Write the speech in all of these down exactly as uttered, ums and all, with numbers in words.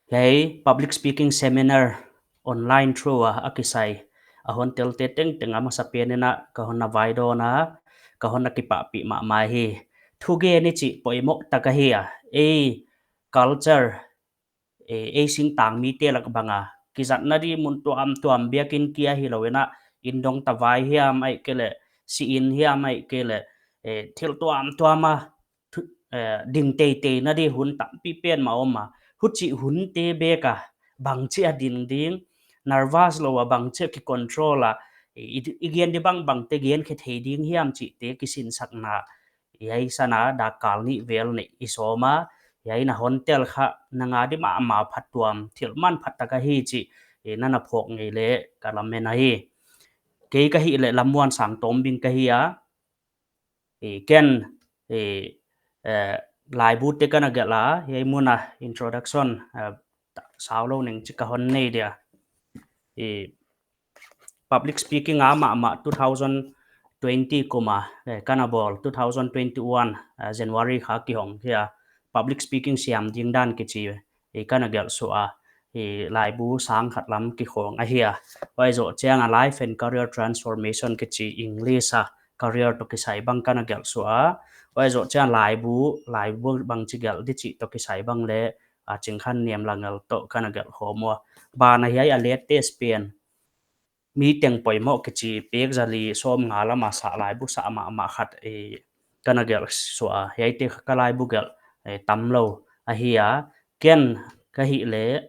Hiai public speaking seminar online through a, a kisai a hon telte tengteng a masapen in a ka hon na vaidawn a, ka hon na kipahpih mahmah hi. Thugen i chih poimoh tak ahi a, ei culture, eh, ei singtang mite lak bang a kizatna di mun tuamtuam, biakin kia hilou in a, inn dong tavai hiam ahihkeileh si inn hiam ahihkeileh, eh, thil tuamtuam a thu-, eh, ding teitei na di hun tampi pen mah om a. Huchih hunte bek a bangchi a ding ding, nervous lou a bangchi a kicontrol a, i, i gen di bangbangte gen khe thei ding hiam chihte kisinsakna hiai san a dak kal nih vel neih i sawm a, hiai na hon tel kha nang a di mahmah phattuam thil manpha tak ahi chih, eh, na na phawk ngei leh ka lamen ahi. Kei ka hih leh Lammuansang Tawmbing ka hi a, eh, ken, eh, eh, laibute ka na gelh a, hiai mun a introduction, eh, saulou ning chih ka hon nei dia. Eh, public speaking a mahmah two thousand twenty kum a, eh, ka na bawl, two thousand twenty-one, eh, January kha kihong hi a, public speaking siam ding dan kichi, eh, ka na gelh suah a, eh, laibu sang khat lam kikhong ahi a. Huai zoh chiang a life and career transformation kichi English a career toh kisai bang ka na gelh suah a. Huai zoh chiang laibu, laibu bangchi gelh di chih toh kisai bang leh, a, Chingkhan Niamlangel toh ka na gelh khawm ua. Banah hiai a latest pen, Mi Teng Poimoh kichi pek zali sawmnga lam a sah laibu sah mahmah khat, eh, ka na gelh suah a. Hiaite kha ka laibu gelh, eh, tamlou ahi a. Ken ka hih leh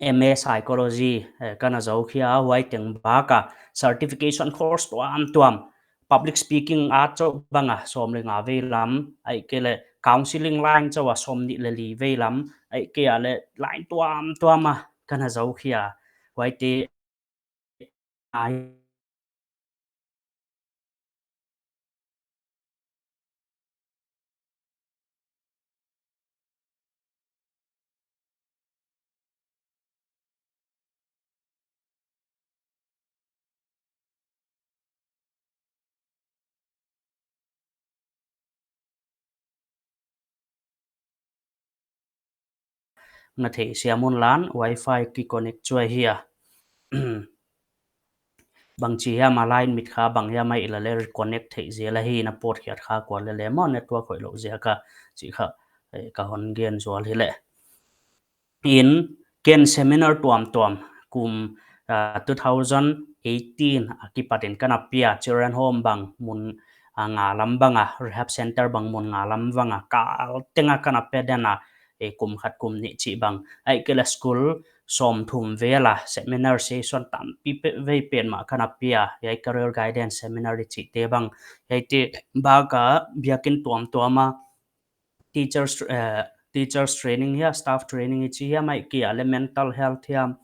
M A Psychology, eh, ka na zou khia, huai teng bak a certification course tuamtuam, public speaking a chauh bang a sawm leh nga vei lam, ahihkeileh counseling line chauh a sawmnih leh li vei lam, ahihkeileh line tuamtuam a ka na zou khia. Huaite ai na theihsiam un lan, wifi kiconnect chu ahi a. Bangchi hiam a line mit kha bang hiam a i la leh reconnect theih zel ahi, na pawt khiat kha kua leh leh maw, network hoih lou ziak a chih kha, eh, ka hon gen zual hi leh. In ken seminar tuamtuam kum, ah, two thousand eighteen a kipat in ka na pia, children home bang mun, ah, nga lam bang a, rehab center bang mun nga lam bang a, kal teng a ka na pia den a, eh, kum khat kum nih chih bang. Ahihkeileh school sawmthum vel a seminar session tampi pe-, vei pen mah ka na pia, hiai career guidance seminar di chihte bang. Hiaite bak a biakin tuamtuam a teachers, eh, teachers training hiam, staff training i chi hiam, ahihkeileh mental health hiam,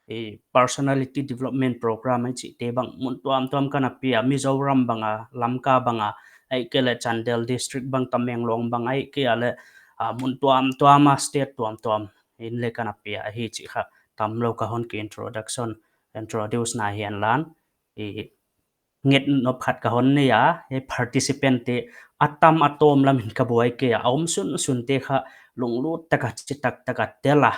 eh, personality development program i chihte bang mun tuamtuam ka na pia, Mizoram bang a, Lamka bang a, ahihkeileh Chandel district bang, Tamenglong bang, ahihkeileh, ah, mun tuamtuam a state tuamtuam in leh ka na pia ahi chih kha tamlou ka hon ki introduction, introduce na hi a lan. I nget nop khat ka hon nei a, hiai participant te a tam a tawm lam in ka buai kei a, a om sunsun te kha lunglut tak a, chitak tak a tel a.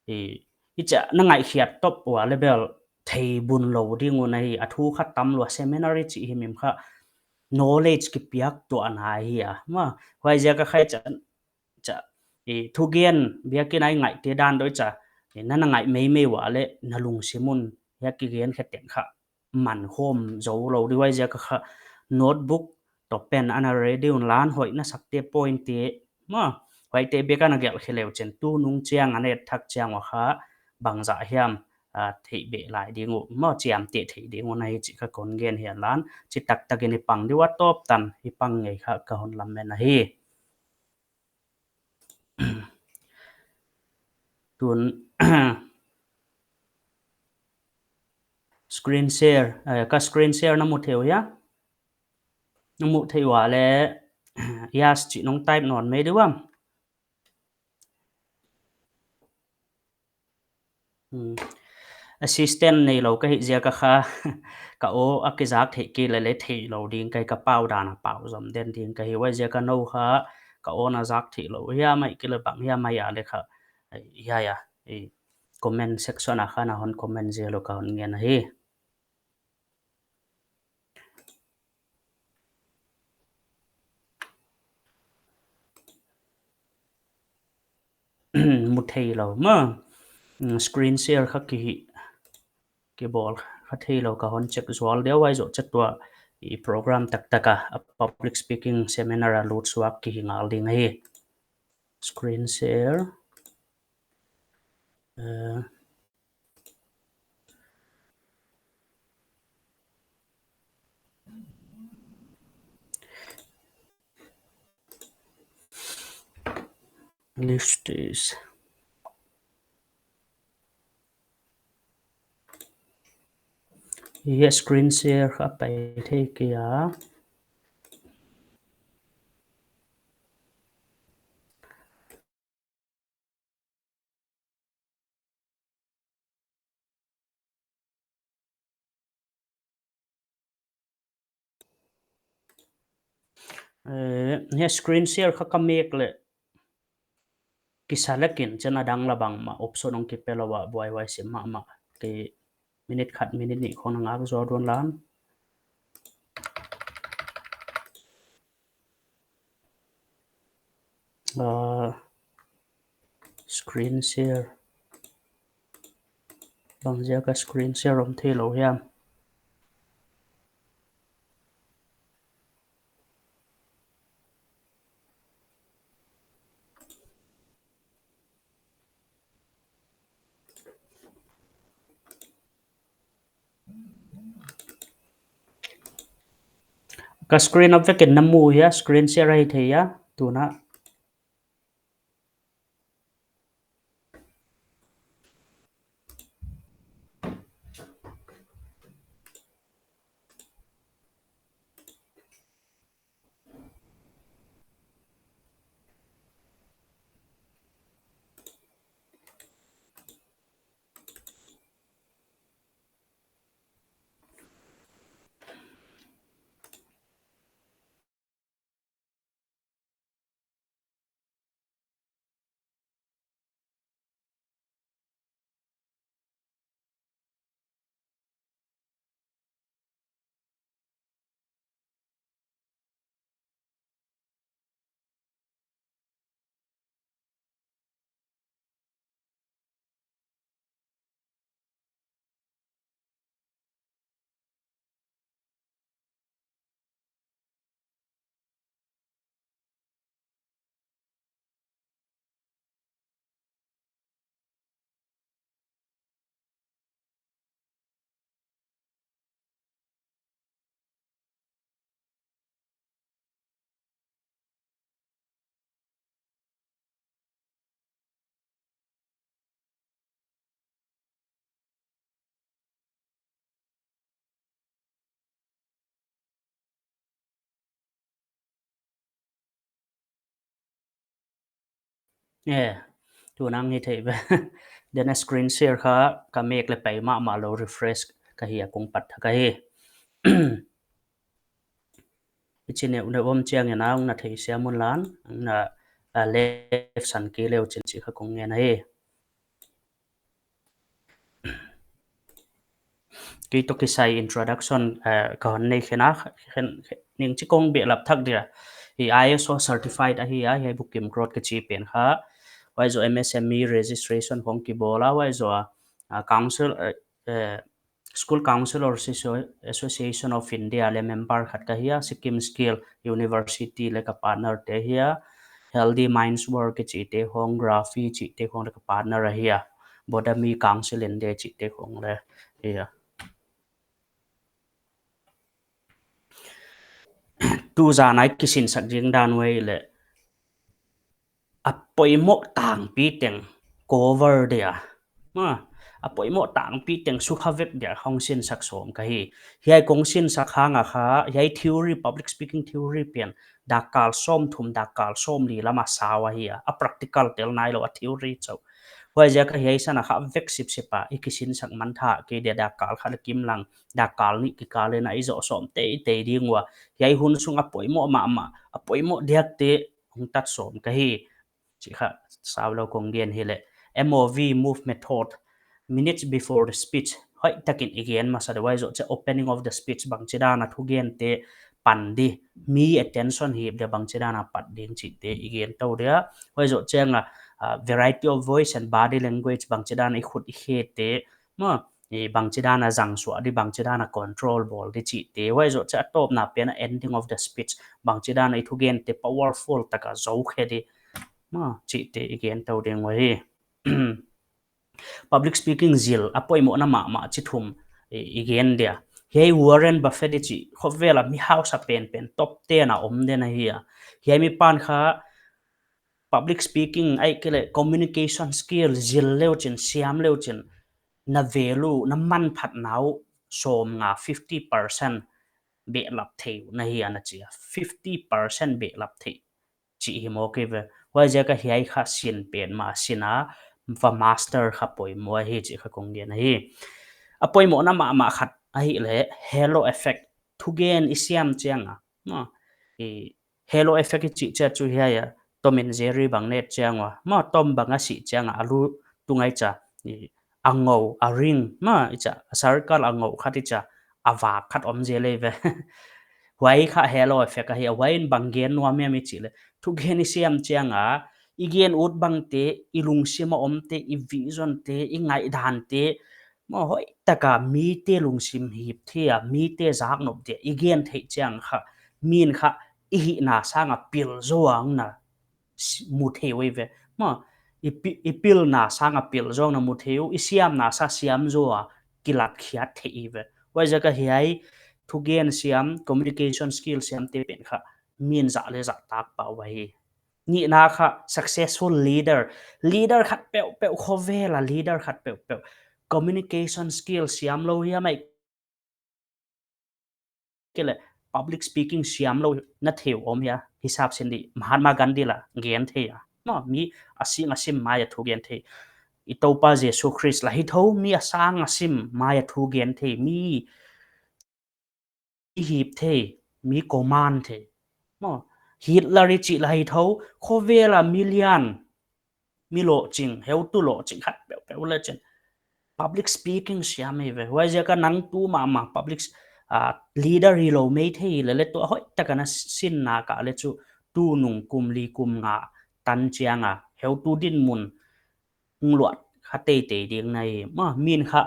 I, i chih na ngaihkhiat top ua leh bel thei bun lou ding un ahi, a thu kha tamlou a, seminar i chih himhim kha knowledge kipiak tuahna ahi a. Maw, huaiziak a kha i chih, chih, i thugen biakin a i ngaihte dan deuh chih, i na na ngaih meimei ua leh na lungsim un hiai kigen khe teng kha man khawm zou lou di, huaiziak a kha notebook toh pen ana ready un lan, hoih na sakte point te maw, huaite bek ana gelh khe leu chin, tunung chiang a na et thak chiang ua kha bangzah hiam, ah, theih beh lai ding uh maw, chiamteh theih ding uh ahi chih kha kon gen hi a lan, chitak tak in i pang di ua, tawp tan i pang ngei kha ka hon lamen ahi. Tun screen share, eh, ka screen share na mu thei uh hia? Na mu thei ua leh yes chih nong type nawn mai di uam. Hmm. Assistant neilou ka hih ziak a kha, ka aw a kizak theih kei leh leh theilou ding ka hi, ka pau dan a pau zom den ding ka hi, huaiziak a nou kha ka on a zak theilou hiam ahihkeileh bang hiam ahia leh kha, hiai a, comment section a kha na hon comment zel un ka hon ngen ahi. Mu theilou maw. Mm, screen share kha kihi, kibawl kha theilou, ka hon check zual deuh, huai zoh chiang tua i program taktak a, a public speaking seminar a lut suak kihi ngal ding ahi. Screen share. Eh, Leave this. Yes, screen share kha pai thei kei a. Eh, hiai screen share kha ka mek leh kisa leh kin chiang a dang la bangmah option hong kipe lou a, buaihuai sim mahmah. Kei minute khat, minute nih khong na ngak zual dun lan. Ah, screen share. Bang ziak a screen share om theilou hiam? Ka screen a vek in na mu hia, screen share ahi thei a, tuna. Eh, tuna hi thei ve. Then a screen share kha ka mek leh pai mahmah lou, refresh ka hi a, kong pat thak ahi. Hichi neuh neuh om chiang in a hong na theisiam un lan, na, ah, left san kei leu chin chih kha kong ngen ahi. Kei toh kisai introduction, eh, ka hon nei khin a, khen, khen, ning chi kong behlap thak dia. I ISO certified ahi a, hiai Bukim Growth kichi pen kha. Huai zoh MSME registration khong kibawl a, huai zoh a, ah, council, eh, eh, School Council or Socio-, Association of India leh member khat ka hi a, Sikkim Skill University leh ka partner te hi a, Healthy Minds World kichite khong, Graphi chihte khong leh ka partner ahi a, Bodhami Council India chihte khong leh hi a. Tu zan a i kisinsak ding dan uh leh a poimoh tangpi teng cover dia. Ma, a poimoh tangpi teng sukha vek dia hong sinsak sawm ka hi. Hiai kong sinsak hang a kha, hiai theory, public speaking theory pen, dakkal sawmthum, dakkal sawmli lam a sau ahi a. A practical tel nailou a, theory chauh. Huaiziak a hiai san a kha vek sipsip a, i kisinsak man thak kei dia, dakkal khat leh kim lang, dakkal nih kikal in a i zoh sawm teitei ding ua. Hiai hun sung a poimoh mahmah, a poimoh diakte hong tat sawm ka hi. Chih kha sau lou kong gen hi leh. M O V, move method, minutes before the speech. Hoihtakin i gen masa di, huai zoh chiang opening of the speech bangchidan a thugente pan di, mi attention hip dia bangchidan a pat ding chihte i gen tou dia. Huai zoh chiang a, ah, variety of voice and body language, bangchidan a i khut i khete, maw, i bangchidan a zang suah di, bangchidan a control bawl di chihte. Huai zoh chiang a tawpna pen a ending of the speech, bangchidan a i thugente powerful taka zou khe di, maw, chihte i gen tou ding uhi. Public speaking zil a poimohna mahmah chi thum i, i gen dia. Hiai Warren Buffett i chih khovel a mi hausa penpen top ten a om den ahi a. Hiai mi pan kha public speaking ahihkeileh communication skill zil leu chin, siam leu chin, na value, na manphatna uh sawmnga, fifty percent behlap thei uh na hi ana chi a. Fifty percent behlap thei chih hi maw kei ve. Huaiziak a hiai kha sin pen mah sin a, va master kha poimoh ahi chih kha kong gen ahi. A poimohna mahmah khat ahihleh halo effect, thugen i siam chiang a, maw, i halo effect i chih chiang chu hiai a, Tom and Jerry bang i et chiang ua, maw, Tom bang a sih chiang a, a lu tung a i chia, i a ngou, a ring, maw, i chia, a circle a ngou khat i chia, a vak khat om zel ei ve. Huai kha halo effect ahi a, huai in bang gen nuam hiam i chih leh, thugen i siam chiang a, i gen ut bangte, i lungsim a omte, i vision te, i ngaihdante, maw, hoihtaka mite lungsim hip thei a, mite zaknop dia i gen theih chiang kha, min kha i hihna sang a pil zaw a na s-, mu thei uh ei ve. Maw, i pi-, i pilna sang a pil zaw a na mu thei uh, i siamna sang siam zaw a kilat khiat thei ei ve. Huaiziak a hiai thugen siam, communication skill siamte pen kha min zah leh zahtak pah uhi. Nihna kha successful leader. Leader khat peuhpeuh khovel a, leader khat peuhpeuh communication skill siam lou hiam ahihkeileh public speaking siam lou na thei uh om hia, hisap sin di Mahatma Gandhi la gen thei a. Maw, mi a sing a sim mai a thugen thei. I Toupa Jesu Khrist la hi thou, mi a sang a sim mai a thugen thei. Mi i hip thei, mi command thei. Maw, Hitler i chih la hi thou, khovel a million mi lohching, heutu lohching khat peuhpeuh leh chin public speaking siam ei ve. Huaiziak a nang tu mahmah public, ah, leader hilou mai thei leh leh tu a hoihtaka na sinna kha leh chu tunung kum li kum nga tan chiang a heutu dinmun hong luat kha teitei ding na hi. Maw, min kha,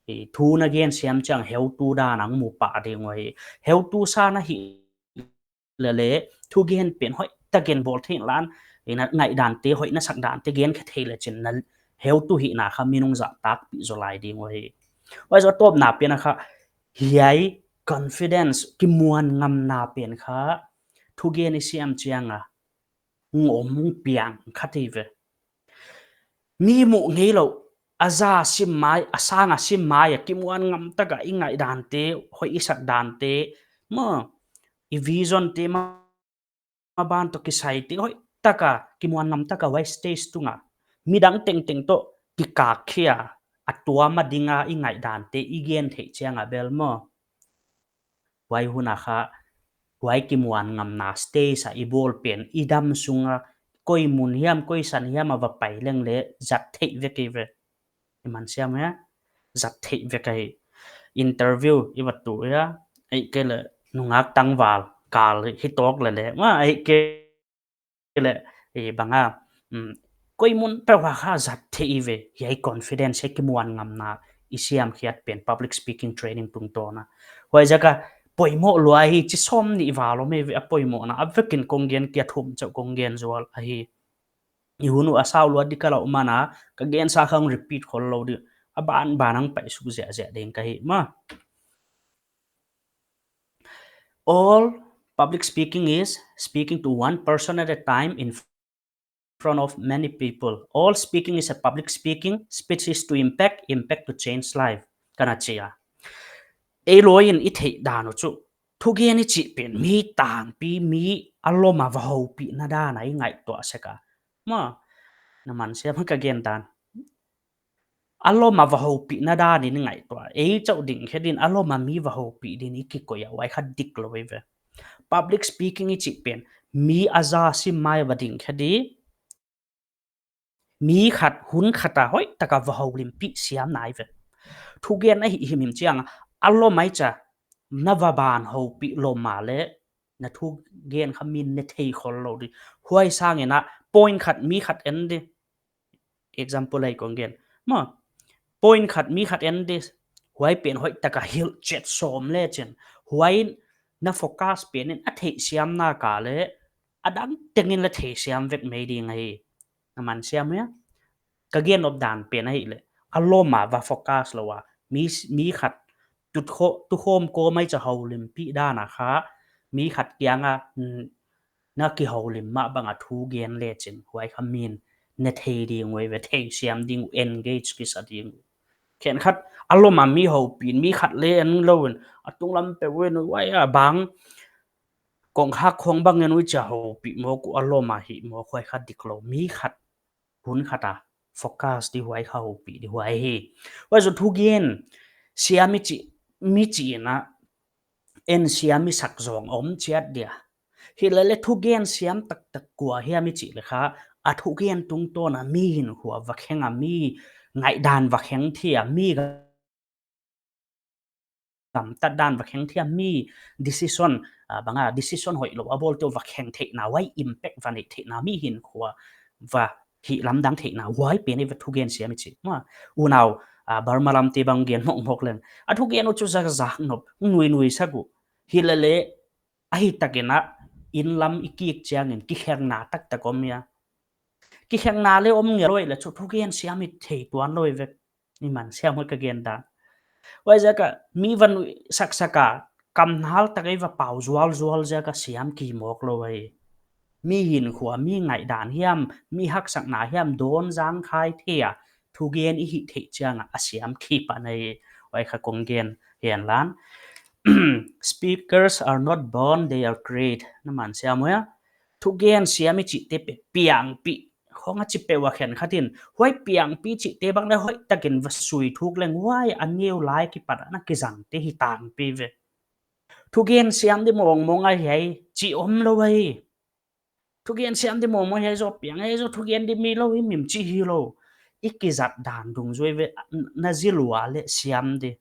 i, thu na gen siam chiang heutu dan a hong mu pah ding uhi. Heutu sa na hih leh leh thugen pen hoihtakin bawl thei inla, i na ngaihdante, hoih na sak dante gen khe thei leh chin na heutu hihna kha min hong zahtak pih zaw lai ding uhi. Huai zoh a tawpna pen a kha hiai confidence, kimuan ngamna pen kha thugen i siam chiang a hong om hong piang kha thei ve. Mi muh ngeilou, a za sim mai, a sang a sim mai a kimuan ngam taka i ngaihdante, hoih i sak dante, maw, i vision te ma, maban toh kisai te hoihtaka kimuan ngam taka huai stage tung a midang tengteng toh kikak khia a tuam a ding a i ngaihdante i gen theih chiang a bel maw, huai hun a kha, huai kimuan ngamna stage a i bawl pen, i dam sung a koi mun hiam, koi san hiam a va pai leng leh zat theih vek ei ve. I man siam hia, zat theih vek ahi. Interview i va tu hia, ahihkeileh nungak tangval kal hi tawk leh leh, maw, ahihkei leh, i bang a, um, koi mun peuh a kha zat theih i ve, hiai confidence, hiai kimuan ngamna i siam khiat pen public speaking training tungtawn a. Huaiziak a poimoh lua hi chi sawmnih val om ei ve a poimohna, a vekin kong gen kia thum chauh kong gen zual ahi. I hun uh a sau lua di ka lawm man a, ka gen sa kha hong repeat khol lou di, a banban hong pai suk ziahziah ding ka hi maw. All public speaking is speaking to one person at a time in front of many people. All speaking is a public speaking. Speech is to impact, impact to change life. Ka na chi a. Ei loi in i theih dan uh chu, thugen i chih pen mi tampi, mi a lom a va houpihna dan a i ngaihtuah sek a. Maw, na man siam ka gen dan. A lom a va houpihna dan in i ngaihtuah. Ei chauh ding khe din a lom a mi va houpih din i kikoih a, huai kha dik lou ei ve. Public speaking i chih pen mi a za sim mai va ding khe di, mi khat hun khat a hoih taka va houlimpih siam nai ve. Thugen a hih himhim chiang a lom ai cha na va ban houpih lom a le na thugen kha min ne thei khol lou di. Huai sangin a point khat mi khat en di. Example ai kong gen. Ma, point khat mi khat en di. Huai pen hoih taka hilh chet sawm le chin. Huai na focus pen in a theih siam na ka le a dang tengin la theisiam vek mai ding ahi. Na man siam hia? Ka gen nop dan pen ahih leh a lom a va focus lou a, mi, mi khat tu kho-, tu khawm kawm ai cha houlimpih dan a kha, mi khat kiang a, mm, na kihoulim mah bang a thugen le chin, huai kha min ne thei ding uh ve, theisiam ding uh, engage kisa ding uh. Khenkhat a lom a mi houpih in, mi khat le en lou in, a tunglam peuh in, huai a bang kongkhak khong bang en uh cha houpih mawk uh a lom a hih mawk, huai kha dik lou. Mi khat hun khat a focus di, huai kha houpih di, huai hi. Huai zoh thugen siam i chih, mi chih in a en siam i sak zong om chiat dia. Hilele thugen siam taktak kua hiam i chih le kha, a thugen tungtawn a mi hinkhua va kheng a, mi ngaihdan va kheng thei a, mi gamtat dan va kheng thei a, mi decision, ah, bang a decision hoihlou a bawl te uh va kheng theihna, huai impact va neih theihna, mi hinkhua va hih lamdang theihna, huai pen i va thugen siam i chih. Ma, unau, ah, Burma lam te bang gen mawkmawk leng, a thugen uh chu zakzak nop, nuinui sak uh. Hilele, ahi takin a, inn lam i kik chiangin kikhengna taktak om ia. Kikhengna le om ngeloi le chu thugen siam i thei tuan lou ve. Ni man siam hoi ka gen dan. Huaiziak a mi va nuihsak sak a, kam nal tak ei va pau zualzual ziak a siam kimawk lou ahi. Mi hinkhua, mi ngaihdan hiam, mi haksatna hiam dawn zang khai thei a, thugen i hih theih chiang a a siam kipah na hi. Huai kha kong gen hian lan. Speakers are not born, they are created. Na man siam hoi a? Thugen siam i chih te pen piangpih khong a chi peuh a khenkhat in, huai piangpih chih te bang le hoih takin va sui thuk leng, huai a neu lai kipat a na kizang te hi tangpi ve. Thugen siam di mawngmawng a hiai chih om lou ahi. Thugen siam di mawngmawng hiai zoh piang, hiai zoh thugen di mi lou himhim chih hilou. I kizat dan dungzui ve, na zil ua le siam di.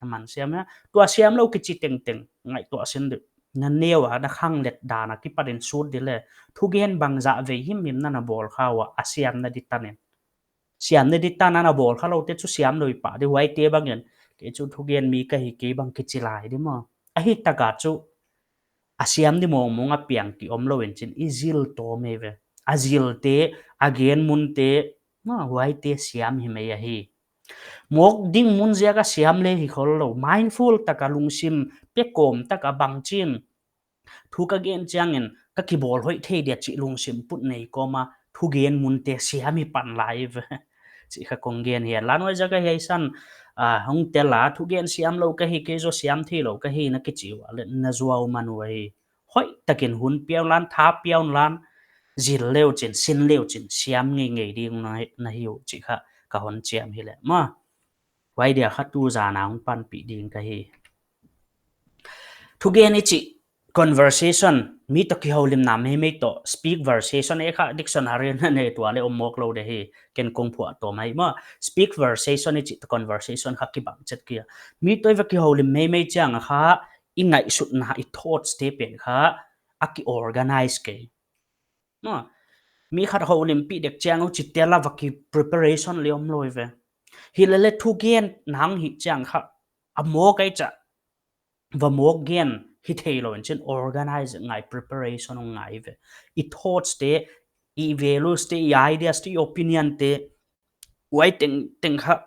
Na man siam ia? Tua siam lou kichi tengteng ngaihtuah sin di. Na neu a na khanglet dan a kipat in sut di le, thugen bangzah vei himhim na na bawl kha ua, a siamna di tan in. Siamna di tan a na bawl kha lou te chu siam lou i pah di, huai te bang in, kei chu thugen mi ka hi kei bang kichi lai di maw. Ahi tak a chu a siam di mawngmawng a piangpih om lou in chin i zil tawm ei ve. A zil te, a gen mun te, maw, huai te siam hi mai ahi. Mawk ding mun ziak a siam le hi khol lou. Mindful tak a lungsim pe kawm tak a bang chin, thu ka gen chiangin ka kibawl hoih thei dia chih lungsim put nei kawm a thugen mun te siam hi pan lai ve. Chih kha kong gen hian lan. Huaiziak a hiai san, ah, hong tel a, thugen siam lou ka hi, kei zoh siam theilou ka hi na kichi ua le na zuau man uh ahi. Hoih takin hun piau lan, tha piau lan, zil leu chin, sin leu chin, siam ngeingei ding na, na hi uh chih kha ka hon chiam hi le maw. Huai dia kha tu zan a hong panpih ding ka hi. Thugen i chih conversation, mi toh kihoulimna meimei toh, speak versation e kha dictionary na nei tua le om mawk lou de hi, ken kong phuah tawm ahi maw. Speak versation i chih toh conversation kha kibang chet kia. Mi toh i va kihoulim meimei chiang a kha, i ngaihsutna, i thoughts te pen kha a ki organize kei. Maw, mi khat houlimpih dek chiang uh chih tel a va ki preparation le om lou ve. Hilele thugen nang hih chiang kha a mawk ai cha, va mawk gen hi theilou in chin organize ngai, preparation ngai ve. I thoughts te, i values te, i ideas te, i opinion te, huai tengteng kha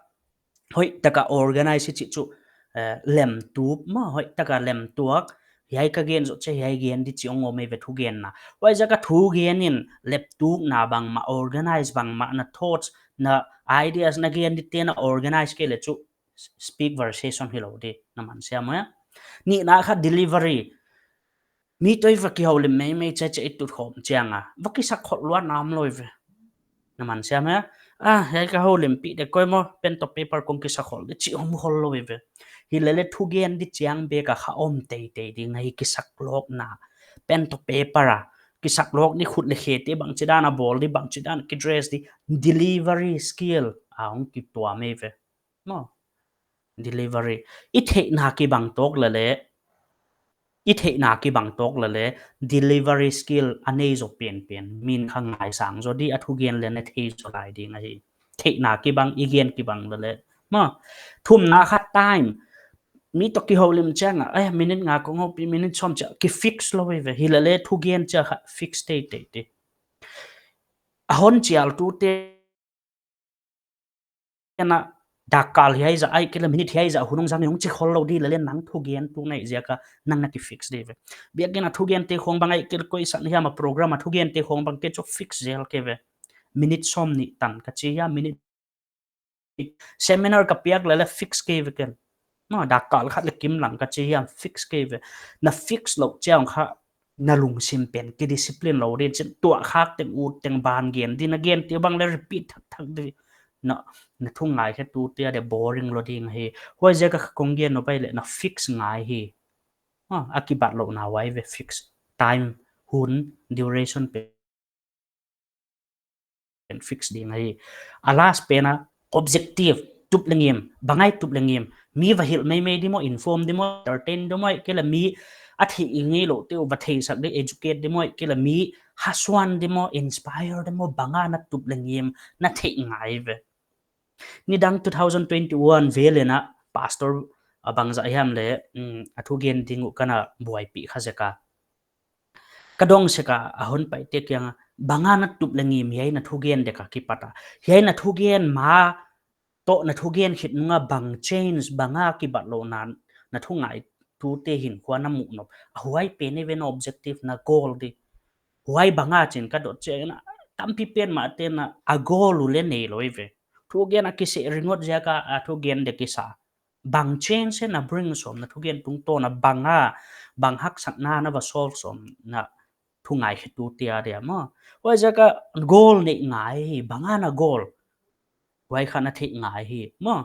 hoih taka organize chih chu, eh, lemtup maw, hoih taka lemtuak, hiai ka gen zoh chiah hiai gen di chih hong om ei ve thugenna. Huaiziak a thugen in lemtukna bangmah, organize bangmah, na thoughts, na ideas, na gen di te na organize kei le chu speak versation hilou di, na man siam hoi a? Nihna kha delivery. Mi toh i va kihoulim meimei chiah chiah i tut khawm chiang a va kisak khol luat na om lou ve. Na man siam hia? Ah, hiai ka houlimpih dek koi maw, pen toh paper kong kisak khol di chih om khol lou ve. Hilele thugen di chiang bek a kha om teitei ding ahi, kisak lawkna. Pen toh paper a kisak lawk di, khut leh khe te bangchidan a bawl di, bangchidan kidress di, delivery skill a hong kituam ei ve. Maw. Delivery. I theihna kibang tawk leh leh, i theihna kibang tawk leh leh, delivery skill a nei zaw penpen min kha ngaisang zaw di, a thugen leh na thei zaw lai ding ahi. Theihna kibang, i gen kibang leh leh. Maw. Thumna kha time. Mi toh kihoulim chiang a, eh, minute nga kong houpi, minute sawm chia, kifix lou ve. Hi leh leh thugen chia kha fix teitei te. A hon chialtute na dakkal hiai zah ahihkeileh minute hiai zah hun hong zang in hong chi khol lou di leh leh nang thugentu na hih ziak a nang na kifix di ve. Biakin a thugente khong bang ahihkeileh koi san hiam a program a thugente khong bang kei chu fix zel kei ve. Minute sawmnih tan ka chi hia, minute seminar ka piak leh leh fix kei ve ken. Maw, dakkal khat leh kim lang ka chi hiam fix kei ve. Na fix lou chiang kha na lungsim pen kidiscipline lou ding chin, tuah khak teng, ut teng, ban gen di, na gente bang leh repeat thakthak di. Na, na thu ngaikhetute a dia boring lou ding hi. Huaiziak a kong gen nop ahihleh na fix ngai hi. Maw, a kibatlouhna huai ve, fix time, hun, duration pen pen fix ding ahi. A last pen a objective, tup leh ngim, bang a i tup leh ngim. Mi va hilh meimei di maw, inform di maw, entertain di maw, ahihkeileh mi a theih ngeiloute uh va theisak di, educate di maw, ahihkeileh mi hasuan di maw, inspire di maw, bang a na tup leh ngim, na theih ngai ve. Nidang two thousand twenty-one vel in a pastor a bangzah hiam leh, mm, a thugen ding uh ka na buaipih kha zek a. Ka dong sek a, a hon paite kiang a, bang a na tup leh ngim hiai na thugen dek a kipat a. Hiai na thugen ma toh na thugen khit nung a bang change, bang a kibatlouhna, na thu ngaitute hinkhua na muh nop. A huai pen ei ve na objective, na goal di. Huai bang a chin ka dot chiang a, tampi pen mah te'n a goal uh leh nei lou ei ve. Thugen a kiseh ringot ziak a, a thugen dek kisa. Bang change na bring sawm na thugen tungtawn a, bang a, bang haksatna na va solve sawm na thu ngaikhetute a dia maw. Huaiziak a goal neih ngai hi, bang a na goal. Huai kha na theih ngai hi maw.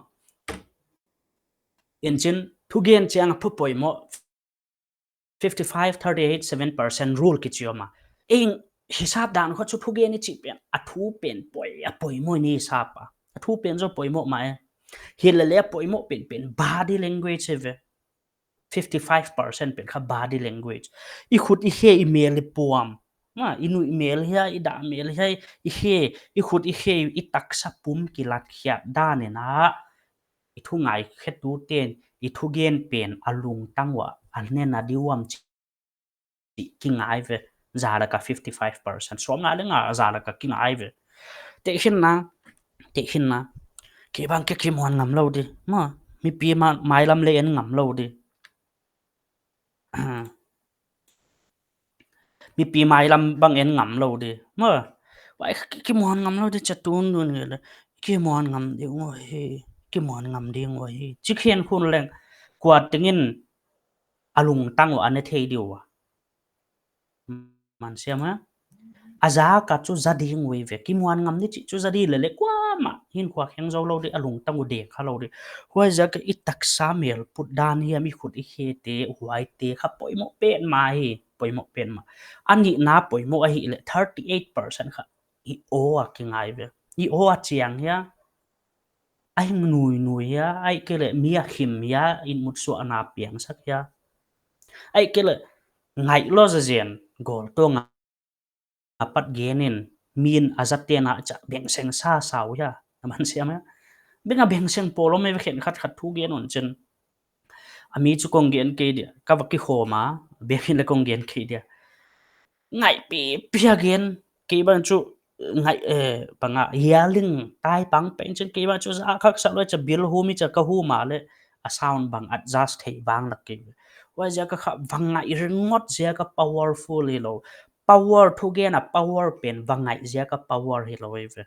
Inchin thugen chiang a phu poimoh fifty-five, thirty-eight, seven percent rule kichi om a. Eng hisap dan khong chu thugen i chih pen, a thu pen poi, a poimoh i hisap a. A thu pen zaw poimoh mah e. Hi leh leh a poimoh penpen body language ve. Fifty-five percent pen kha body language. I khut i khe i mel i puam. Maw, i nuih mel hia, i dah mel hia, i khe, i khut i khe, i taksa pum kilatkhiat dan in a. I thu ngaikhetute'n i thugen pen a lungtang uah a nen a di uam chih kingai ve. Za lak a fifty-five percent. Sawmnga leh nga za lak a kingai ve. Tehkhinna, tehkhinna. Kei bang kei kimuan ngam lou di. Maw, mipi ma-, mailam leh en ngam lou di. Mipi mailam bang en ngam lou di. Maw, huai kha ki-, kimuan ngam lou di, chatun dun nge leh. Kimuan ngam di ngoi hi. Kimuan ngam di ngoi hi. Chi khen khun leng. Kua tengin a lungtang uah a ne thei di ua. Man siam a. A zak a chu za ding uh ei ve. Kimuan ngam di chih chu za di leh leh kuamah hinkhua kheng zou lou di, a lungtang uh dek kha lou di. Huaiziak a i taksa mel put dan hiam, i khut i khete, huaite kha poimoh petmah hi, poimoh petmah. A nihna poimoh ahihleh thirty-eight percent kha i aw a kingai ve. I aw a chiang hia. A hing nuinui hia, ahihkeileh mi a khim hia, in mut suahna piangsak hia. Ahihkeileh ngaih lou zazen, goal tawng a pat gen in, min a zate'n a cha bengseng sa sau hia. Na man siam a. Beng a bengseng poimoh ei ve khenkhat khat thugen un chin. A mi chu kong gen kei dia, ka va kikhawm a, biakin leh kong gen kei dia. Ngaihpih pih a gen, kei bang chu ngaih, eh, bang a, yelling, tai pang pen chin kei bang chu za khak sa lou cha bil hum i cha ka hum a leh, a sound bang adjust thei bang lak kei. Huaiziak a kha va ngaih ringot ziak a powerful hilou. Power thugen a power pen va ngaih ziak a power hilou ei ve.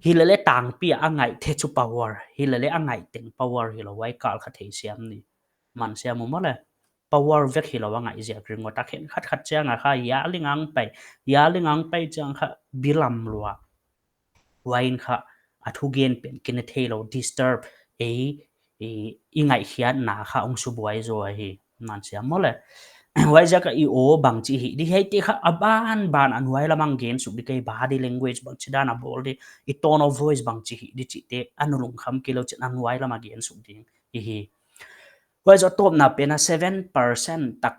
Hi leh leh tangpi a ngaih te chu power. Hi leh leh a ngaih teng power hilou, huai kal kha theisiam ni. Man siam uh maw leh. Power vek hilou a ngaih ziak ringot a khenkhat khat chiang a kha yelling ang pai. Yelling ang pai chiang kha bilam lua. Huai in kha a thugen pen kine theilou disturb ei, i, i ngaihkhiatna kha hong subuai zaw hi. Man siam maw leh. Huaiziak a i aw bangchi hi di, hiaite kha a banban a nuai lam a gen suk di, kei body language bangchi dan a bawl di, i tone of voice bangchi hi di chihte a na lungkham kei lou chin a nuai lam a gen suk di i hi. Huai zoh tawpna pen a seven percent tak,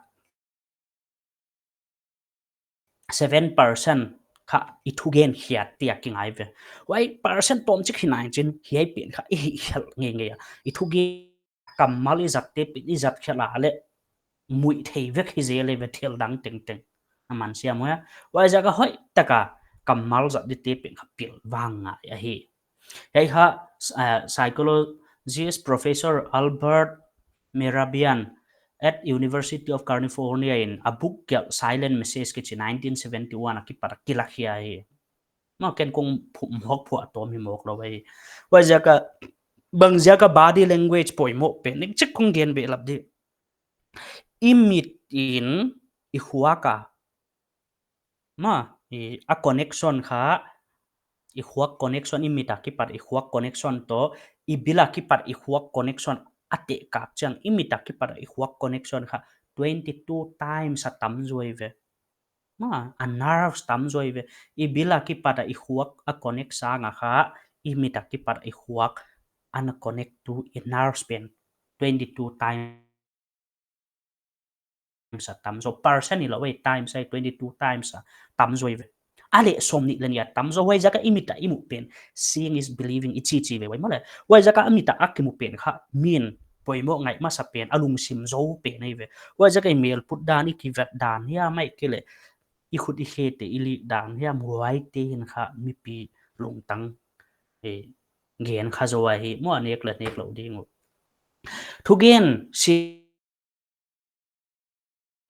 seven percent kha i thugen khiat te a kingai ve. Huai percent tawmchik hi nai chin hiai pen kha i hih khial ngeingei a. I thugen kammal i zat te pen i zat khial a leh muih thei vek hi zel e ve thil dang tengteng. A man siam uh a. Huaiziak a hoihtak a kammal zat di te pen kha pilvang ngai ahi. Hiai kha, eh, psychologist Professor Albert Mehrabian at University of California in a book gelh Silent Message kichi nineteen seventy-one a kipat a kilakhia hi. Ma ken kong phu-, mawk phuah tawm hi mawk lou hi. Huaiziak a, bangziak a body language poimoh pen, ning chik kong gen behlap di. I mit in i khuak a, ma, i, a connection kha, i khuak connection, i mit a kipat i khuak connection toh, i bil a kipat i khuak connection a teh kak chiang, i mit a kipat i khuak connection kha twenty-two times a tam zaw ve. Ma, a nerves tam zaw ve. I bil a kipat a i khuak a connect sang a kha, i mit a kipat i khuak ana connect tu i nerves pen twenty-two times a tam zaw, percent i lou ve, times ai twenty-two times a tam zaw ve. A leh sawmnih leh nih a tam zaw, huaiziak a i mit a i muh pen, seeing is believing i chi chi ve huai maw le. Huaiziak a i mit a a kimu pen kha, min poimoh ngai masa pen, a lungsim zou pen ei ve. Huaiziak a i mel put dan, i kivet dan hiam ahihkeileh i khut i khe te i lik dan hiam, huaite hin kha mipi lungtang, eh, gen kha zaw ahi, maw a nek leh nek lou ding uh. Thugen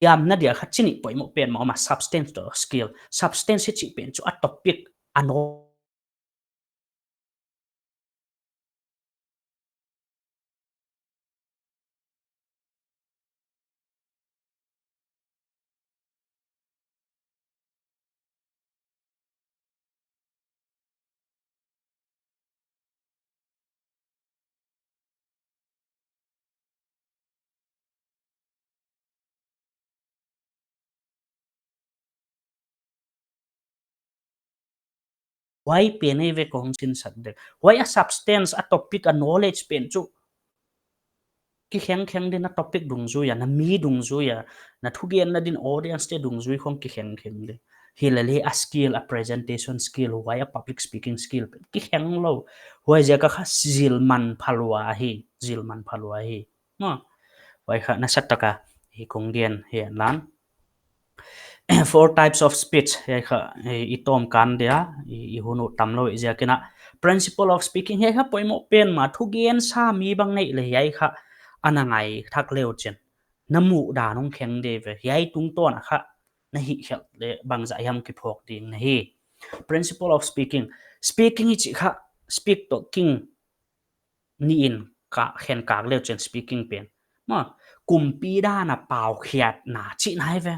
siamna dia kha chi nih poimoh pen maw, ma substance toh skill. Substance i chih pen chu a topic a no Huai pen ei ve kong sinsak dek. Huai a substance, a topic, a knowledge pen chu kikhengkheng di, na topic dungzui a, na mi dungzui a, na thugenna din audience te dungzui khong kikhengkheng di. Hilele a skill, a presentation skill, huai a public speaking skill pen kikheng lou. Huaiziak a kha zil manpha lua hi, zil manpha lua hi. Maw, huai kha nasatak a hi kong gen hi lan. Four types of speech, hiai kha, eh, i tawm kan dia, i, i hun uh tam lou i ziak in a. Principle of speaking, hiai kha poimoh pen mah, thugen sa mi bang neih leh hiai kha ana ngai thak leu chin. Na muh dan hong kheng di ve, hiai tungtawn a kha na hih khial leh bangzah hiam kiphawk ding na hi. Principle of speaking, speaking i chih kha, speak toh king, nih in ka khen kak leu chin speaking pen. Maw, kumpi dan a paukhiatna chihna hi ve.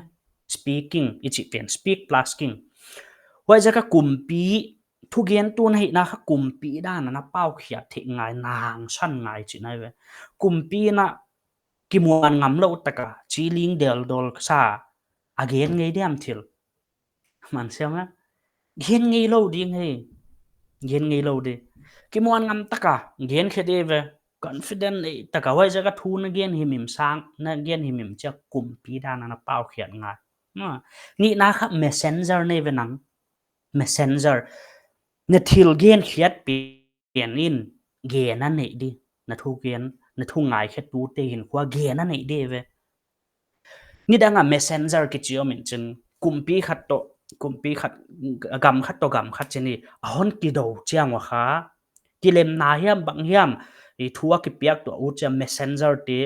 Speaking i chih pen, speak plus king. Huaiziak a kumpi, thugentu na hihna kha kumpi dan a na paukhiat theih ngai, na hangsan ngai chihna hi ve. Kumpi na kimuan ngam lou tak a, chi ling deldol sa, a gen ngei diam thil. Man siam a. Gen ngei lou ding hi. Gen ngei lou di. Kimuan ngam tak a, gen khe di ve. Confident nei tak a, huaiziak a thu na gen himhim sang, na gen himhim chia kumpi dan a na paukhiat ngai. Maw, nihna kha messenger nei ve nang. Messenger. Na thil gen khiat pen in gen a neih di. Na thugen, na thu ngaikhetu te hin khua gen a neih di ve. Nidang a messenger kichi om in chin, kumpi khat toh, kumpi khat, gam khat toh gam khat chin i, a hon kidou chiang ua kha, kilemna hiam bang hiam, i thu a kipiak tuah uh chia messenger te,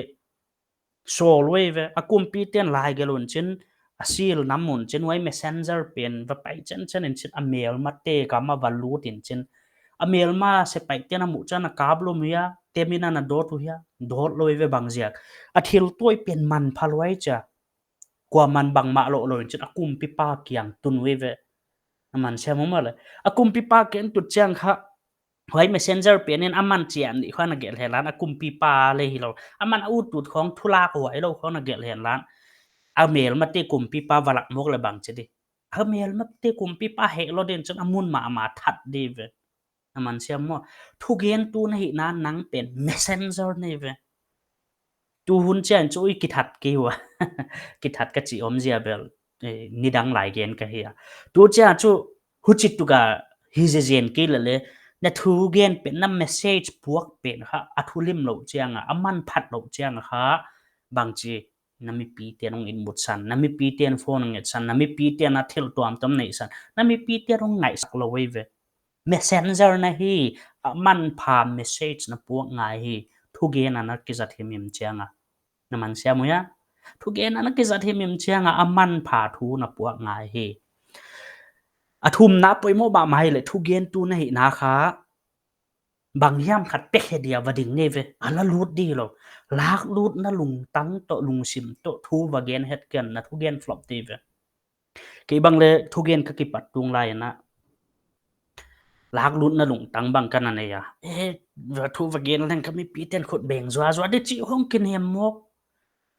sawl uh ei ve, a kumpi ten lai gelh un chin, a sil nam un chin, huai messenger pen va pai chenchen in chin, a melma te gam a va lut in chin, a melma sepaih ten a muh chiang a kap lum hia, temin ana dawt uh hia, dawt lou ei ve bangziak. A thil tuai pen manpha lua ei chia. Kuaman bangmah loh lou in chin a kumpipa kiang tun uh ei ve. A man siam uh maw le. A kumpipa kiang tut chiang kha, huai messenger pen in aman chian di khong a gelh henla, a kumpipa leh hilou. Aman a ut ut khong, thulak huai lou khong a gelh henla. A melmate kumpipa va lak mawk leh bang chi di. A melmate kumpipa heh lou din chun a mun mahmah that di ve. Na man siam maw. Thugentu na hihna nang pen messenger na hi ve. Tu hun chiang chu i kithat kei ua. Kithat ka chih omzia bel, eh, nidang lai gen ka hi a. Tu chiang chu huchi tuk a hi zezen kei leh leh, na thugen pen, na message puak pen kha a thulimlouh chiang a, a manphatlou chiang a kha, bangchi, na mipite'n hong inmutsan, na mipite'n phone hong etsan, na mipite'n a thil tuamtuam neihsan, na mipite'n hong ngaihsak lou ei ve. Messenger na hi, a manpha message na puak ngai hi. Thugen a na kizat himhim chiang a. Na man siam uh hia? Thugen a na kizat himhim chiang a, a manpha thu na puak ngai hi. A thumna poimoh mahmah leh thugentu na hihna kha, bang hiam khat pekhe dia va ding nei ve, a la lut di lou. Lak lutna lungtang toh lungsim toh thu va gen het ken na thugen flop di ve. Kei bang leh thugen ka kipat tung lai in a, lak lutna lungtang bang ka na nei a. Eh, va thu va gen leng ka mipite'n khut beng zuazua di chih hong kinem mawk.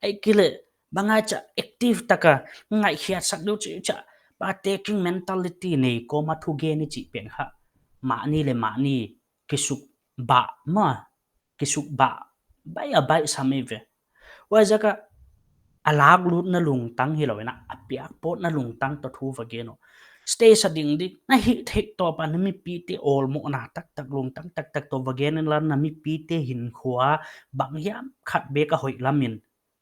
Ahihkeileh, bang a cha active tak a ngaihkhiatsak diu chih cha, pa taking mentality nei kawm a thugen i chih pen kha, mahni leh mahni kisukbah maw, kisukbah baih a baih sam ei ve. Huaiziak a, a lak lutna lungtang hilou in a, a piak pawtna lungtang toh thu va gen uh. Stay sa ding di, na hih theih tawp a na mipite awlmohna taktak lungtang taktak toh va gen inla na mipite hinkhua bang hiam khat bek a hoih lam in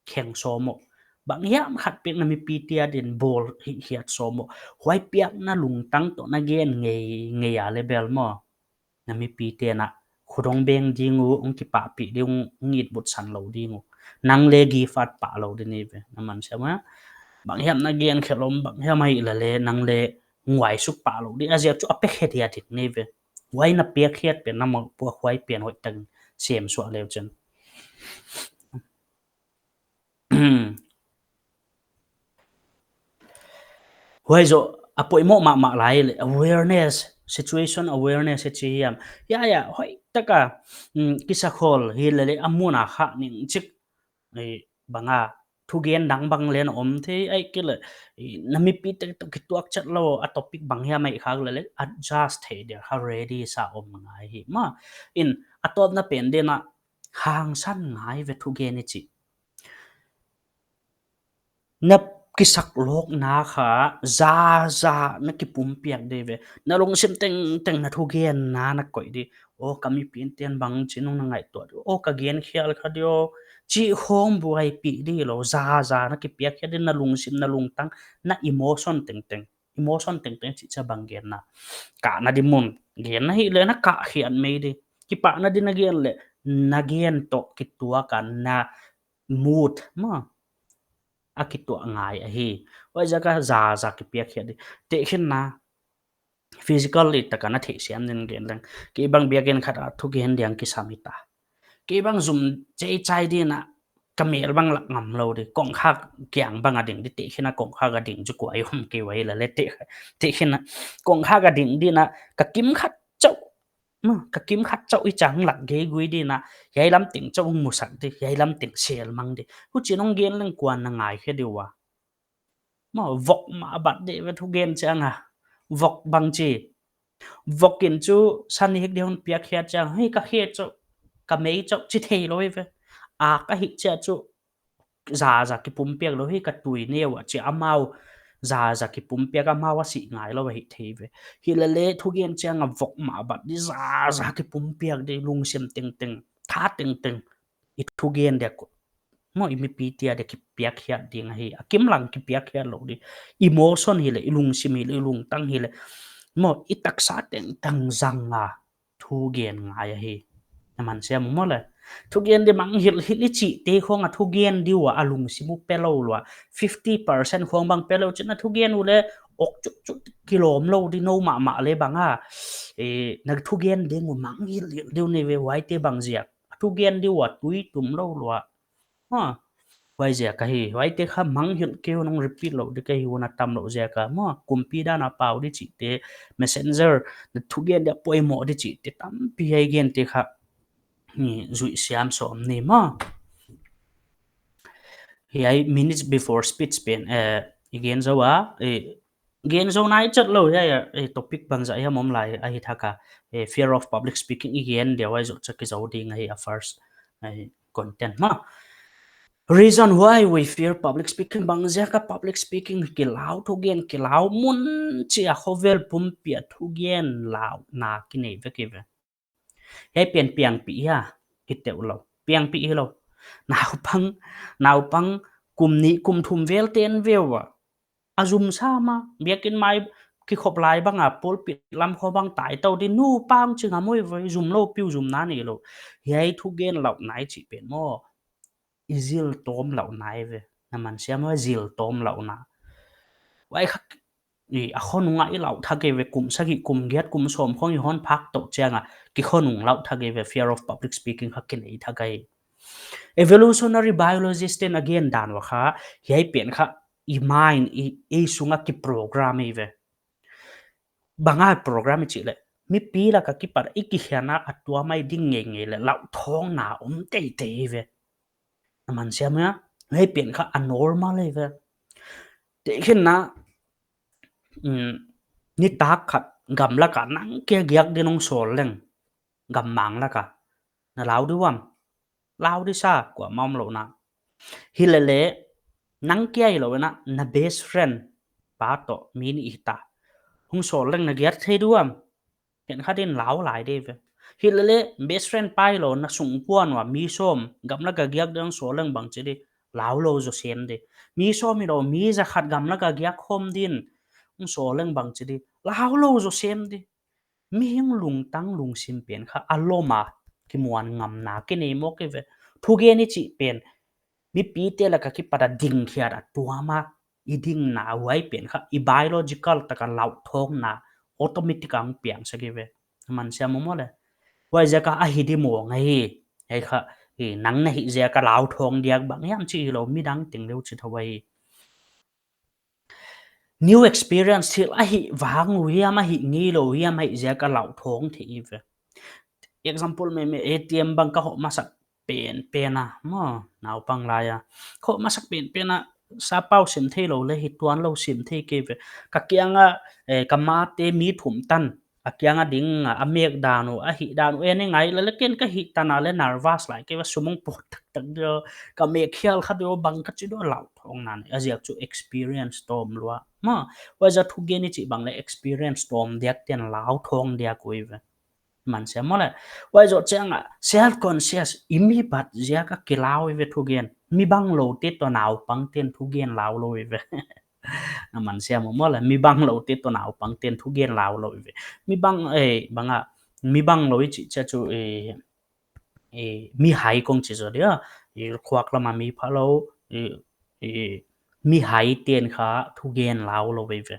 kheng sawm uh. Bang hiam khat bek na mipite adin bawl hihkhiat sawm uh. Huai piakna lungtang toh na gen ngeingei a leh bel maw, na mipite'n a khut hong beng ding uh, hong kipahpih ding uh, hong itbutsan lou ding uh. Nang leh give up pah lou di nei ve. Na man siam maw. Bang hiam na gen khelh om, bang hiam ahih leh leh nang leh nguaisuk pah lou di. A ziak chu a pekhe dia ding nei ve. Huai na piak hiat pen na mawh pua huai pen hoih tak sem suah leu chen. Huai zoh a poimoh mahmah lai leh awareness, situation awareness i chi hiam. Ya, ya, hoihtak a, mm, kisakhol hi leh leh a mun a kha ning chik, eh, bang a, thugen dang bang leng om thei ahihkeileh, eh, na mipite toh kituak chet lou a topic bang hiam ahih khak leh leh adjust thei dia kha ready sa om ngai hi maw. In a tawpna pen din a hangsan ngai ve thugen i chih. Na kisaklawkna kha zaza na kipumpiak di ve. Na lungsim tengteng na thugenna na koih di. Aw, ka mipite'n bang chin uh na ngaihtuah di. Aw, ka gen khial kha di aw. Chih khawng buaipih di lou, zaza na kipiak hiat di na lungsim na lungtang na emotion tengteng. Emotion tengteng chih cha bang genna. Kahna di mun. Genna hi leh na kah hiat mai di. Kipahna di na gen leh, na gen toh kituak a na mood maw a kituak ngai ahi. Huaiziak a zaza kipiak hiat di. Tehkhinna physically tak a na theihsiam din gen leng. Kei bang biakinn khat a thugen di'n kisam hi ta. Kei bang zum cheichai din a ka mel bang lak ngam lou di. Kongkhak kiang bang a ding di tehkhinna kongkhak a ding chu kuai om kei uh ahi leh leh teh, tehkhinna kongkhak a ding din a ka kim khat chauh maw, ka kim khat chauh i chang lak gei gui din a, hiai lam teng chauh hong musak di, hiai lam teng sel mang di. Huchi'n hong gen leng kua'n na ngaikhe di ua. Maw, vok mah bat di ve thugen chiang a. Vok bangchi. Vok in chu sa nek di hon piak hiat chiang, hei ka hiat chauh, ka mei chauh chi thei lou ve. A ka hih chiah chu zaza kipumpiak lou hi ka tui neu a chi amau zaza kipumpiak amau a sih ngai lou hi thei ve. Hi leh leh thugen chiang a vok mah bat di zaza kipumpiak di lungsim tengteng, tha tengteng. I thugen dia ko. Maw i mipite dia kipiak hiat ding ahi. A kim lang kipiak hiat lou di. Emotion hi leh, i lungsim hi leh, i lungtang hi leh. Maw i taksa tengteng zang a thugen ngai ahi. Na man siam maw leh. Thugen di mangngilh hilh i chihte khawng a thugen di ua a lungsim uh pe lou lua. Fifty percent khawng bang pe lou chin a thugen uh leh ok chukchuk kilawm lou di nou mahmah leh bang a. Eh, na thugen ding uh mangngilh hilh di uh nei ve huaite bang ziak. A thugen di ua tui tum lou lua. Ha. Huaiziak ahi, huaite kha mangngilh kei un hong repeat lou di ka hi un a tam lou ziak a maw, kumpi dan a pau di chihte, messenger, na thugen dia poimoh di chihte, tampi hiai gente kha, ni zuih siam sawm ni maw. Hiai minutes before speech pen, eh, i gen zou a, eh, gen zou nai chet lou, hiai, eh, topic bangzah hiam om lai ahi thak a, eh, fear of public speaking i gen dia, huai zoh chiang kizou ding ahi a first, eh, content mah. Reason why we fear public speaking, bangziak a public speaking kilau, thugen kilau mun chia khovel pumpi a thugen lauhna kinei vek ive. Hiai pen piangpih hia, kiteuh lou. Piangpih hilou. Naupang, naupang kum nih kum thum vel ten veu a, a zum sam a, biakinn mai kikhop lai bang a, pulpit lam khong bang tai tou di, nupa hong chi ngam uh ve, zum lou piu, zumna neilou. Hiai thugen lauhna i chih pen maw, i zil tawm lauhna ive. Na man siam maw, zil tawm lauhna. Huai kha, i, a khonung a i lauh thak ive, kum sagih, kum giat, kum sawm khong i hon phak tou chiang a, kikhonung lauh thak ive, fear of public speaking kha kinei thak ahi. Evolutionary biologist ten a gen dan uah kha, hiai pen kha, i mind, i, i sung a kiprogram ive. Bang a program i chih leh, mipi lak a kipat i kikhen a, a tuam a i ding ngeingei leh, lauhthawngna om teitei ive. Na man siam maw, hiai pen kha a normal ive. Tehkhinna, mm, nitak khat gamlak a nang kia giak din hong sawl leng, gammang lak a, na lau di uam? Lau di sa, kuamah omlou na. Hilele, nang kia hilou na, na best friend pa toh mi nih hita, hong sawl leng na giat thei di uam? Khenkhat in lau lai di ve. Hilele, best friend pa hilou na sungkuan ua mi sawm gamlak a giak din hong sawl leng bangchi di? Lau lou zaw sem di. Mi sawm hilou, mi zakhat gamlak a giak khawm din hong sawl leng bangchi di? Lau lou zaw sem di. Mihing lungtang lungsim pen kha a lom a, kimuan ngamna kinei mawk ive. Thugen i chih pen, mipite lak a kipat a dingkhiat a tuam a i dingna, huai pen kha i biological tak a lauhthawngna automatic a hong piangsak ive. Man siam maw le. Huaiziak a ahi di mawk ahi. Hiai kha, i, nang na hih ziak a lauthawng diak bang hiam chih hilou, midang teng leng chi thou ahi. New experience, thil a hih vang uh hiam, a hih ngeilou hiam, a hih ziak a lauthawng thei ive. Example, me, me A T M bang ka hoh masak penpen a, maw, naupang lai a. Ka hoh masak penpen a, sapau sim theilou leh hi tuanlou sim thei kei ve. Ka kiang a, eh, ka mate mi thum tan a kiang a ding a, a mek dan uh, a hih dan uh en i ngai leh, leh ken ka hih tan a leh nervous lai kei ve, sum hong pawt taktak di uh, ka mek khial kha di uh, bang ka chi di uh, lauthawngna nei. A ziak chu experience tawm lua. Maw, huaiziak thugen i chih bang leh experience tawm diak ten lauthawng diak uh ive. Man siam maw le. Huai zoh chiang a self conscious, i mi bat ziak a kilau ive thugen. Mi bangloute toh naupang ten thugen lau lou ive. Na man siam maw le, mi bangloute toh naupang ten thugen lau lou ive. Mi bang, eh, bang a, mi banglou i chih chiang chu, eh, eh, mihai kong chi zaw dia, eh, khuak lam a mi phalou, eh, eh, mihai ten kha thugen lau lou ive.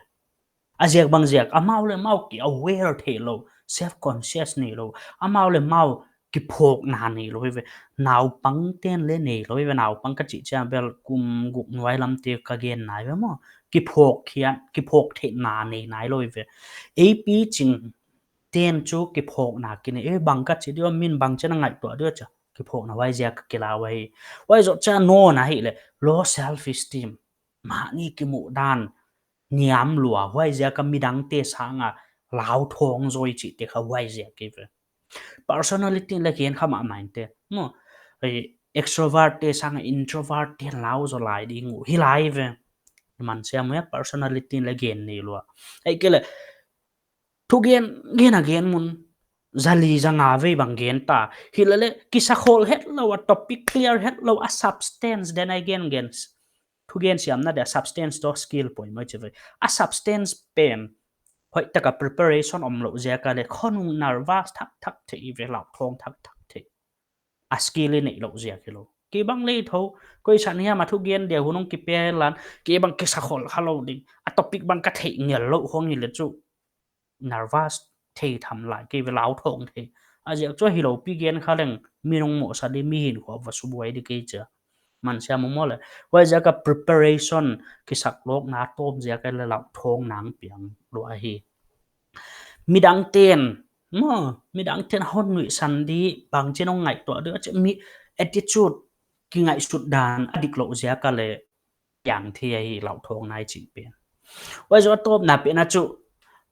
A ziak bang ziak, amau leh amau ki aware theilou, self conscious neilou, amau leh amau kiphawkna neilou ive. Naupang ten leng neilou ive, naupang ka chih chiang bel kum guk nuai lam te ka gen nai ve maw. Kiphawk khian, kiphawk theihna nei nailou ive. Ei pi ching ten chu kiphawkna kinei, eh, bang ka chi di uh, min bang chi'n a ngaihtuah di uh chia. Kiphawkna huaiziak a kilau ahi. Huai zoh chiang nawn ahihleh, low self esteem. Mahni kimuh dan niam lua, huaiziak a midangte sang a lauthawng zaw i chihte kha huaiziak ive. Personality leh gen kha mahmah inte. Maw, eh, extrovert te sang a introvert te lau zaw lai ding uh hi lai ve. Man siam maw, personality leh gen nei lua. Ahihkeileh, thugen, gen a gen mun, zali zanga vei bang gen ta. Hilele, kisakhol hetlou a, topic clear hetlou a, substance den a gen gen. Thugen siamna dia substance toh skill poimoh chi ve. A substance pen, hoihtak a preparation omlou ziak a leh, khonung nervous thakthak thei ve, lauthawng thakthak thei. A skill i neihlouh ziak hilou. Kei bang leh thou, koi san hiam a thugen dia hun hong kipia lan, kei bang kisakhol khalou ding. A topic bang ka theih ngel lou hong hileh chu nervous thei tham lai, kei ve lauthawng thei. A ziak chu hilou pi gen kha leng, mi nung mohsa di, mi hinkhua va subuai di kei chia. Man siam maw le. Huaiziak a preparation, kisaklawkna tawm ziak a leh lauthawngna hong piang lua hi. Midang ten, maw, midang ten hon nuihsan di, bang chi'n hong ngaihtuah di uh chia, mi attitude, kingaihsut dan a dik louh ziak a leh piang thei ahi lauthawng nai chih pen. Huai zoh a tawpna pen a chu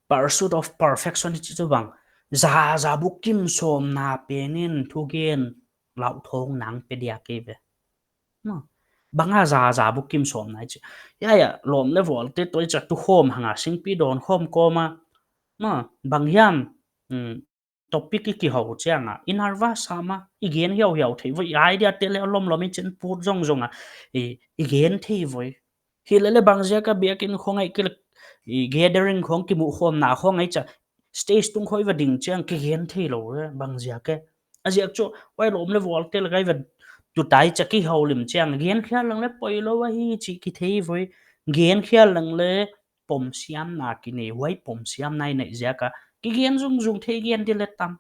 pursuit of perfection chih chu bang, za za bukim sawmna pen in thugen lauthawng nang pe diak ei ve. Maw, bang a za za bukim sawmna i chih. Ya, ya, lawm leh vualte toh i chah tu khawm hang a singpi dawn khawm kawm a. Maw, bang hiam, um, topic i kihou chiang a, i nervous sam a, i gen hiauhiau thei voi, i idea te leh lawmlawm i chin put zongzong a, i, i gen thei voi. Hilele bang ziak a biakin khong ahihkeileh, i gathering khong kimuh khawmna khong i chah, stage tung khong i va ding chiang kigen theilou e, bang ziak e. A ziak chu, huai lawm leh vualte lak a i va tu ta i chah kihoulim chiang, gen khial leng leh poilou ahi chih kithei voi, gen khial leng leh pom siamna kinei, huai pom siamna i neih ziak a kigen zungzung thei gen di leh tam.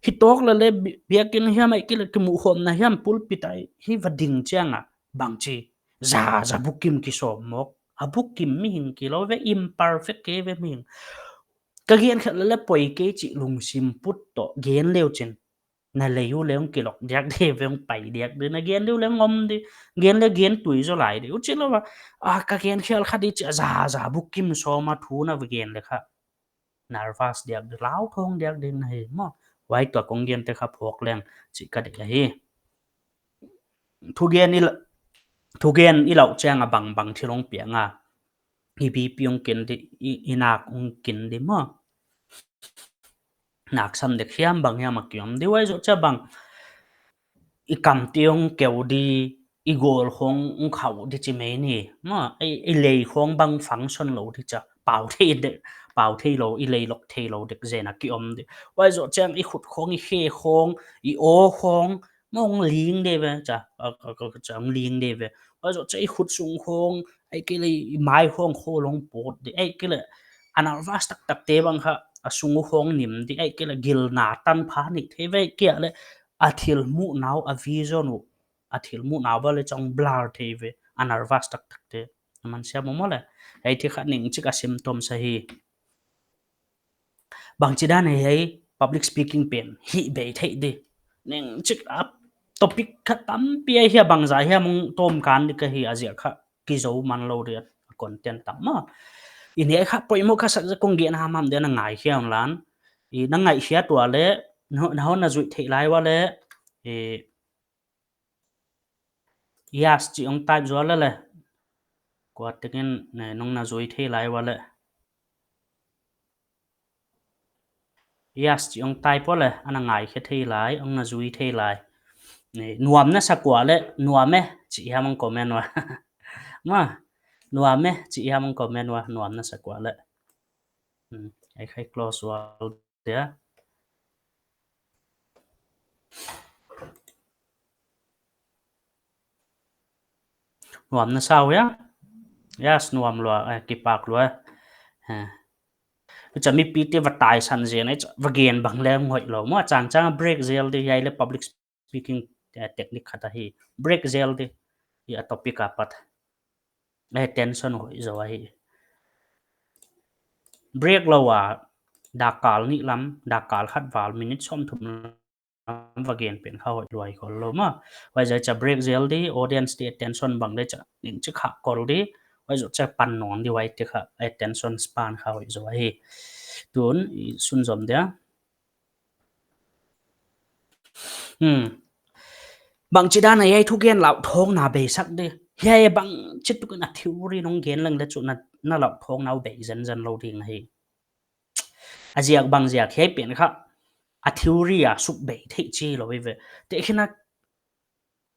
Hi tawk leh leh bi-, biakin hiam ahihkeileh kimuh khawmna hiam pulpit a i va ding chiang a bangchi, za za bukim kisawm mawk. A bukim mihing kilou ve, imperfect kei ve mihing. Ka gen khat leh leh poi kei chih lungsim put toh gen leu chin, na lei uleh hong kilawk diak di ve, hong pai diak di, na gen di uleh hong om di, gen leh gen tui zaw lai di. Huchi lou a, a, ka gen khial kha di chih a za za bukim sawm a thu na va gen leh kha nervous diak di, lauthawng diak di na hi maw. Huai toh kong gen te kha phawk leng chih ka deih ahi. Thugen i la-, thugen i lauh chiang a bang bang thil hong piang a, i B P hong kin di, i, i nak hong kin di maw. Nak sam dek hiam bang hiam a kiom di, huai zoh chiah bang i kam te hong keu di, i gawl khong hong khauh di chi mai ni. Maw, i, i lei khong bang function lou di chia, pau thei dek, pau theilou, i lei lawk theilou dek zen a kiom di. Huai zoh chiang i khut khong, i khe khong, i aw khong, maw hong ling di ve chia, a, a, a, chia hong ling di ve. Huai zoh chiah i khut sung khong, ahihkeileh i mai khong khawl hong pawt di, ahihkeileh a nervous taktak te bang kha a sung uh khong nim di, ahihkeileh gilna tanpha neih thei ve, ahihkeileh a thil muhna uh, a vision uh, a thil muhna uh bang leh chia hong blur thei ve, a nervous taktak te. Na man siam maw leh. Hiai te kha ning chik a symptoms ahi. Bangchidan a hiai public speaking pen hih bei theih di. Ning chik a topic kha tampi ahi a, bangzah hiam hong tawm kan di ka hi a, ziak kha kizou man lou di a, content tam maw. I neih kha poimoh ka sak ziak kong gen hamham di a, na ngaihkhiat un lan. I na ngaihkhiat ua leh, na, na hon na zuih theih lai ua leh, i, yes chih hong type zual leh leh. Kua tekin, ne, nong na zui thei lai ua leh. Yes chih hong type ua leh, ana ngaihkhe thei lai, hong na zui thei lai. Ne, nuam na sa kua leh, nuam e, chih hiam hong comment ua. Maw, nuam e, chih hiam hong comment ua, nuam na sa kua leh. Hmm, ei khai close ua. Tia. Nuam na sa uh hia? Yes, nuam lua, eh, kipak lua, eh. Eh. Chia mipi te va taisan zen, eh, va gen bang leng hoih lou. Maw changchang break zel di, hiai leh public speaking, eh, technique khat ahi. Break zel di, hiai topic apat. Eh, tension hoih zaw ahi. Break lou a, dakkal nih lam, dakkal khat val, minute sawmthum lam va gen pen kha hoih lua hi khol lou maw. Huai zoh chia break zel di, audience te attention bang leh chia, ning chik kha kol di, huai zoh chia pan nawn di, huai te kha attention span kha hoih zaw ahi. Tun, i sunzom dia. Hmm. Bangchidan a hiai thugen lauthawng na bei sak di. Hiai bangchituk in a theory nong gen leng leh chu na, na lauthawng na uh bei zenzen lou ding ahi. A ziak bang ziak hiai pen kha a theory a suk bei theih chi lou ve. Tehkhin a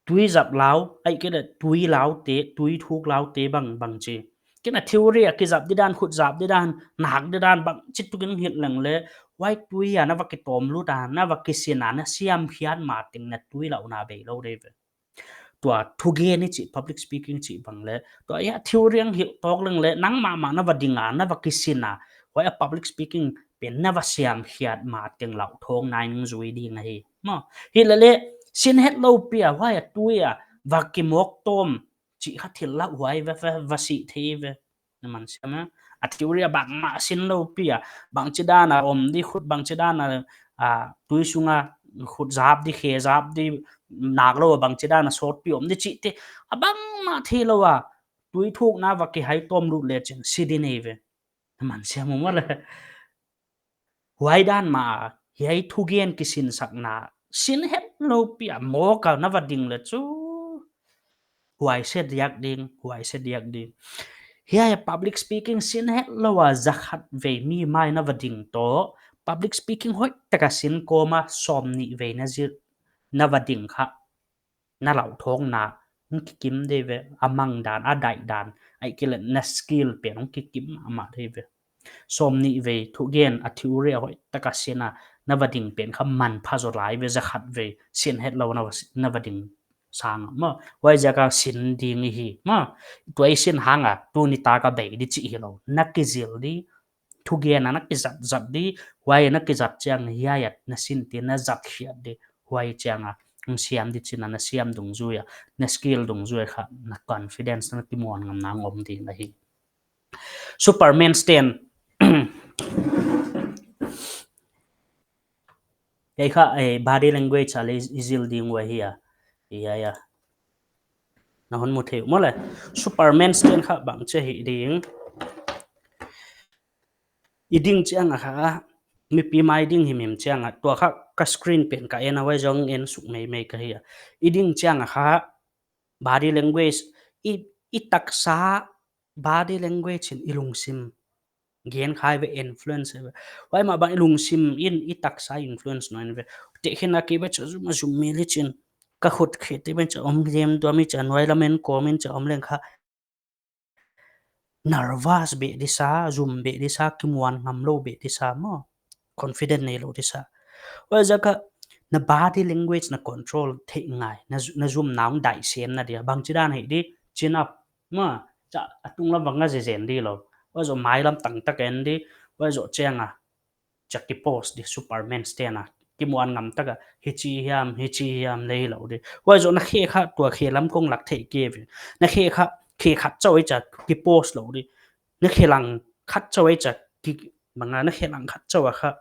tui zap lau, ahihkeileh tui lau te, tui thuk lau te bang, bangchi. Ken a theory a kizap di dan, khut zap di dan, nak di dan bangchituk in hilh leng leh, huai tui a na va kitawm lut a, na va kisin a, na siam khiat ma teng na tui lauhna bei lou di ve. Tua thugen i chih, public speaking chih bang leh, tua hiai theory hong hilh tawk leng leh, nang mahmah na va ding a, na va kisin a, huai a public speaking pen na va siam khiat ma teng lauthawng nai nung zui ding ahi. Maw, hilele, sin hetlou pi a, huai a tui a, va kimawk tawm, chih kha thil lauhuai va, va, va sih thei ve. Na man siam a, a theory a bangmah sin lou pi a, bangchidan a om di khut, bangchidan a, a, tui sunga khut zap di, khe zap di, nak lou a bangchidan a sawtpi om di chihte, a bangmah theilou a, tui thukna va kihai tawm lut lechin si di nei ve. Na man siam uh maw le. Huai dan mah, hiai thugen kisinsakna, sin hetlou pi a mawk a na va ding le chu, huai se diak ding, huai se diak ding. Hiai public speaking sin hetlou a za khat vei mi mai na va ding toh, public speaking hoihtak a sin kawm a sawmnih vei na zil, na va ding kha, na lauthawngna hong kikim di ve, a mang dan, a daih dan, ahihkeileh na skill pen hong kikim mahmah di ve. Sawmnih vei thugen a theory a hoihtak a sin a na va ding pen kha manpha zaw lai ve, za khat vei sin hetlou na va, na va ding sang a maw. Huaiziak a sin ding i hi maw. Tua i sin hang a tuni tak a bei di chih hilou, na kizil di, thugen a na kizat zat di, huai na kizat chiang hiai a na sin te na zat khiat di, huai chiang a hong siam di chin a na siam dungzui a, na skill dungzui kha na confidence, na kimuan ngamna hong om ding ahi. Superman stand. Hiai kha, eh, body language a leh i zil ding uh ahi a. Hiai a. Na hon mu thei uh maw le. Superman stand kha bangchi hih ding. I ding chiang a kha, mipi mai ding himhim chiang a, tua kha ka screen pen ka en a, huai zong en suk meimei ka hi a. I ding chiang a kha, body language, i, i taksa body language in i lungsim gen kha ve, influence ve. Huai mah bang i lungsim in i taksa influence nawn ve. Tehkhin a kei bang cha zum a zum mi lichin, ka khut khe te bang cha om dem tua mi cha nuai lam en kawm in cha om leng kha nervous beh di sa, zum beh di sa, kimuan ngamlou beh di sa maw. Confident neilou di sa. Huaiziak a na body language na control theih ngai, na zu-, na zumna hong daih semna dia. Bangchidan hih di, chin up maw, cha a tunglam va nga zezen di lou. Huai zoh mailam tangtak en di, huai zoh chiang a cha ki pose di, Superman stand a. Kimuan ngam tak a, hichi hiam, hichi hiam leh hilou di. Huai zoh na khe kha, tua khe lam kong lak theih kei ve. Na khe kha, khe khat chauh ei cha ki pose lou di. Na khe lang khat chauh ei cha ki, bang a na khe lang khat chauh a kha,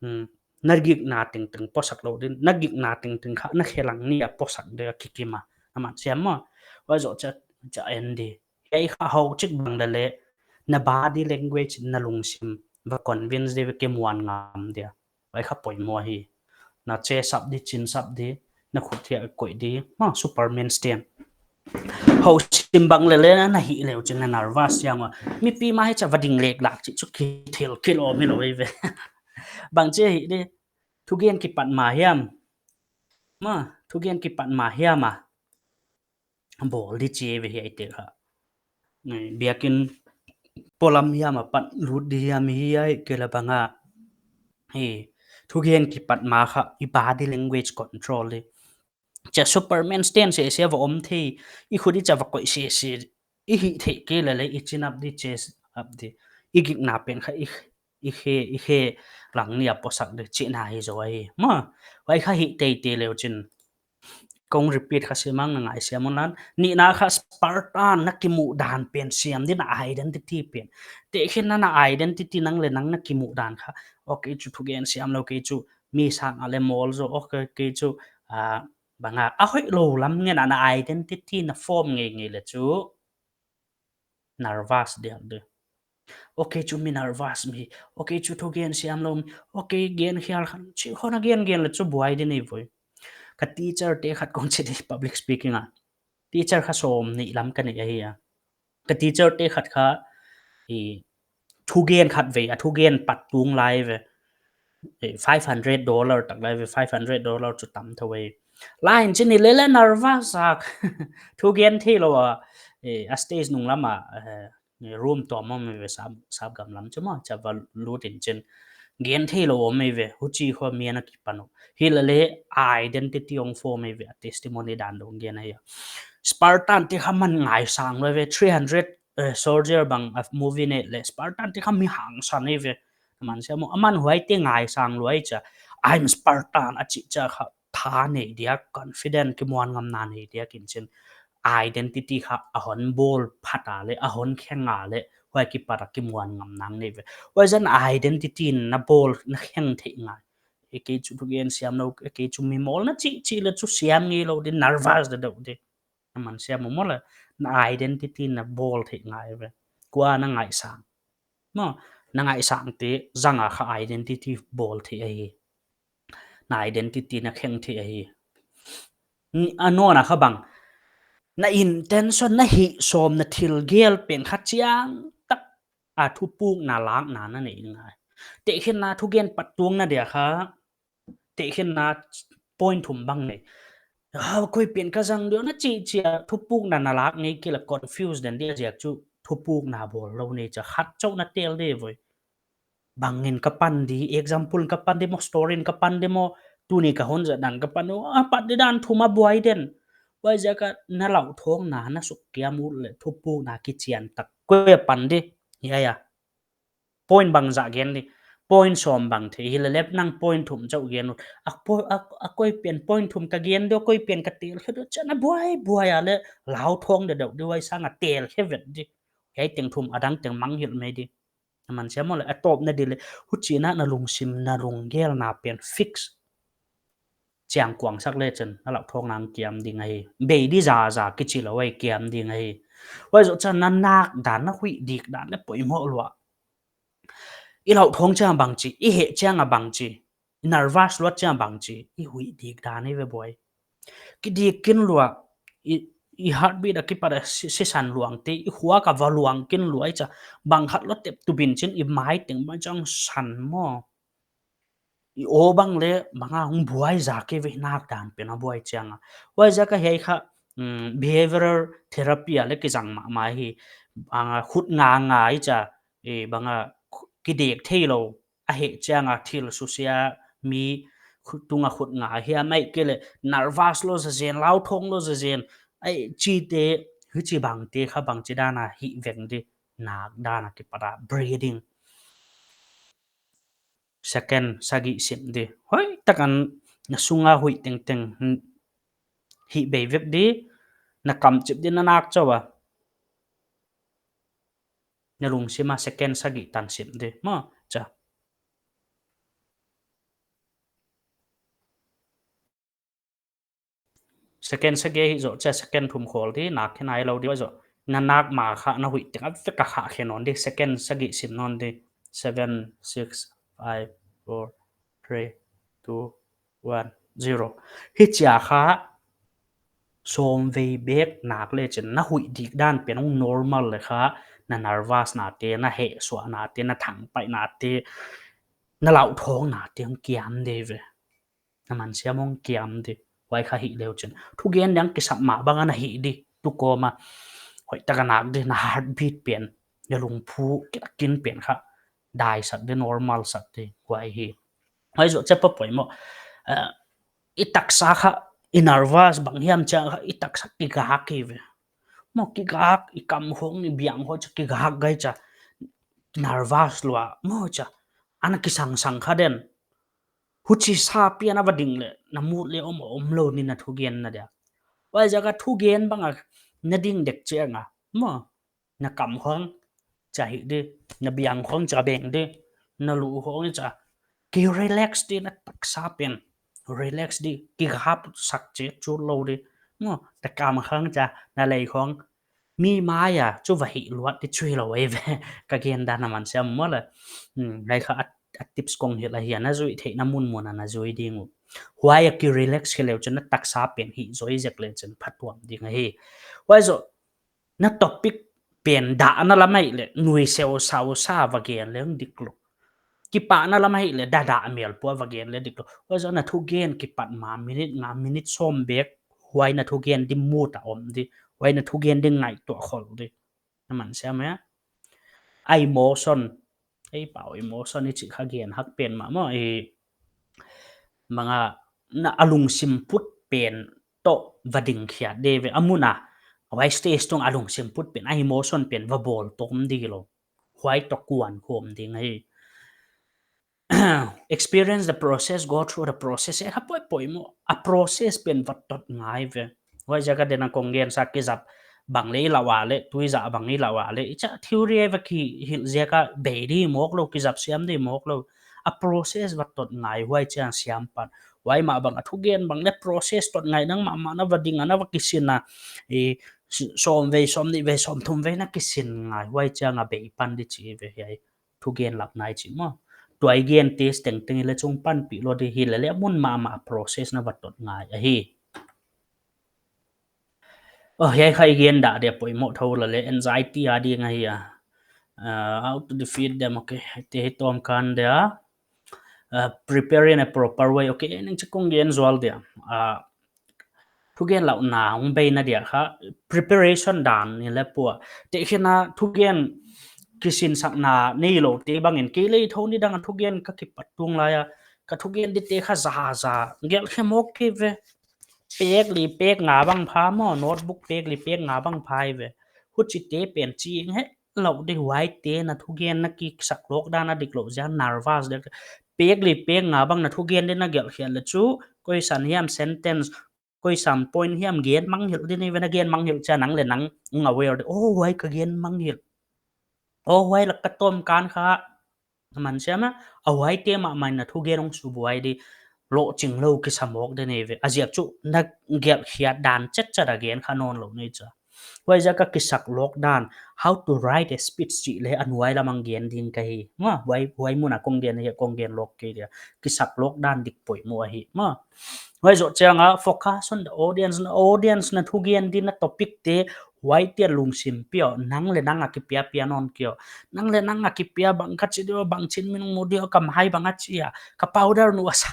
hmm, na gikna tengteng posak lou di. Na gikna tengteng kha, na khe lang nih a posak di a kikim a. Na man siam maw. Huai zoh cha, cha en di. Hiai kha hau chik bang leh leh, na body language na lungsim va convince di ve, kimuan ngam dia. Huai kha poimoh hi. Na chest up di, chin up di, na khut hiai koih di, maw, Superman stand. Hau sim bang leh leh na hih leh chin na nervous siam a. Mipi mai cha va ding lek lak chih chu kithil kilawm hilou ei ve. Bangchi hih di, thugen kipat ma hiam. Maw, thugen kipat ma hiam a bawl di chi ve hiaite kha. Eh, biakin polam hiam a pat lut di hiam hi ahihkeileh bang a. Eh, thugen kipat ma kha i body language control di. Cha Superman stand sese va om thei, i khut i cha va koih sese, i hih theih kei leh leh i chin up di, chest up di. I gikna pen kha i, i khe, i khe lang nih a posak di chihna hi zaw hi. Maw, huai kha hih teitei leu chin. Kong repeat kha sim ang, na ngaihsiam un lan. Nihna kha Spartan na kimuh dan pen siam di, na identity pen. Tehkhin a na identity nang leh nang na kimuh dan kha. Okay chu thugen siamlou, okay chu mi sang a leh mawl zaw, okay chu, ah, bang a, a hoihlou lam ngen a na identity na form ngeingei leh chu nervous diak di. Okay chu mi nervous mi, okay chu thugen siamlou mi, okay gen khial khan, chih khong a gen gen leh chu buai di nei voi. Ka teacher te khat kong chi di, public speaking a. Teacher kha sawmnih lam ka nei ahi a. Ka teacher te khat kha, i, thugen khat vei, a thugen pat tung lai ve. Eh, five hundred dollar tak lai ve, five hundred dollar chu tam thou ve. Lai in chin i leh leh nervous sak. Thugen theilou a, eh, a stage nung lam a, eh, room tuam om ve, sap, sap gam lam chu maw, cha va lut in chin. Gen theilou om ve, huchi khong mi ana kipan uh. Hi leh leh identity hong form ve, a testimony dan dong gen ahi a. Spartan te kha man ngaisang lou ve, three hundred, eh, soldier bang a movie ne leh Spartan te kha mi hangsan ve. Man siam maw, aman huaite ngaisang lou ai cha, "I'm Spartan," a chih cha kha tha nei diak, confident, kimuan ngamna nei diak in chin. Identity kha a hon bawl phat a leh, a hon kheng a leh, huai kipat a kimuan ngamna nei ve. Huai zan identity na bawl, na kheng theih ngai. kei chu thugen siam lou, kei chu mi mawl na chih chih leh chu siam ngeilou di, nervous deuhdeuh di. Na man siam maw le, na identity na bawl theih ngai ve. Kua na ngaihsang. Maw, na ngaihsangte zang a kha identity bawl theih ahi. Na identity na kheng theih ahi. Ni a nawn a kha bang, na intention, na hih sawm, na thil gel pen kha chiang tak a thupukna lakna na nei ngai. Tehkhinna thugen pat tuang na dia kha, tehkhinna point thum bang nei. Ha, koi pen ka zang diam na chih chih a thupukna na lak ngei kei leh confuse den dia ziak chu thupukna bawl lou nei cha khat chauh na tel di voi. Bangin ka pan di, example ka pan di maw, story in ka pan di maw, tuni ka hon zat dan ka pan di, a pat di dan thum a buai den. Huaiziak a na lauthawngna na suk kiam ut leh thupukna kichian tak koi a pan di. Ya, ya. Point bangzah gen di. Point sawm bang thei hi leh leh nang point thum chauh gen ut. A po-, a, a koi pen point thum ka gen di, koi pen ka tel khe di, cha na buai buai a leh lauthawng deuhdeuh di, huai sang a tel khe vet di. Hiai teng thum a dang teng mangngilh mai di. Na man siam maw le, a tawpna di leh, huchi'n a na lungsim, na lunggelna pen fix chiang kuangsak leh chun, na lauthawngna kiam ding ahi. Bei di zaza kichi lou ahi, kiam ding ahi. Huai zoh chiang na nak dan, na huih dik dan leh poimoh lua. I lauthawng chiang bangchi, i heh chiang a bangchi, i nervous luat chiang bangchi, i huih dik dan ahi ve buai. Kidik kin lua, i, i heartbeat a kipat a si-, sisan luang te, i huak a va luang kin lua i cha, bang khat lua tep tu bin chin i mai teng bang chang san maw. I aw bang leh, bang a hong buai zak kei ve nak dan pen a buai chiang a. Huaiziak a hiai kha, mm, behavioral therapy a leh kizang mahmah hi, bang a khut nga nga i cha, e, bang a khu-, kidek theilou, a heh chiang a thil susia mi khu-, tung a khut nga hiam ahihkeileh nervous lou zazen, lauthawng lou zazen, ai chihte, huchi bangte kha bangchi dan a hih veng di, nak dan a kipat a breathing. Second sagih sim di. Hoihtak a na sung a huih tengteng, hmm, hih bei vek di, na kamchip di na nak chauh a. Na lungsim a second sagih tan sim di. Maw, cha. Second sagih hih zoh chiang second thum khol di, nak khe nailou di zoh. Na nak ma kha, na huih teng a vek a kha khe nawn di, second sagih sim nawn di. Seven, six, five, four, three, two, one, zero. Hichia kha, sawm vei bek nak leh chin, na huih dik dan pen hong normal leh kha, na nervous na te, na hehsuah na te, na thangpaih na te, na lauthawng na te hong kiam di ve. Na man siam hong kiam di. Huai kha hih leu chin. Thugen dang kisap mah bang a na hih di. Tu kawm a. Hoihtak a nak di na heartbeat pen. Na lungphu kitak kin pen kha. Dai sak di, normal sak di. Huai hi. Huai zoh chiang pa poimoh. Eh, i taksa kha, i nervous bang hiam chiang kha, i taksa kigak kei ve. Maw kigak, i kam khong, i biang khong cha kigak gai cha. Nervous lua. Maw cha. Ana kisangsang kha den. Huchi sa pian a va ding leh, na mood leh om, omlou ni na thugen na dia. Huaiziak a thugen bang a na ding dek chiang a. Maw, na kam khong cha hih di, na biang khong cha beng di, na lu khong cha. Ki relax di na taksa pen. Relax di, kigap sak chih chu lou di. Maw, na kam khong cha, na lei khong. Mi mai a, chu va hih luat di chu hilou ei ve. Ka gen dan na man siam maw le. Hmm, hiai kha a, a tips kong hilh ahi a, na zui theihna munmun a na zui ding uh. Huai a ki relax khe leu chun na taksa pen hih zoi zek leh chun phatuam ding ahi. Huai zoh, na topic pen dahna lam ahih leh, nuisel sau sa va gen leh hong dik lou. Kipahna lam ahih leh, dah dah mel pua va gen leh dik lou. Huai zoh na thugen kipat ma minute nga, minute sawm bek, huai na thugen di mood a om di, huai na thugen di ngaihtuah khol di. Na man siam maw. A emotion, ei pau emotion i chih kha gen hak pen mah maw, i bang a na a lungsim put pen toh va ding khiat di ve a mun a. Huai stage tung a lungsim put pen, a emotion pen va bawl tawm di lou. Huai toh kuan khawm ding ahi. Experience the process, go through the process. E kha poi poimoh, a process pen va tot ngai ve. Huaiziak a den a kong gen sa kizap bang leh i lau a leh, tui zah bang i lau a leh. I cha theory ei va kihilh ziak a bei di mawk lou, kizap siam di mawk lou. a process va tot ngai, huai chiang siam pan. Huai mah bang a thugen bang leh process tot ngai, nangmah mah na va ding a, na va kisin a, i, s-, sawm vei, sawmnih vei, sawmthum vei na kisin ngai, huai chiang a bei pan di chi ve hiai. Thugen lak nai chi maw. Tua i gen test tengteng i leh chungpan pi lou di hi leh leh mun mahmah process na va tot ngai ahi. Oh, hiai kha i gen dah dia poimoh thou leh leh anxiety a ding ahi a. Uh, how to defeat them, okay. Te hi tawm kan dia. Uh, prepare in a proper way, okay. Ning chi kong gen zual dia. Uh, thugen lauhna hong beina dia kha preparation dan ni leh pua. Tehkhin a thugen kisinsakna neilou te bangin kei leh thou ni dang a thugen ka kipat tung lai a. Ka thugen di te kha za za. Gelh khe mawk kei ve. Pek li pek nga bang pha maw, notebook pek li pek nga bang pha ve. Huchi te pen chi nge lou di, huai te na thugen na kisak lawk dan a dik lou ziak nervous dek. Pek li pek nga bang na thugen di na gelh khial leh chu, koi san hiam sentence, koi san point hiam gen manghilh di ni ve, na gen manghilh chiang nang leh nang aware di. Oh, huai ka gen manghilh. Oh, huai lak ka tawm kan kha. Man siam a, a huai te mahmah in na thugen hong subuai di, lohching lou kisa mawk di ni ve. A ziak chu na gelh khiat dan chetchet a gen kha nawn lou ni cha. Huai ziak a kisak lawk dan, how to write a speech chih leh a nuai lam a gen ding ka hi. Maw, huai, huai mun a kong gen hi, kong gen lawk kei dia. Kisak lawk dan dik poimoh ahi. Maw. Huai zoh chiang a focus on the audience, na audience na thugen di na topic te, huai te lungsim pia, nang leh nang a kipia pia nawn kei. Nang leh nang a kipia bang ka chi di, bang chin min mu di, ka mai bang a chi a, ka powder nu a sa,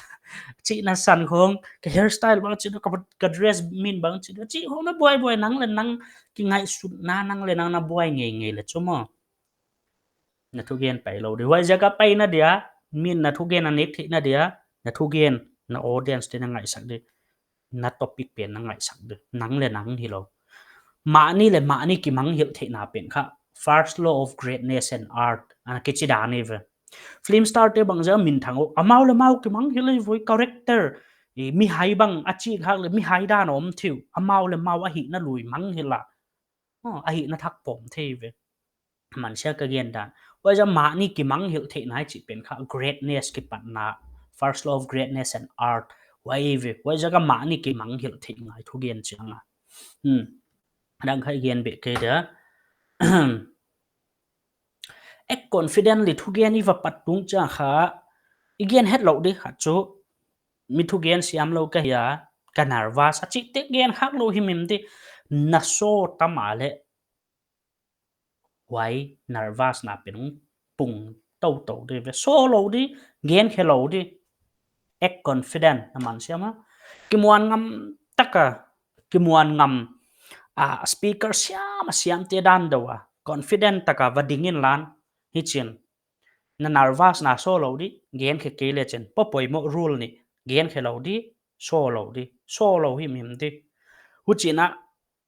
chihna san khong, ka hairstyle bang chi di, ka, ka dress min bang chi di, chih khong na buai buai, nang leh nang kingaihsutna, nang leh nang na buai ngeingei leh chu maw. Na thugen pai lou di. Huai ziak a paina dia, min na thugen a nek theihna dia, na thugen, na audience te na ngaihsak di. Na topic pen na ngaihsak di. Nang leh nang hilou. Mahni leh mahni kimanghilh theihna pen kha first law of greatness and art ana kichi dan ni ve. Film star te bang ziak a minthang uh, amau leh amau kimanghilh ei voi, character. I, mihai bang a chi khak leh mihai dan om thei uh. Amau leh amau a hihna lui manghilh a. Oh, a hihna thak pom thei ve. Man sia ka gen dan. Huai ziak a mahni kimanghilh theihna chih pen kha greatness kipatna. First law of greatness and art. Huai ve. Huai ziak a mahni kimanghilh theih ngai thugen chiang a. Hmm. Dang kha i gen beh kei dia. Act confidently thugen i va pat tung chiang kha, i gen het lou di kha chu, mi thugen siam lou ka hi a, ka nervous a chih te gen khak lou himhim di, na saw tam a leh huai nervous na pen pung tou tou di ve, saw lou di, gen khe lou di. Act confident na man siam a. Kimuan ngam tak a, kimuan ngam a, speaker siam a siam te dan deuh a, confident tak a va ding inla, hichin. Na nervous na saw lou di, gen khe kei leh chin. Poimoh rule ni, gen khe lou di, saw lou di, saw lou himhim di. Huchi'n a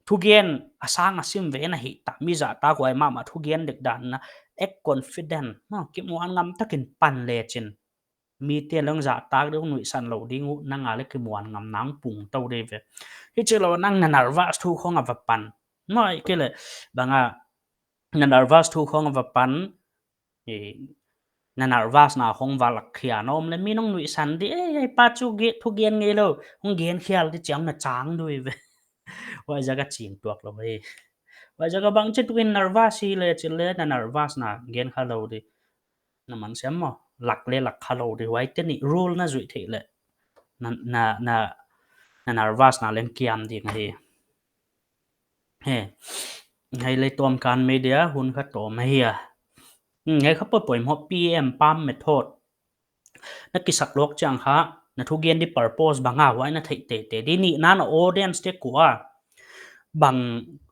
thugen a sang a sim ve na hi ta, mi zahtak huai mahmah thugen dek dan na, act confident, maw, kimuan ngam takin pan leh chin. Mite'n leng zahtak deuh nuihsan lou ding uh, nang a leh kimuan ngam nang pung tou di ve. Hichi lou nang na nervous thu khong a va pan. Maw, ahihkeileh bang a na nervous thu khong a va pan, i, na nervous na khong va lak khia na om leh mi nong nuihsan di, eh, ei pa chu ge, thugen ngeilou, hong gen khial di chiang na chang di ve. Huai ziak a ching tuak lou hi. Huai ziak a bangchi tukin nervous hi leh chin leh na nervous na gen kha lou di. Na man siam maw, lak leh lak kha lou di, huai te ni rule na zuih theih leh. Na, na, na, na nervous na leng kiam ding hi. He. Hiai leh tawm kan media hun kha tawm ahi a. Hmm, hiai kha poimoh P M palm method. Na kisak lawk chiang kha, na thugen di purpose bang a huai na theih teitei di, nihna na audience te kua, bang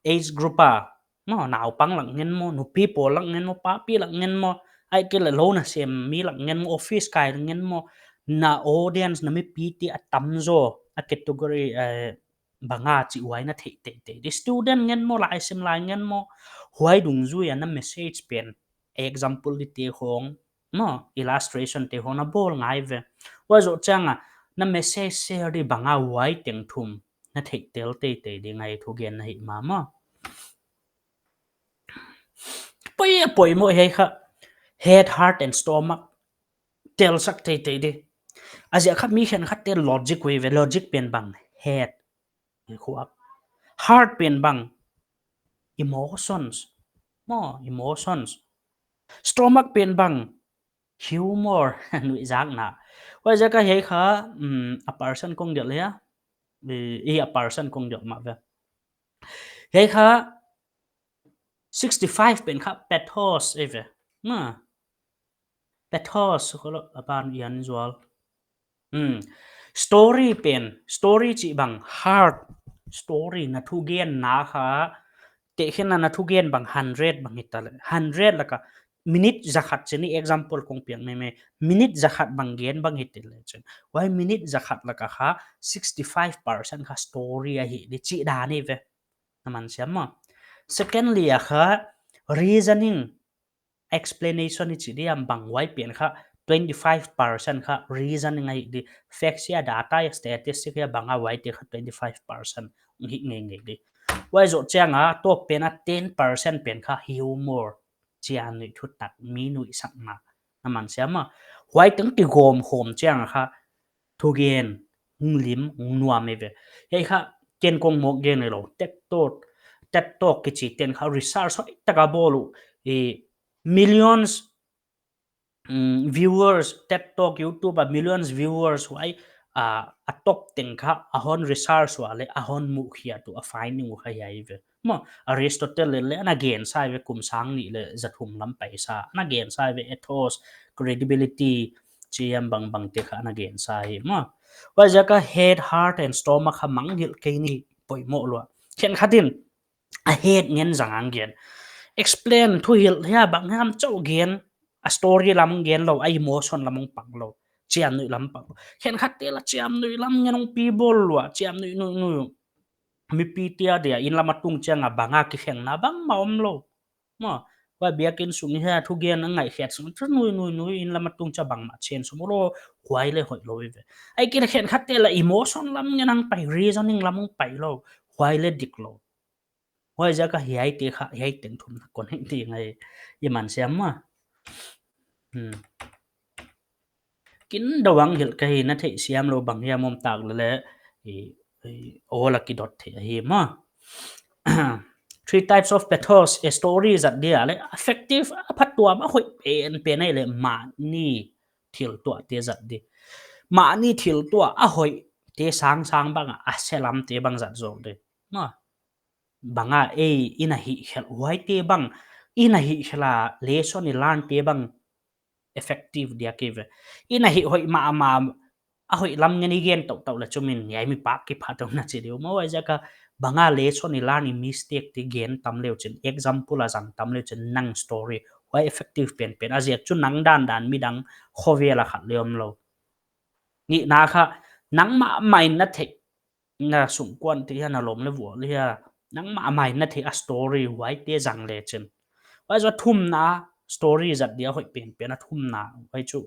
age group a, maw, naupang lak ngen maw, nupi pawl lak ngen maw, papi lak ngen maw, ahihkeileh lou nasem mi lak ngen maw, office kai lak ngen maw, na audience na mipi te a tamzaw, a category, eh, bang a chih huai na theih teitei di. Student ngen maw, laisim lai ngen maw, huai dungzui a na message pen, example di te khong, maw, illustration te khong na bawl ngai ve. Huai zoh chiang a, na message share di bang a huai teng thum na theih tel teitei di ngai thugen na hi mahmah. Poi, poimoh hiai kha, head, heart and stomach. Telsak teitei di. A ziak kha mi khenkhat te logic uh ve, logic pen bang, head. Khuak. Heart pen bang, emotions. Maw, emotions. Stomach pen bang, humor, nuihzakna. Huaiziak a hiai kha, um, a percent kong delh hia. I, i a percent kong delh mah ve. Hiai kha sixty-five pen kha pathos ei ve. Maw. Pathos, kolo aban ian zual. Hmm. Story pen, story chih bang heart, story na thugenna kha, tehkhinna na thugen bang hundred bang hita leh. Hundred laka minute zakhat chih ni example kong piak maimai. Minute zakhat bang gen bang hita leh chih. Huai minute zakhat laka kha sixty-five percent kha story ahi di chih dan ei ve. Na man siam maw. Secondly a kha reasoning, explanation i chih diam bang huai pen kha twenty-five percent kha reasoning ahi di, facts hia, data hia, statistic hia bang a huaite kha twenty-five percent hi ngeingei di. Huai zoh chiang a top pen a ten percent pen kha humor, chiamnuih thutak, mi nuihsakna. Na man siam maw. Huai teng kigawm khawm chiang a kha thugen hong lim, hong nuam ei ve. Hiai kha ken kong mawk gen ei lou. TED Talk, TED Talk kichi ten kha research hoihtaka bawl uh. I millions, mm, viewers, TED Talk YouTube a millions viewers huai, a, a top teng kha a hon research ua leh a hon muhkhiat uh a finding uh kha hiai ve. Maw, Aristotle leh ana gensa ei ve, kum sang nih leh za thum lam paisa. Ana gensa ei ve, ethos, credibility, chiam bangbang te kha ana gensa hi maw. Huaiziak a head, heart and stomach kha mangngilh kei ni, poimoh lua. Khenkhat in a head ngen zang a gen. Explain, thuhilh hia bang hiam chauh gen, a story lam gen lou, a emotion lam hong pang lou. Chiamnuih lam pang lou. Khenkhat te leh chiamnuih lam ngen hong pi bawl lua, chiamnuih nuih nuih. Mipi te adia inn lam a tung chiang a bang a kikhenna bangmah om lou. Maw, huai biakin sung hia thugen a ngaihkhiat sung, chu nuih nuih nuih inn lam a tung chiang bangmah change om lou, huai leh hoih lou ei ve. Ahihkeileh khenkhat te leh emotion lam ngen hong pai, reasoning lam hong pai lou, huai leh dik lou. Huaiziak a hiaite kha, hiai teng thumna kon hih ding ahi, i man siam maw. Hmm. Kin dawang hilh ka hi, na theih siam lou bang hiam om tak leh leh, i, i, awl a kidot theih ahi maw. Three types of pathos, a story zat dia leh effective, a phattuam, a hoih penpen ei leh mahni thil tuah te zat di. Mahni thil tuah a hoih te sangsang bang a, a selam te bang zat zou di. Maw. Bang a ei, i na hihkhelh huaite bang, i na hihkhelh a lesson i learn te bang effective dia kei ve. I na hih hoih mahmah, a hoih lam ngen i gen touhtouh leh chu min hiai mi pak kiphat om na chi diu maw. Huaiziak a bang a lesson i learn, i mistake te gen tam leu chin, example a zang tam leu chin, nang story huai effective penpen. A ziak chu nang dandan midang khovel a khat leng om lou. Nihna kha, nangmah mah in na theih, na sungkuan te hia, na lawm leh vual hia, nangmah mah in na theih a story huaite zang leu chin. Huai zoh a thumna, story zat dia hoih penpen a thumna, huai chu,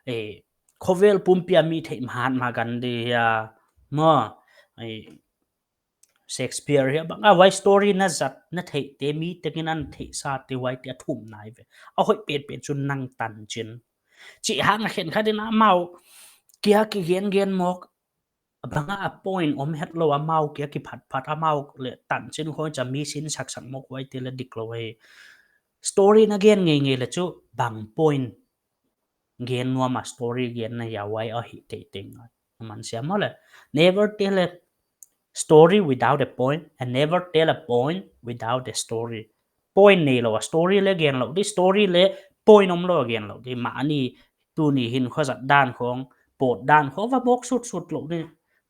eh, khovel pumpi a mi theih mahmah Gandhi hia, maw, eh, Shakespeare hia bang a, huai story na zat, na theihte, mi tengin ana theihsa te, huaite a thumna ei ve. A hoih penpen chu nang tan chin. Chih hang a khenkhat in amau kia kigen gen mawk, bang a point om het lou, amau kia kiphatphat, amau leh tan chin khong chia mi sinsaksak mawk, huaite leh dik lou hi. Story na gen ngeingei leh chu bang point gen nuam a story gen na hia, huai ahi teitei ngai. Na man siam maw leh. Never tell a story without a point, and never tell a point without a story. Point neilou a story leng gen lou di, story leh point omlou a gen lou di. Mahni tuni hinkhua zat dan khong, pawt dan khong va bawk sutsut lou di.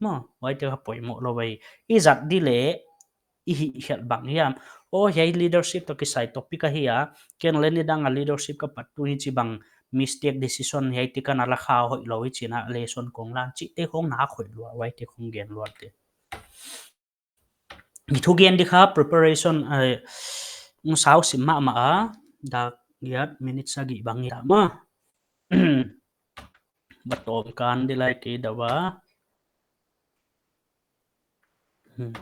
Maw, huaite kha poimoh lou ahi. I zat di leh, i hihkhelh bang hiam. Aw, hiai leadership toh kisai topic ahi a, ken leng nidang a leadership ka pat tuh hi chih bang mistake decision hiaite ka na la kha hoih lou hi chih na lesson kong learn chihte khong na hoih lua, huaite khong gen lua di. Ni thugen di kha preparation, eh, nusau sim mahmah a, dak giat minute sagih bang hi ta maw. Ba tawm kan di lai kei deuh a. Hmm.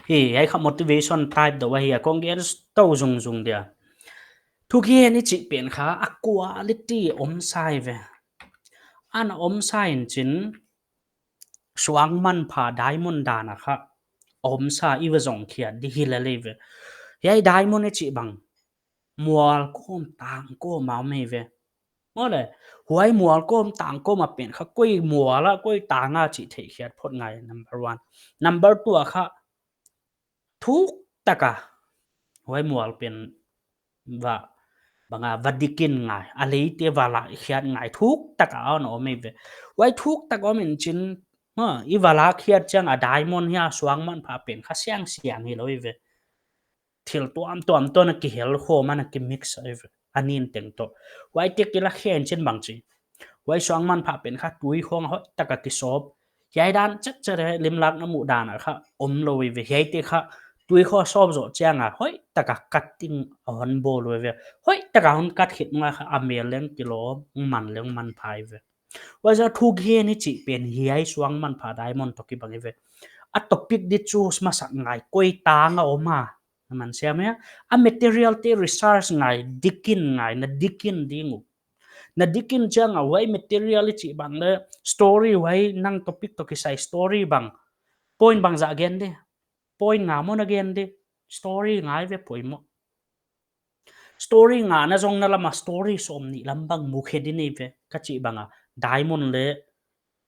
Hi, hiai kha motivation type deuh ahi a, kong gen tou zungzung dia. Thugen i chih pen kha a quality om sa ve. Ana om sa in chin suang manpha diamond dan a kha om sa i va zong khiat di hi lel ve. Hiai diamond i chih bang mual kawm tang kawm a om ve. Maw le, huai mual kawm tang kawm a pen kha koi mual a koi tang a chih theih khiat phot ngai, number one. Number two a kha thuk taka huai mual pen va banga va dikin ngai, a leite va la khiat ngai, thuk taka ana om ve. Huai thuk taka om in chin, ha, i va la khiat chiang a diamond hia suang manpha pen kha siang siang hi lou ve. Thil tuamtuam toh na kihel khawm a na kimix a ve, a nin teng toh. Huaite kila khian chin bang chi, huai suang manpha pen kha tui khong a hoih taka kisawp. Hiai dan chetchet e, limlak na muh dan a kha om lou ve. Hiaite kha tui khong sawp zoh chiang a hoih taka cutting a hon bawl ve. Hoih taka hon cut khit nung a kha a mel leng kilawm, man leng manpha ve. Huaiziak thugen i chih pen hiai suang manpha diamond toh kibang ve. A topic di choose masak ngai, koi tang a om a. Na man siam hia? A material te research ngai, dikin ngai, na dikin ding uh. Na dikin chiang a huai material i chih bang le story, huai nang topic toh kisai story bang. Point bangzah gen di. Point nga maw na gen di. Story ngai ve poimoh. Story nga na zong na lam a story sawmnih lam bang mu khe di nei ve. Ka chih bang a diamond le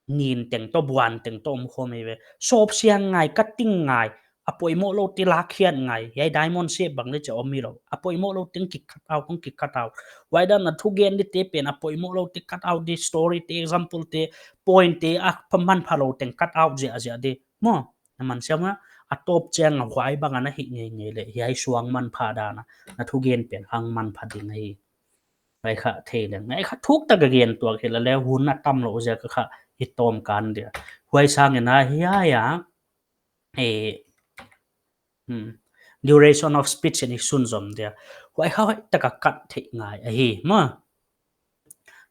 nin teng toh buan teng toh om khawm ei ve. Sawp siang ngai, cutting ngai, a poimoh lou te la khiat ngai. Hiai diamond shape bang le chia om hi lou. A poimoh lou teng ki cut out, hong ki cut out. Huai dan a thugen di te pen a poimoh lou te cut out di, story te, example te, point te, a pha manpha lou teng cut out ziahziah di. Maw, na man siam hia? A tawp chiang a huai bang ana hih ngeingei le hiai suang manpha dan a na thugen pen hong manpha ding ahi. Huai kha thei leng. Huai kha thuk taka gen tuak hi lel le hun a tam lou ziak a kha i tawm kan dia. Huai sang in a hiai a, eh, hmm, duration of speech in i sunzom dia. Huai kha hoih taka cut theih ngai ahi, maw.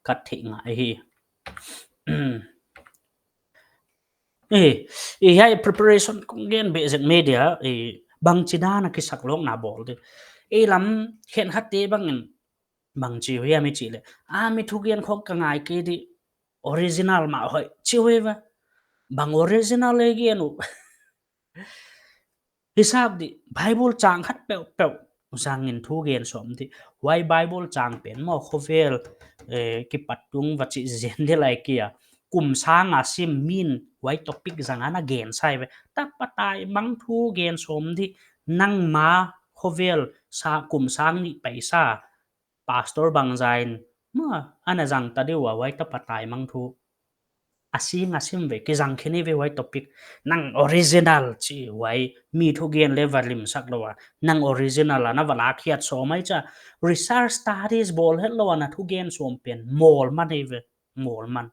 Cut theih ngai ahi. Eh, eh, hiai preparation kong gen beh zet media, eh, bangchi dan a kisak lawkna bawl di. Eh, lam khenkhat te bang in bangchi hiam i chih le, a, mi thugen khong ka ngai kei di, original mah hoih chi ve va. Bang original e gen uh. Hisap di, Bible chang khat peuhpeuh zang in thugen sawm di. Huai Bible chang pen maw khovel, eh, kipat tung va chih zen di lai kia. Kum sang a sim min huai topic zang ana gen sa ei ve. Tapa taimang thugen sawm di, nangma khovel sa kum sang nih paisa pastor bangzah in, maw, ana zang ta di ua huai tapa taimang thu. A sing a sim ve, kizang khin ei ve huai topic. Nang original chi huai, mi thugen le va limsak lou a. Nang original a na va la khiat sawm ei chia. Research studies bawl het lou a na thugen sawm pen mawl man ei ve, mawl man.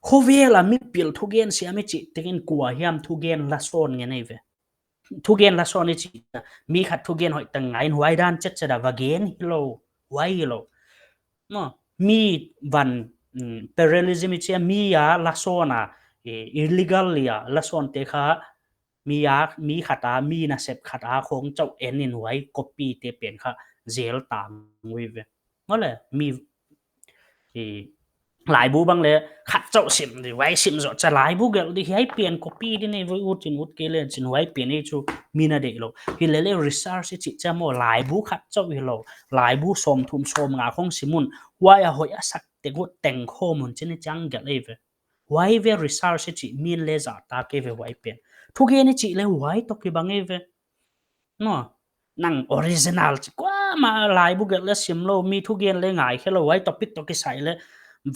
Khovel a mipil thugen siam i chih tengin kua hiam thugen la sawn ngen ei ve. Thugen la sawn i chih, mi khat thugen hoih taka ngai in huai dan chetchet a va gen hi lou, huai hi lou. Maw, mi van, mm, parallelism i chia mi a la sawn a, eh, illegal a la sawn te kha, mi a, mi khat a, mi nasep khat a khong chauh en in huai copy te pen kha jail tang ui ve. Maw le, mi, eh, laibu bang le khat chauh sim di, huai sim zoh chia laibu gelh di, hiai pen copy di nei ve, ut chin ut kei le chin huai pen ei chu mi na deih lou. Hi lel le research i chih chia maw laibu khat chauh hi lou, laibu sawmthum sawmnga khong sim un, huai a hoih a sak teng ut teng khawm un chin i chang gelh ei ve. Huai ve research i chih min le zahtak ei ve huai pen. Thugen i chih le huai toh kibang ei ve. Maw, nang original chi kuamah laibu gelh le sim lou, mi thugen le ngai khe lou, huai topic toh kisai le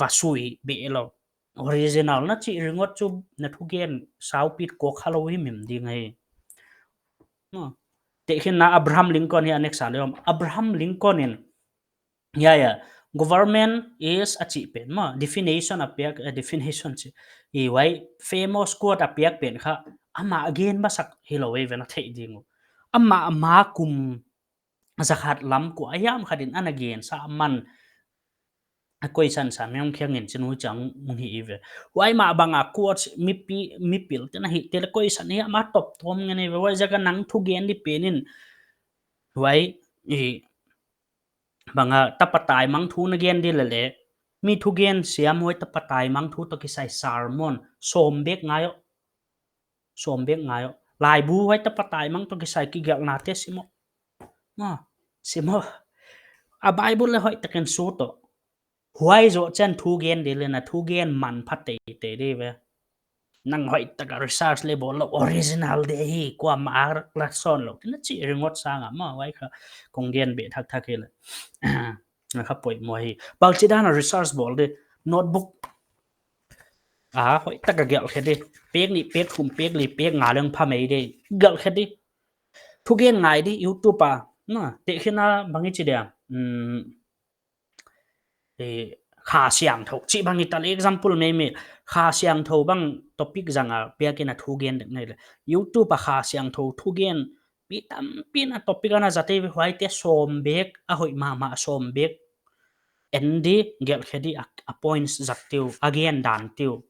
va sui beh lou. Original na chih ringot chu na thugen saupit kawk kha lou himhim ding ahi. Maw, tehkhin na Abraham Lincoln hi a next a le om. Abraham Lincoln in, ya, ya, government is a chih pen maw, definition a piak, eh, definition chi. I huai famous quote a piak pen kha, amah a gen masak hi lou ei ve na theih ding uh. Amah, amah kum zakhat lam kua hiam khat in ana gen sa man a koi san san meng khiang in chin huchang mun hi ei ve. Huai mah bang a quote mipi, mipil te na hi te le koi san hiam a top tom ngen ei ve. Huaiziak a nang thugen di pen in huai i banga tapa taimang thu na gen di lele, mi thugen siam huai tapa taimang thu toh kisai sermon sawm bek ngai o. Sawm bek ngai o. Laibu huai tapa taimang toh kisai kigelhnate sim o. Ma, sim o. A Bible le hoihtakin sut o. Huai zoh chiang thugen di le na thugen manpha teitei di ve. Nang hoihtaka research le bawl lou, original di hi, kuamah a la sawn lou. Tina chi ringot sang a, ma, huai kha kong gen beh thakthak hi le. Na kha poimoh hi. Bangchidan a research bawl di, notebook. A, hoihtaka gelh khe di. Pek nih, pek thum, pek li, pek nga leng pha mai di. Gelh khe di. Thugen ngai di, YouTube a. Na, tehkhin a bang i chi dia. Hmm. Eh, Kha Siangthou. Chih bang i tal example mai mai. Kha Siangthou bang topic zang a biakin a thugen dek nei le. YouTube a Kha Siangthou thugen mi tampi in a topic ana zat ei ve, huaite sawm bek, a hoih mahmah sawm bek en di, gelh khe di, a, a points zat tiu, a gen dan tiu.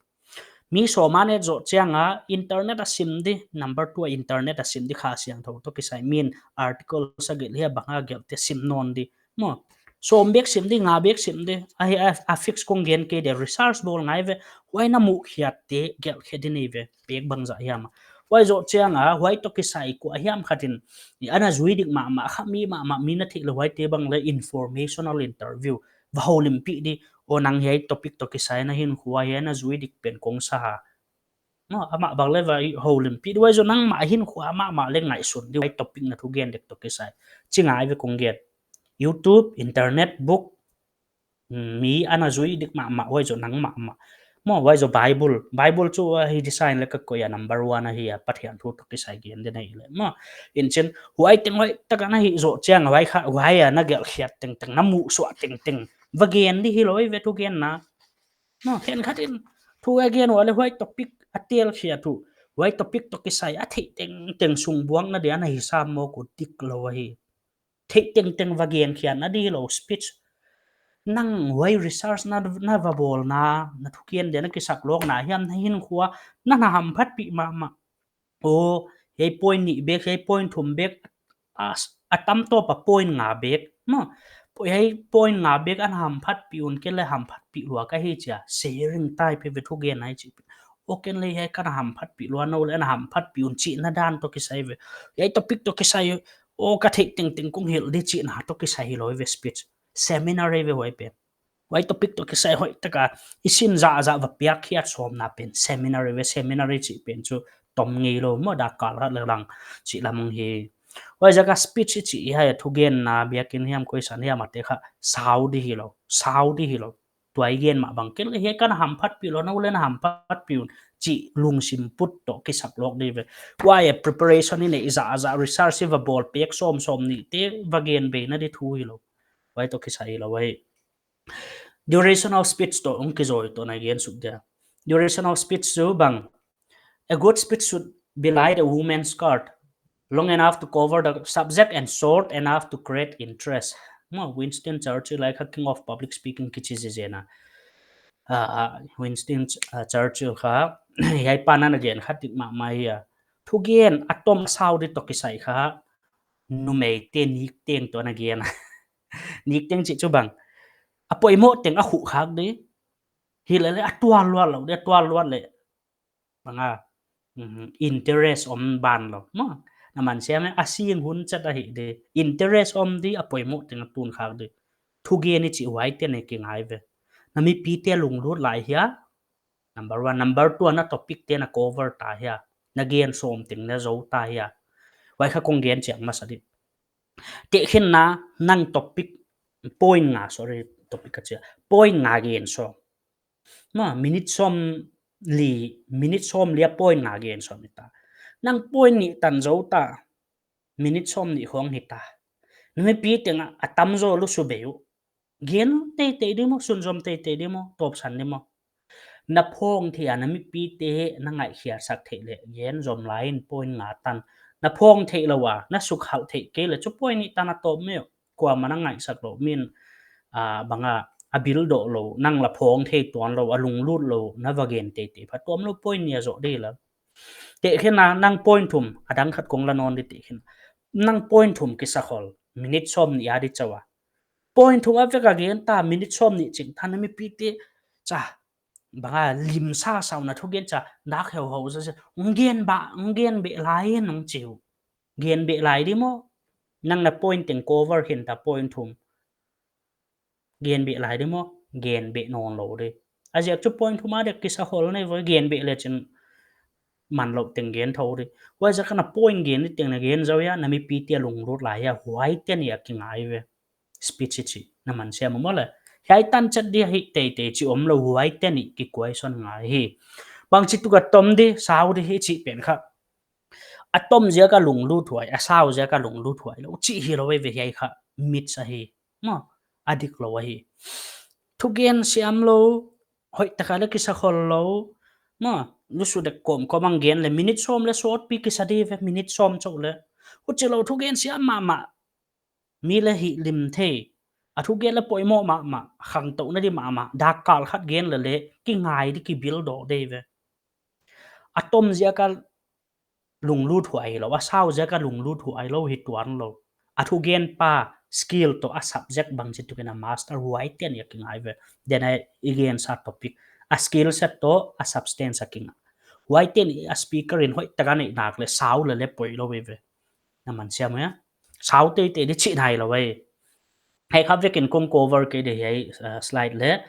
Mi sawm a net zoh chiang a internet a sim di, number two a internet a sim di, Kha Siangthou toh kisai min article sagih leh bang a gelhte sim nawn di. Maw, sawm bek sim di, nga bek sim di, a hi a, a fix kong gen kei di, research bawl ngai ve, huai na muh khiatte gelh khe di nei ve, pek bangzah hiam a. Huai zoh chiang a, huai toh kisai kua hiam khat in, i ana zui dik mahmah, kha mi mahmah, mi na theih lou huaite bang le informational interview. Va houlimpih di, o nang hiai topic toh kisai na hinkhua hiai na zui dik pen kong sa ha. No, amah bang le va houlimpih di, huai zoh nangmah hinkhua mahmah le ngaihsun di, huai topic na thugen dek toh kisai. Chi ngai ve kong gen. YouTube, internet, book, mm, mi ana zui dik mahmah, huai zoh nang mahmah. Maw, huai zoh Bible. Bible chu, uh, hi design le ka koih a number one ahi a, Pathian thu toh kisai gen di na hi le. Maw, in chin, huai teng huaitak ana hi zoh chiang, huai kha, huai ana gelh khiat tengteng, na muh suah tengteng. Va gen di hilou ve thugenna. Maw, khenkhat in, thu a gen ua le huai topic a tel khiat uh. Huai topic toh kisai a theih tengteng sung buang na di ana hi sam maw, ko dik lou ahi. Theih tengteng va gen khiat na di lou speech. Nang huai research na, na va bawl na, na thugen di na kisak lawk na hiam na hinkhua, na na hamphatpih mahmah. O, hiai point nih bek, hiai point thum bek, a, a tam tawp a point nga bek. Maw, hiai point nga bek ana hamphatpih un, ken le hamphatpih lua ka hi chia, sharing type ve thugen ai chi. O ken le hiai ka na hamphatpih lua, nou le na hamphatpih un chihna dan toh kisai ve. Hiai topic toh kisai, o ka theih tengteng kong hilh di chihna toh kisai hilou ve speech. Seminar ve huai pen. Huai topic toh kisai hoihtaka, i sin zahzah va piak khiat sawmna pen. Seminar ve, seminar chih pen chu tom ngeilou maw, dak kal khat le lang chih lam hi. Huai zaka speech chih i hai a thugenna biakin hiam koi san hiam a te kha sau di hilou, sau di hilou. Tuai gen mah bang ken le hiai ka na hamphatpih lou, nou le na hamphatpih un chih lungsim put toh kisak lawk di ve. Huai a preparation i neih zahzah, research i va bawl pek sawm sawm nih te va gen bei na di thu hilou. Huai toh kisai hilou huai. Duration of speech toh hong kizui toh na gen suk dia. Duration of speech chu bang. A good speech should be like a woman's skirt, long enough to cover the subject and short enough to create interest. Maw, Winston Churchill lai kha king of public speaking kichi zenzen a. Ah, ah, Winston Ch-, ah, Churchill kha, hiai pan ana gen kha dik mahmah hi a. Thugen a tom a sau di toh kisai kha, numeite nikteng toh ana gen a. Nikteng chih chu bang. A poimoh teng a khuh khak di. Hilele a tual luat lou di, a tual luat le. Banga, mhm, interest om ban lou. Maw, na man siam e, a sing hun chat ahi di. Interest om di, a poimoh teng a tun khak di. Thugen i chih huaite nei kingai ve. Na mipite lunglut lai hia. Number one. Number two, na topic te na cover ta hia. Na gen sawm teng na zou ta hia. Huai kha kong gen chiang masa di. Tehkhinna, nang topic, point nga, sorry, topic ka chia. Point nga gen sawm. Maw, minute sawm li, minute sawm li a point nga gen sawm hita. Nang point nih tan zou ta, minute sawm nih khong hita. Na mipi teng a, a tam zaw lou suk bei uh. Gen teitei di maw, sunzom teitei di maw, tawpsan di maw. Na phawng theih a na mipite na ngaihkhiatsak theih leh gen zom lai in point nga tan. Na phawng theih lou a, na sukhalh theih kei leh chu point nih tan a tawp mai uh. Kuamah na ngaihsak lou, min, ah, banga, a bil doh lou, nang la phawng thei tuan lou, a lunglut lou, na va gen teitei pha tuam lou point nih a zoh di la. Tehkhinna, nang point thum, a dang khat kong la nawn di tehkhin. Nang point thum kisa khol, minute sawm nih a di chauh a. Point thum a vek a gen ta, minute sawmnih ching tan na mipite cha, bang a lim sa sau na thugen cha, dak heuheu zaw zaw, hong gen ba, hong gen beh lai in hong chi uh. Gen beh lai di maw. Nang na point teng cover khin ta point thum. Gen beh lai di maw, gen beh nawn lou di. A ziak chu point thum a dek kisa khol nei voi, gen beh le chin man lou teng gen thou di. Huai ziak a na point gen di teng na gen zaw a, na mipite lunglut lai a, huaite ni a kingai ve. Speech hi chi, na man siam maw le. Hiai tan chet di hi teitei chi om lou, huaite ni ki question ngai hi. Bangchituk a tom di, sau di hi chi pen kha. A tom ziak a lunglut huai, a sau ziak a lunglut huai lou chi hi lou ve, hiai kha mit sa hi. Maw, a dik lou ahi. Thugen siam lou, hoih tak a le kisa khol lou. Maw, lusu dek kawmkawm a gen le, minute sawm le sawtpi kisa di ve, minute sawm chauh le. Huchi lou thugen siam mahmah. Mi le hihlim thei. A thugen le poimoh mahmah, khangtouhna di mahmah, dak kal khat gen le le, kingai di kibil doh di ve. A tom ziak a lunglut huai lou, a sau ziak a lunglut huai lou hi tuan lou. A thugen pa skill toh a subject bangchituk in a master huaite ni a kingai ve. Then a i gen sa topic. A skill set toh a substance a kingai. Huaite ni a speaker in hoih tak a neih nak le sau le le poi lou ve. Na man siam maw. Sau teitei di chi nai lou ve. Hiai kha vek in kong cover kei di hiai, uh, slide le.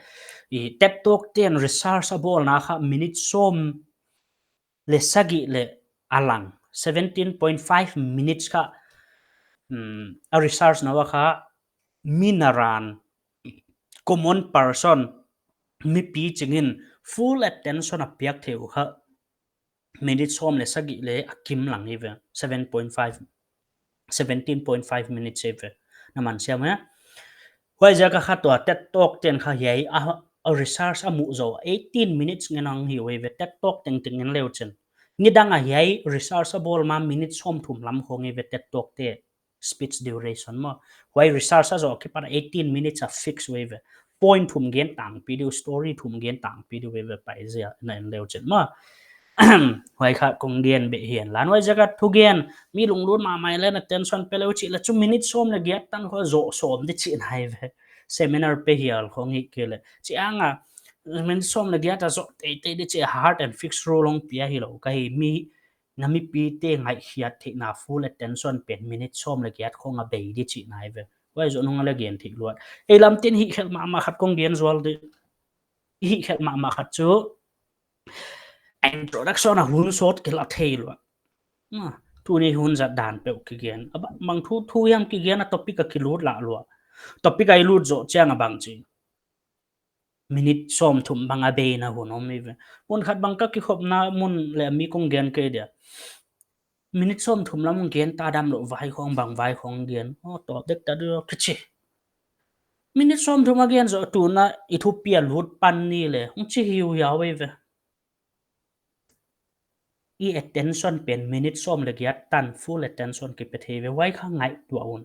I TED Talk ten research a bawlna kha minute sawm le sagih le a lang, seventeen point five minutes kha, um, a research na ua kha mi naran common person mipi chingin full attention a piak thei uh kha minute sawm le sagih le a kim lang hi ve, seven point five, seventeen point five minutes hi ve. Na man siam maw. Huai ziak a kha tua TED Talk ten kha hiai a, a research a muh zaw eighteen minutes ngen hong hi uh ve, TED Talk tengteng ngen leu chin. Nidang a hiai research a bawl ma minute sawmthum lam khong hi ve TED Talk te speech duration maw. Huai research a zoh kipan eighteen minutes a fix uh ve. Point thum gen tangpi di uh, story thum gen tangpi di uh ve, pai zia na en leu chin maw. Huai kha kong gen beh hian lan. Huai ziak a thugen mi lunglut mahmah le na attention pe leu chih le chu minute sawm le giat tan khong zoh sawm di chih nai ve. Seminar pe hial khong hi kei le. Chiang a minute sawm le giat a zoh teitei di chih hard and fixed rule hong pia hi lou ka hi. Mi na mipite ngaihkhiat theihna full attention pen minute sawm le giat khong a bei di chih nai ve. Huai zoh nung a le gen theih luat. Ei lam ten hihkhelh mahmah khat kong gen zual di. Hihkhelh mahmah khat chu a introduction a hun sawt kila thei luat. Maw, tuni hun zat dan peuh kigen. A bang, bang thu, thu hiam kigen a topic a kilut lah luat. Topic a i lut zoh chiang a bang chi. Minute sawmthum bang a beina hun om hi ve. Mun khat bang ka kikhopna mun le mi kong gen kei dia. Minute sawmthum lam hong gen ta dam lou vai khong bang vai khong gen. Oh, tawp dek ta di uh kichi. Minute sawmthum a gen zoh tuna i thupi a lut pan ni le. Hong chi hiuhiau ve. I attention pen minute sawm le giat tan full attention kipe thei ve, huai kha ngaihtuah un.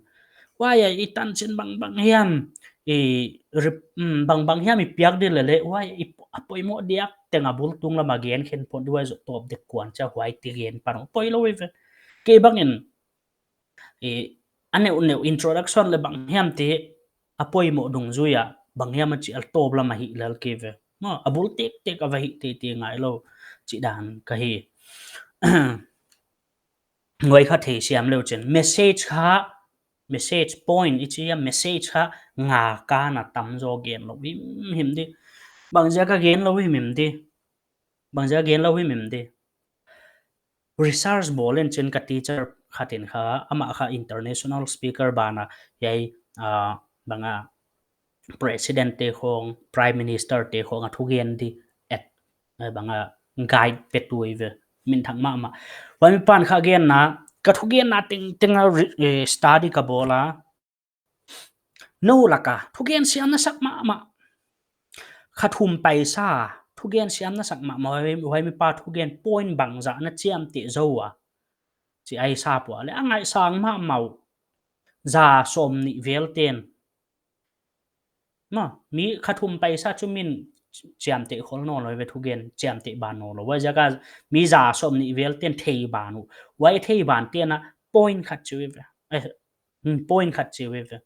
Huai a i tan chin bang bang hiam, i rip, mm, bang bang hiam i piak di le le, huai i po-, a poimoh diak teng a bul tung lam a gen khen phot di huai zoh tawp dek kuan chia huai ti gen pan uh poi lou ve. Kei bang in, i, a neuh neuh introduction le bang hiam te a poimoh dungzui a, bang hiam a chi al tawp lam a hi lel kei ve. Maw, a bul tek tek a va hi teitei ngai lou, chi dan ka hi. Huai kha thei siam leu chin. Message kha, message point i chi a message kha nga ka na tam zaw gen lou himhim di. Bang ziak a gen lou himhim di. Bang ziak a gen lou himhim di. Research bawl in chin ka teacher khat in kha, amah kha international speaker ban a, hiai, ah, bang a president te khong, prime minister te khong a thugen di, et, eh, bang a guide pe tuai ve, minthang mahmah. Huai mi pan kha genna, ka thugenna tengteng a re-, eh, study ka bawl a, nou lak a, thugen siam na sak mahmah. Kha thum paisa, thugen siam na sak mahmah, huai, huai mi pa thugen point bangzah na chiamteh zou a. Chi ai sa pua le, a ngaihsang mahmah uh. Za sawmnih vel ten. Maw, mi kha thum paisa chu min chiamteh khol nawn lou ve thugen, chiamteh ban nawn lou. Huai ziak a mi za sawmnih vel ten thei ban uh. Huai thei ban ten a point khat chi uh ve. Eh, hmm, point khat chi uh ve.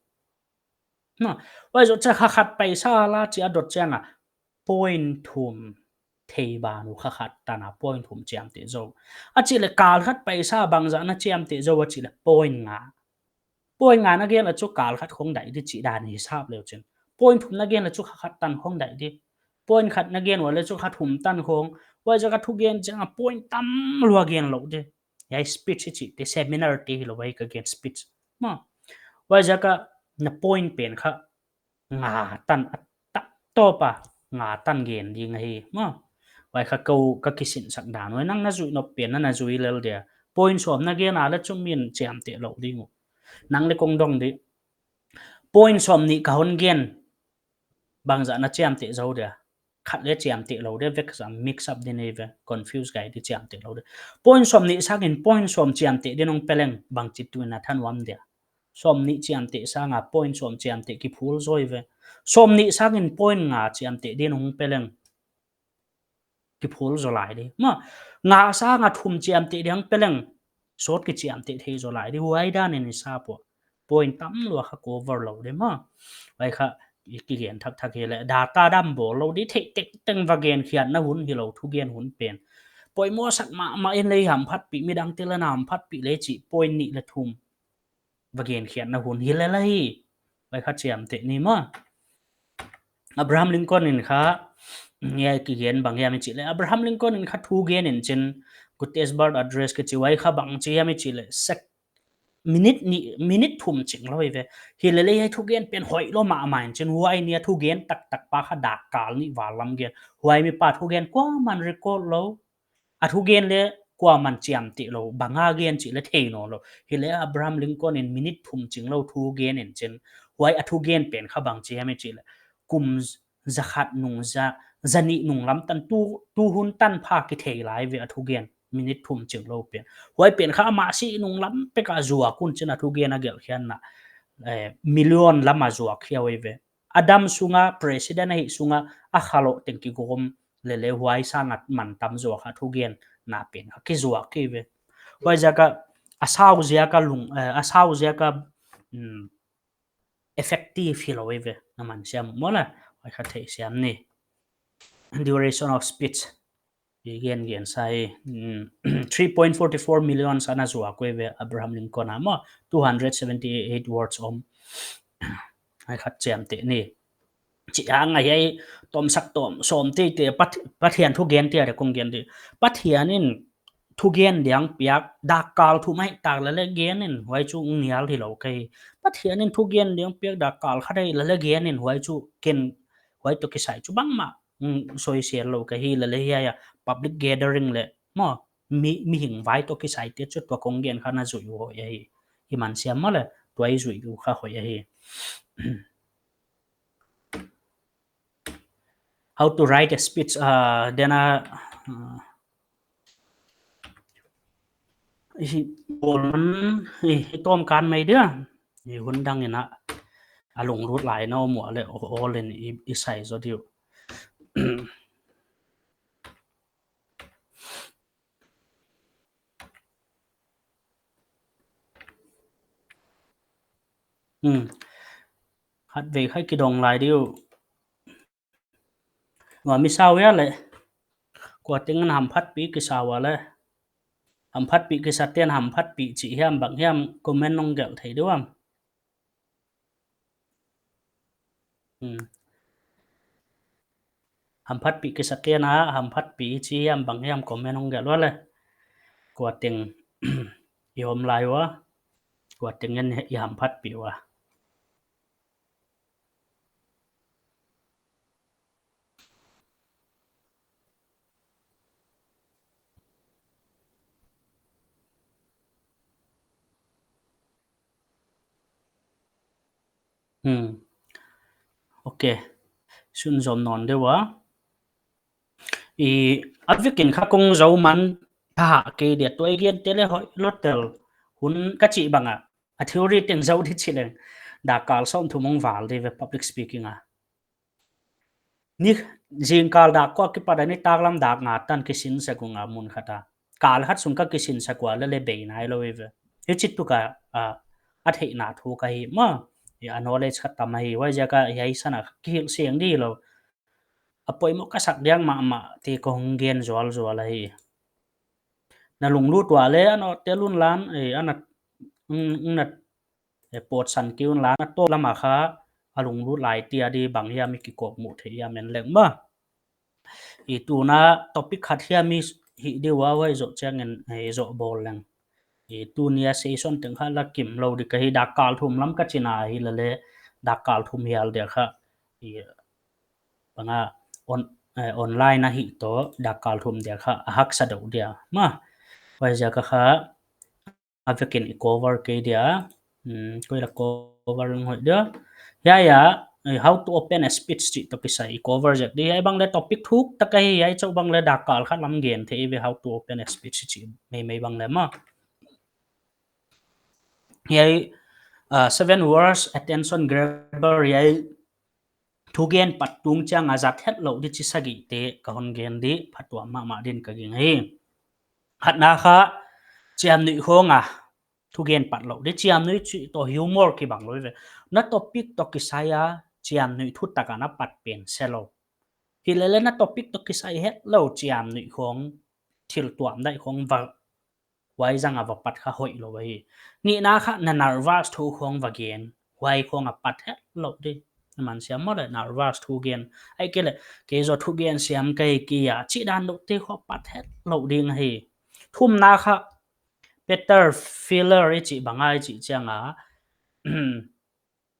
Huai zoh chiang kha khat paisa la chih a dot chiang a point thum thei ban uh kha khat tan a point thum chiamteh zou. A chih leh kal khat paisa bangzah na chiamteh zou a chih leh point nga. Point nga na gen leh chu kal khat khong daih di chih dan hisap leu chin. Point thum na gen leh chu kha khat tan khong daih di. Point khat na gen ua leh chu kha thum tan khong. Huaiziak a thugen chiang a point tam lua gen lou di. Hiai speech hi chih te seminar te hilou, huai ka gen speech. Maw. Huaiziak a na point pen kha nga tan a tak tawp a nga tan gen ding ahi. Maw. Huai kha kou ka kisinsak dan. Huai nang na zui nop pen na na zui lel dia. Point sawm na gen a leh chu min chiamteh lou ding uh. Nang leh kong dong di. Point sawmnih ka hon gen. Bangzah na chiamteh zou dia. Khat leh chiamteh lou dia vek sa mix up di nei ve, confuse gai di chiamteh lou dia. Point sawmnih sangin point sawm chiamteh di nong pe leng bangchi tuh in a thanuam dia. Sawmnih chiamteh sang a point sawm chiamteh kiphul zaw ve. Sawmnih sangin point nga chiamteh di nong pe leng kiphul zaw lai di. Maw, nga sang a thum chiamteh di hong pe leng sawt kichiamteh thei zaw lai di. Huai dan in hisap ua. Point tam lua kha cover lou di maw. Huai kha i kigen thakthak hi leh data dam bawl lou di, theih tengteng va genkhiatna hun hilou, thugen hun pen. Poimoh sak mahmah in leh hamphatpih, midangte leh na hamphatpih leh chih point nih leh thum va genkhiatna hun hi lel ahi. Huai kha chiamteh ni maw. Abraham Lincoln in kha, ngai kigen bang hiam i chih leh, Abraham Lincoln in kha thugen in chin, Gettysburg Address kichi, huai kha bangchi hiam i chih leh, sek, minute nih, minute thum ching lou ve. Hi leh leh hiai thugen pen hoih lou mahmah in chin, huai ni a thugen taktak pa kha dak kal nih val lam gen. Huai mi pa thugen kuaman record lou. A thugen leh kuaman chiamteh lou, bang a gen chih leh thei nawn lou. Hi leh Abraham Lincoln in minute thum ching lou thugen in chin. Huai a thugen pen kha bangchi hiam i chih leh, kum zakhat nung, za, zanih nung lam tan tu, tu hun tan pha kithei lai ve a thugen. Minute thum ching lou pen. Huai pen kha amah si nung lam pek a zuak un chin a thugen a gelhkhiatna, eh, million lam a zuak khia uh ve. A dam sung a, president ahih sung a, a kha lou teng kigawm leh leh huai sang a man tam zaw kha thugenna pen kha kizuak kei ve. Huaiziak a, a sau ziak a lung, eh, a sau ziak a, mm, effective hilou ve, na man siam maw leh, huai kha theisiam ni. Duration of speech. I gen gen sa hi, mm, three point four four million sa na zuak uh ve Abraham Lincoln a maw, two hundred seventy-eight words om. Huai kha chiamteh ni. Chih hang a hiai tomsak tom sawm teitei Path-, Pathian thugen te a leh kong gen di. Pathian in thugen diang piak dak kal thum ahih tak leh leh gen in huai chu nial hilou kei. Pathian in thugen diang piak dak kal khat ahih leh leh gen in huai chu ken huai toh kisai chu bangmah, mm, soisel lou ka hi leh leh hiai a public gathering leh maw, mi, mihing vai toh kisai te chu tua kong gen kha na zui uh hoih ahi. I man siam maw leh, tua i zui uh kha hoih ahi. How to write a speech, uh, then, uh, uh, i, i, i tawm kan mai dia, i hun dang in a, a lunglut lai na om ua leh, o-, awl in i, i sai zaw di uh. Hmm. Khatvei kha i kidong lai di uh. Huai mi sau hia leh. Kua teng in hamphatpih kisa ua leh. Hamphatpih kisa ten hamphatpih chih hiam bang hiam comment nong gelh thei di uam. Hmm. Hamphatpih kisa ten a, hamphatpih chih hiam bang hiam comment nong gelh ua leh. Kua teng i om lai ua. Kua teng in i hamphatpih ua. Hmm. Ok. Sunzom nawn di ua. I, a vek in kha kong zou man tha kei dia, tua i gen te leh hoih lou tel. Hun ka chih bang a, a theory teng zou di chih leng, dak kal sawmthum hong val di ve public speaking a. Ni, zingkal dak kua kipat a nitaklam dak nga tan kisinsak ung a mun khat a. Kal khat sung ka kisinsak ua leh leh bei nailou ve. Hichi tuh ka, a, a theihna thu ka hi maw. a knowledge kha tam ahi. Huaiziak a hiai san a kihilh seng di lou. A poimoh ka sak diak mahmah te ka hong gen zualzual ahi. Na lunglut ua leh a nawtel un lan, eh, a na, mm, mm, na, eh, pawtsan kei un lan, a tawp lam a kha a lunglut lai te a di bang hiam i kikawkmuh theih hiam en leng maw. I tuna topic khat hiam i hih di ua, huai zoh chiangin, eh, zoh bawl leng. I tuni a session teng kha la kim lou di ka hi, dak kal thum lam ka chi na hi leh leh, dak kal thum hial dia kha, i, bang a on-, eh, online a hih toh dak kal thum dia kha a haksa deuh dia maw. Huaiziak a kha a vekin i cover kei dia. Hmm, koi la cover leng hoih dia. Hiai a, eh, how to open a speech chih toh kisai i cover zek di. Hiai bang leh topic thuk tak ahi, hiai chauh bang leh dak kal khat lam gen thei ve, how to open a speech chih meimei bang leh maw. Hiai, ah, seven words attention grabber, hiai thugen pat tung chiang a zat hetlou di chi sagih te ka hon gen di, phatuam mahmah din ka gingta hi. Khatna kha, chiamnuih khong a thugen pat lou di. Chiamnuih chih toh humor kibang lou ve. Na topic toh kisai a chiamnuih thutak a na pat pen se lou. Hi leh leh na topic toh kisai hetlou chiamnuih khong, thil tuamdaih khong va, huai zang a va pat kha hoih lou ahi. Nihna kha na nervous thu khong va gen, huai khong a pat hetlou di. Na man siam maw leh nervous thugen. Ahihkeileh, kei zaw thugen siam ka hi kei a, chih dan deuh te khong pat hetlou ding ahi. Thumna kha, peter filler i chih bang a i chih chiang a,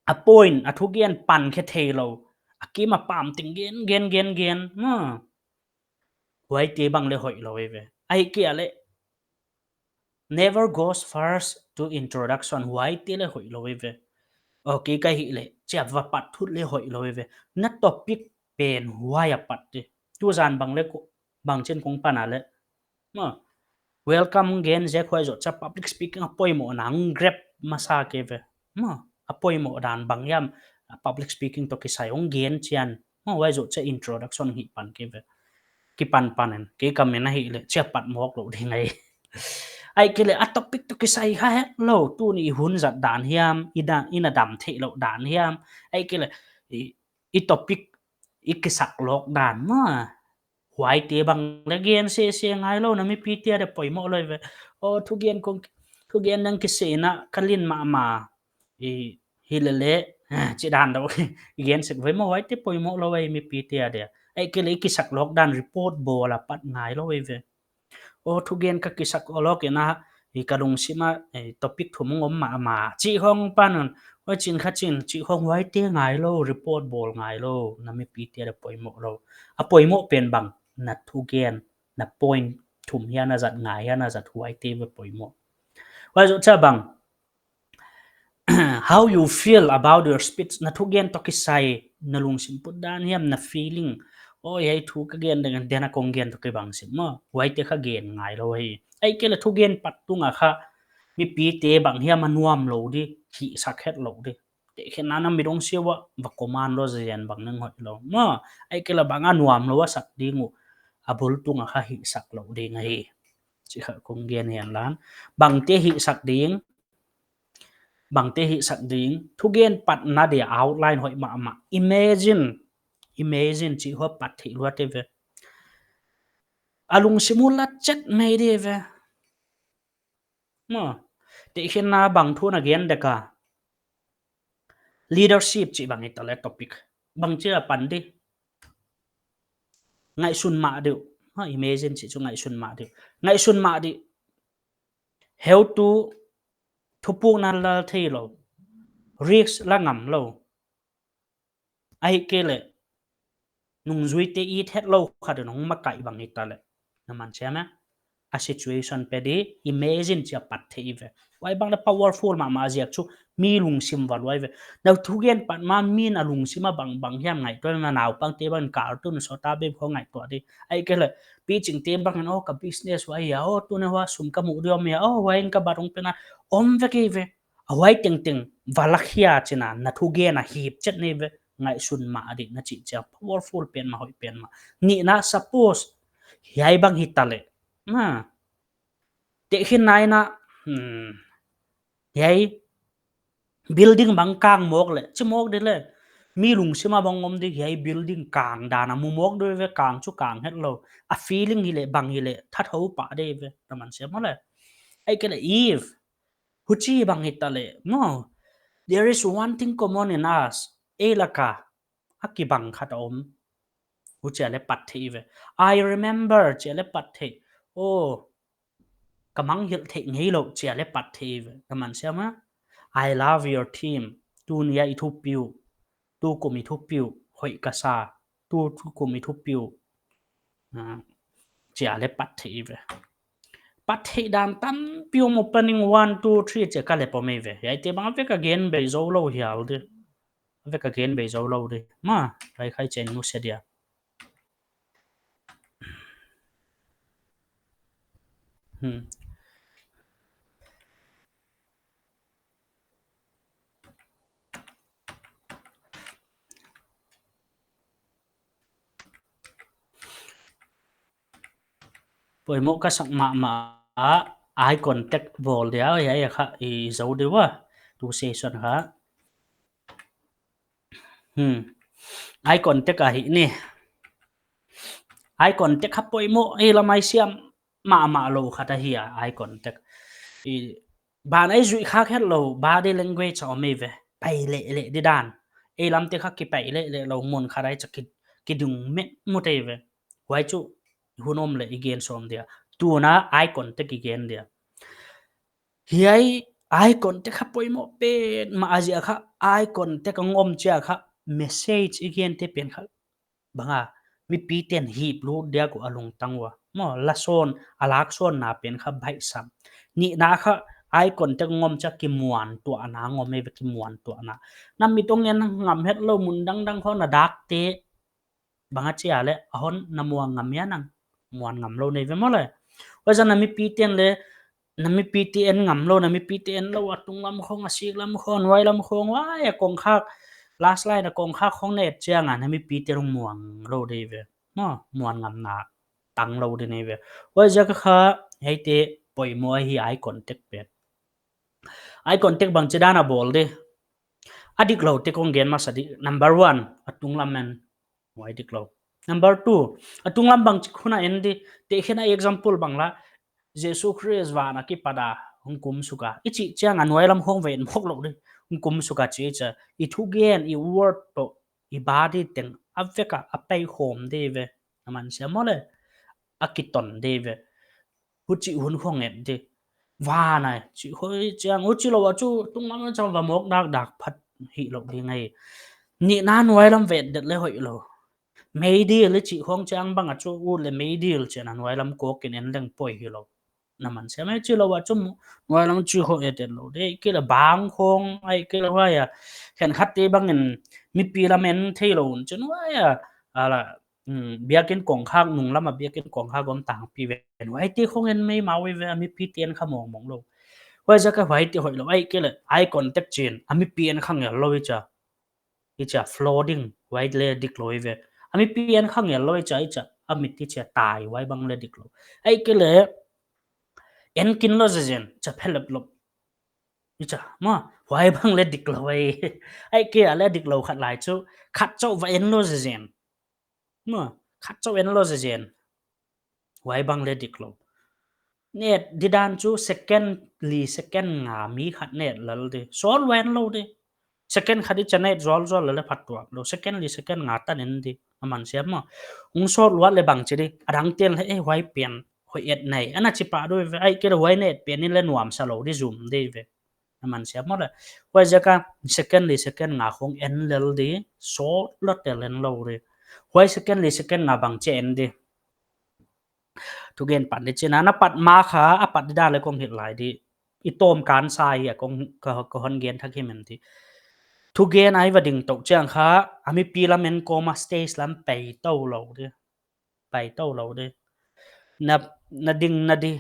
a point, a thugen pan khe theilou, a kim a pam teng gen, gen, gen, gen. Hmm. Huaite bang leh hoih lou ve. Ahihkeileh, never goes first to introduction, huaite leh hoih lou ve. Okay, ka hih leh, chia va pat thut leh hoih lou ve. Na topic pen huai a pat di. Tuzan bang leh ko-, bangchin kong pan a leh. Maw, welcome gen zek, huai zoh chia public speaking a poimoh na hong grab masa kei ve. Maw, a poimoh dan bang hiam, public speaking toh kisai hong gen chian. Maw, huai zoh chia introduction hih pan kei ve. Kipan pan in, kei ka min a hih leh, chia pat mawk lou ding ahi. Ahihkeileh, a topic toh kisai kha hetlou, tuni hun zat dan hiam, i da-, i na dam theihlouh dan hiam. Ahihkeileh, i, i topic, i kisak lawk dan maw. Huaite bang leh gen sese ngai lou, na mipite a dia poimoh lou ve. Oh, thugen kong, thugen nang kisena ka lin mahmah. I, hi leh leh, ah, chih dan deuh. I gen sek ve maw, huaite poimoh lou ve mipite a dia. Ahihkeileh i kisak lawk dan report bawl a pat ngai lou ve. Oh, thugen ka kisak lawk in a, i ka lungsim a, eh, topic thum hong om mahmah. Chih khong pan un, oh, chin kha chin, chih khong huaite ngai lou, report bawl ngai lou, na mipite a dia poimoh lou. A poimoh pen bang, na thugen, na point thum hiam na zat, nga hiam na zat, huaite ve poimoh. Huai zoh chia bang, how you feel about your speech, na thugen toh kisai, na lungsim put dan hiam, na feeling. Oh, hiai thu ka gen ding, den a kong gen toh kibang sim maw. Huaite kha gen ngai lou hi. Ahihkeileh thugen pat tung a kha, mipite bang hiam a nuam lou di, hihsak hetlou di. Tehkhinna na midang siau a, va command lou zen bang nang hoih lou. Maw, ahihkeileh bang a nuam lou a sak ding uh, a bul tung a kha hihsak lou ding ahi. Chih kha kong gen hen lan. Bangte hihsak ding, bangte hihsak ding, thugen patna dia outline hoih mahmah. Imagine, imagine chih khong pat theih lua te ve. A lungsim uh la chet mai di ve. Maw, tehkhinna bang thu na gen dek a. Leadership chih bang hita leh topic. Bangchi a pan di. Ngaihsun mah di uh. Ha, imagine chih chu ngaihsun mah di uh. Ngaihsun mah di. Heutu thupukna la thei lou. Risk la ngam lou. Ahihkeileh nungzuite it hetlou khat in hong makaih bang hita leh. Na man chiam a. A situation pe di, imagine chia pat theih ve. Huai bang leh powerful mahmah ziak chu mi lungsim va luai ve. Na thugen pat ma mi'n a lungsim a bang bang hiam ngaihtuah, na naupangte bang cartoon sawta bep khong ngaihtuah di. Ahihkeileh pichingte bang in, oh, ka business huai a, oh, tuni hua sum ka muh di om a, oh, huai in ka bat hong pen a, om vek hi ve. A huai tengteng va la khia chi'n a, na thugen a hip chet nei ve, ngaihsun mah di na chih chia powerful pen mah, hoih pen mah. Nihna suppose, hiai bang hita leh. Na. Tehkhinna in a, hmm, hiai Building bang kang mawk leh, chi mawk di leh, mi lungsim a bang om di hiai building kang dan a mu mawk di ve, kang chu kang het lou. A feeling hi leh, bang hi leh, that ho pah di ve, na man siam maw leh. Ahihkeileh Eve, huchi bang hita leh, no. There is one thing common in us. Ei laka, a kibang khat a om. Huchia leh pat thei ve. I remember, chia leh pat thei. Oh, ka mangngilh theih ngeilouh chia leh pat thei ve. Na man siam maw? I love your team. Tuni a i thupi uh. Tukum i thupi uh. Hoih ka sa. Tu, tukum i thupi uh. Ah, chia leh pat thei ve. Pat theih dan tampi om, opening one, two, three chia ka leh pom ei ve. Hiaite bang a vek a gen bei zou lou hial di. A vek a gen bei zou lou di. Maw, kai khai chen nu se dia. Hmm. Poimoh ka sak mahmah a, eye contact bawl dia, hiai a kha i zou di ua, tu session kha. Hmm. Eye contact ahi ni. Eye contact kha poimoh, ei lam a i siam mahmah lou khat ahi a, eye contact. I, ban a i zuih khak het lou, body language a om ei ve. Pai leh leh di dan. Ei lamte kha kipai leh leh lou mun khat a i cha ki, kidung met mut ei ve. Huai chu hun om leh i gen sawm dia. Tuna eye contact i gen dia. Hiai eye contact kha poimoh petmah a, ziak kha eye contact a ngawm chia kha message i gente pen kha bang a, mipiten hip lut dia uh a lungtang ua. Maw, la sawn, a lak sawnna pen kha baihsam. Nihna kha eye contact ngawm chia kimuantuahna ngawm ei ve, kimuantuahna. Na mit hong en ngam het lou mun dangdang khong na dak te bang a chia leh, a hon na muang ngam ia nang. Muan ngam lou nei ve maw leh. Huaiziak a na mipiten leh, na mipite en ngam lou, na mipite en lou, a tunglam khong, a siklam khong, nuailam khong, huai a kongkhak, last line a kongkhak khong na et chiang a, na mipite hong muang lou di ve. Maw, muan ngamna tang lou di nei ve. Huaiziak a kha, hiaite poimoh ahi eye contact pen. Eye contact bangchi dan a bawl di. A dikloute kong gen masa di. Number one, a tunglam en. Huai diklou. Number two, a tunglam bangchi hun a en di. Tehkhinna example bang la, Jesu Khrist van a kipat a hong kum suk a, i chih chiang a nuailam khong va en mawk lou di. Hong kum suk a chi chia, i thugen, i word toh, i body teng a vek a a pai khawm di ve. Na man siam maw leh. A kiton di ve. Huchi hun khong et di. Van a, chih khong chiang, huchi lou a chu tunglam a chang va mawk dakdak phat hilou di ngai. Nihna nuailam va et det leh hoih lou. Meidil i chih khong chiang bang a chu ut leh meidil chiang a nuailam kawk in en leng poi hilou. Na man siam maw, chih lou a chu nuailam chih khong et et lou di. Kei leh bang khong, ahihkeileh huai a. Khenkhatte bang in mipi lam en theilou un chin huai a. A la, Hmm, biakin kongkhak, nunglam a biakin kongkhak om tangpi ven. Huaite khong en maimah uh ve, a mipite en kha mawngmawng lou. Huaiziak a huaite hoih lou, ahihkeileh eye contact chin, a mipi en kha ngel lou i chia. I chia flooding, huai leh diklou ve. A mipi en kha ngel lou i chia, i chia, a mit i chia tai, huai bang leh diklou. Ahihkeileh, en kin lou zezen, chia phelep lou. I chia, maw, huai bang leh diklou ei. Ahihkeileh diklou khat lai chu, khat chauh va en lou zezen. Maw, khat chauh en lou zezen. Huai bang leh diklou. Net di dan chu second li second nga mi khat net lel di. Sawt lua en lou di. Second khat i chia net zualzual leh leh phattuam lou. Second li second nga tan en di. Na man siam maw. Hong sawt luat leh bangchi di. A dangte'n leh, eh, huai pen hoih et nei. Ana chi pah di ve, ahihkeileh huai net pen in leh nuamsa lou di, zum di ve. Na man siam maw leh. Huaiziak a second li second nga khong en lel di, sawt lua tel en lou di. Huai second li second nga bangchi en di. Thugen pan di chin a, na pat ma kha, a pat di dan leh kong hilh lai di. I tawm kan sa hi a kong ka, ka hon gen thak hi men di. Thugen a i va ding tou chiang kha, a mipi lam en kawm a stage lam pai tou lou di. Pai tou lou di. Na, na ding na di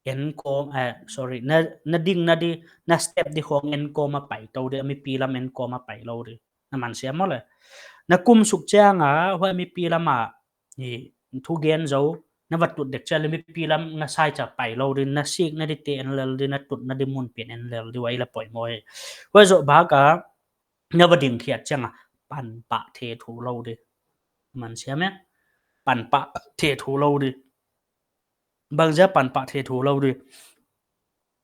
en kawm, eh, sorry, na, na ding na di, na step di khong en kawm a pai tou di, a mipi lam en kawm a pai lou di. Na man siam maw leh. Na kum suk chiang a, huai mipi lam a, i thugen zou, Na va tut dek chiang leh mipi lam na sai chiang pai lou di, na sikna di te en lel di, na tutna di mun pen en lel di, huai leh poimoh hi. Huai zoh bak a, na va ding khiat chiang a, pan pah the thu lou di. Man siam e, pan pah the thu lou di. Bangziak pan pah the thu lou di?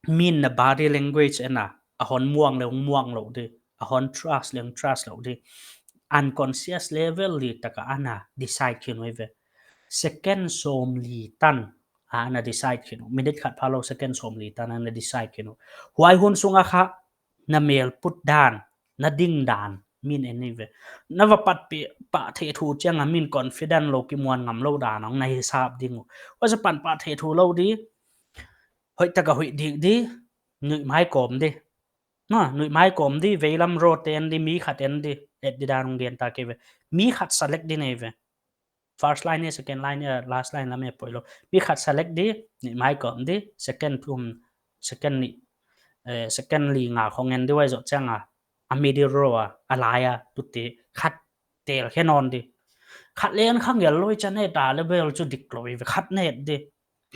Min na body language ana, a hon muang leh muang lou di, a hon trust leh trust lou di. Unconscious level di taka ana decide khin uh ve. Second sawmli tan ana decide khin uh. Minute khat pha lou second sawmli tan ana decide khin uh. Huai hun sunga kha na mel put dan, na ding dan, min en ve. Na va pat pah the thu chiang a min confident lou, kimuan ngam lou dan hong na hisap ding uh. Huai zoh pan pah the thu lou di, hoih taka hoih dik di, nuihmai kawm di. Na, nuihmai kawm di, veilam road te en di, mi khat en di, et di dan hong gen ta kei ve. Mi khat select di nei ve. First line e, second line e, last line lam e poilou. Mi khat select di, nuihmai kawm di, second thum, second nih, eh, second li nga khong en di, huai zoh chiang a, a middle row a, a lai a, tuti, khat tel khe nawn di. Khat leng kha ngel lou chiang e ta leh bel chu dik lou ve, khat ne et di.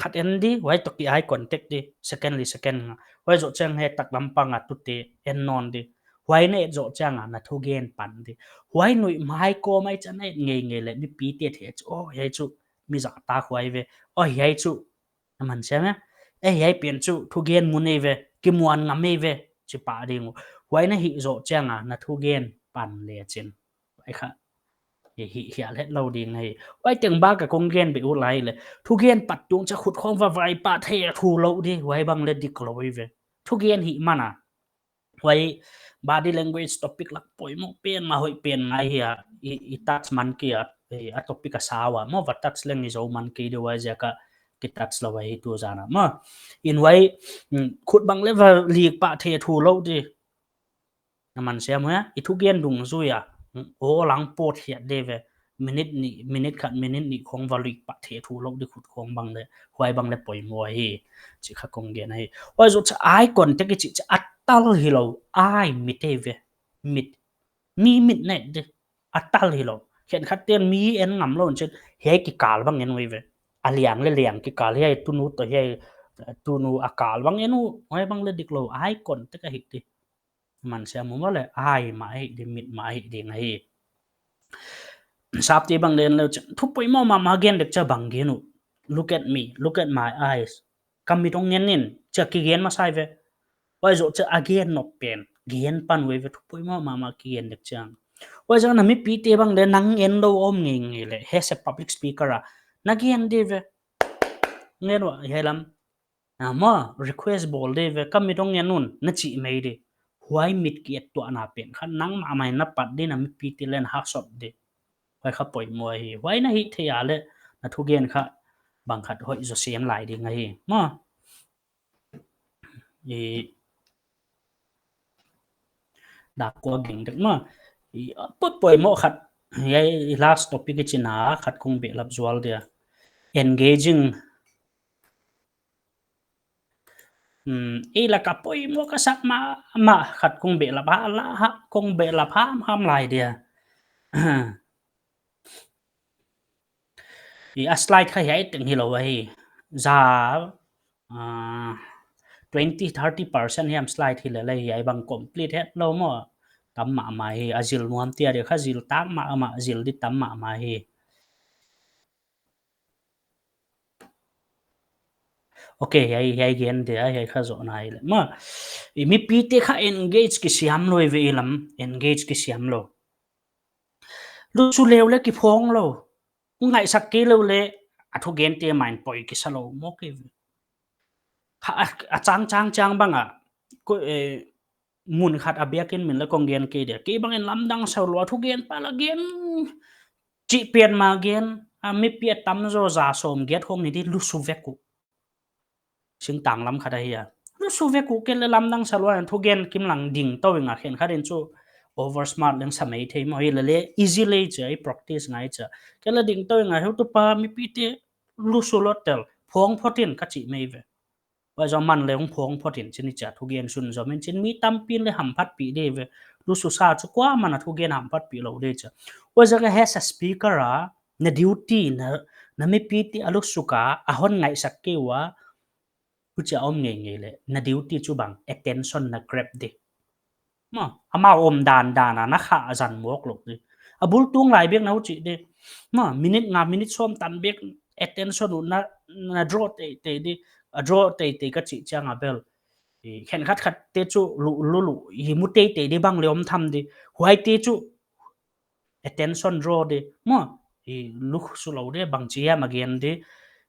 Khat en di, huai toh ki eye contact di, second li second nga. Huai zoh chiang hiai tak lam pang a tuti en nawn di. Huai na et zoh chiang a na thugen pan di. Huai nuihmai kawm mai chiang na et ngeingei leh mipite thei chu, oh, hiai chu mi zahtak huai ve. Oh, hiai chu, na man siam e. Eh, hiai pen chu thugen mun ei ve, kimuan ngam ei ve, chi pah ding uh. Huai na hih zoh chiang a na thugen pan le chin. Huai kha, hi, hi, hial het lou ding hi. Huai teng bak a kong gen beh uh lai leh, thugen pat tung chiang khut khong va vai pah the thu lou di, huai bang leh dik lou ei ve. Thugen hih man a. Huai body language topic lak poimoh pen mah, hoih pen mah hi a, i, i touch man kei a, i, a topic a sau a, maw va touch leng i zou man kei di, huai ziak a ki touch lou hi tu zan a. Maw, in huai, mm, khut bang leh va lik pah the thu lou di. Na man siam e, i thugen dungzui a, mm, aw lang pawt hiat di ve. Minute nih, minute khat, minute nih khong va lik pah the thu lou di khut khong bang leh, huai bang leh poimoh hi, chi kha kong gen hi. Huai zoh chiang eye contact i chih chiang a tal hilou, eye mit ei ve, mit. Mi mit ne di, a tal hilou. Khenkhat ten mi en ngam lou chin, hiai kikal bang en uh ve. A liang leh liang kikal, hiai tunu toh hiai, eh, tunu a kal bang en uh, huai bang leh dik lou, eye contact a hih di. Man siam maw leh, eye mah hih di, mit mah hih ding hi. Sapte bang den leh, thu poimoh mahmah gen dek chiang bang gen uh. Look at me, look at my eyes. Ka mit hong en in, chia kigen masa ei ve. Huai zoh chiang a gen nop pen gen pan uh ve, thu poimoh mahmah kigen dek chiang. Huai zoh na mipite bang leh nang en lou om ngeingei leh, as a public speaker a, na gen di ve. Ngen uh, hiai lam. Ah, maw, request bawl di ve, ka mit hong en un, na chih mai di. Huai mit ki et tuahna pen kha nang mahmah na pat di, na mipite leng hahsot di. Huai kha poimoh hi. Huai na hih theih a leh, na thugen kha bang khat hoih zaw sem lai ding ahi. Maw. I, dak kua ging dek maw. I, poi, poimoh khat. Hiai, i last topic i chih na khat kong behlap zual dia. Engaging. Hmm, i lak a poimoh ka sak mahmah khat kong behlap ha, la ha, kong behlap hamham lai dia. I a slide kha hiai teng hilou ahi. Za, ah, twenty, thirty percent hiam slide hi leh leh hiai bang complete het lou maw. Tam mahmah hi, a zil nuam tia di kha zil tak mahmah, zil di tam mahmah hi. Ok, hiai, hiai gen dia, hiai kha zoh nai leh. Maw, i mipite kha engage kisiam lou ve i lam, engage kisiam lou. Lusu leu leh kiphawng lou. Ngaihsak kei lou leh, a thugente mah in poi kisa lou mawk ei ve. Kha a, a chang chang chang bang a, ko, eh, mun khat a biakin min leh kong gen kei dia. Kei bang in lamdang sa lou a thugen pa la gen. Chih pian mah gen, a mipi a tam zaw za sawm giat khong ni di lusu vek uh. Singtang lam khat ahi a. Lusu vek uh kei leh lamdang sa lou a thugen kim lang ding tou ing a khenkhat in chu over smart leng sa mai thei maw hi leh leh easy lei chia, i practice ngai chia. Kei leh ding tou ing a heutupa mipite lusu lou tel, phawng phot in ka chih mai ve. Huai zoh man leh hong phawng phot in chin i chia thugen sunzom in chin mi tampi in leh hamphatpih di ve. Lusu sa chu kuaman a thugen hamphatpih lou di chia. Huai zoh ka as a speaker a, na duty na, Na mipite a lusuk a, a hon ngaihsak kei ua, huchia om ngeingei leh, na duty chu bang, attention na grab di. Maw, amau om dandan a na kha a zan mawk lou di. A bul tung lai bek na huchi di. Maw, minute nga, minute sawm tan bek attention uh na, na draw teitei di. A draw teitei ka chih chiang a bel. I, khenkhat khatte chu lu, lu, lu, i mu teitei di bang leh om tham di. Huaite chu attention draw di. Maw, i lusu lou di bangchi a ma gen di.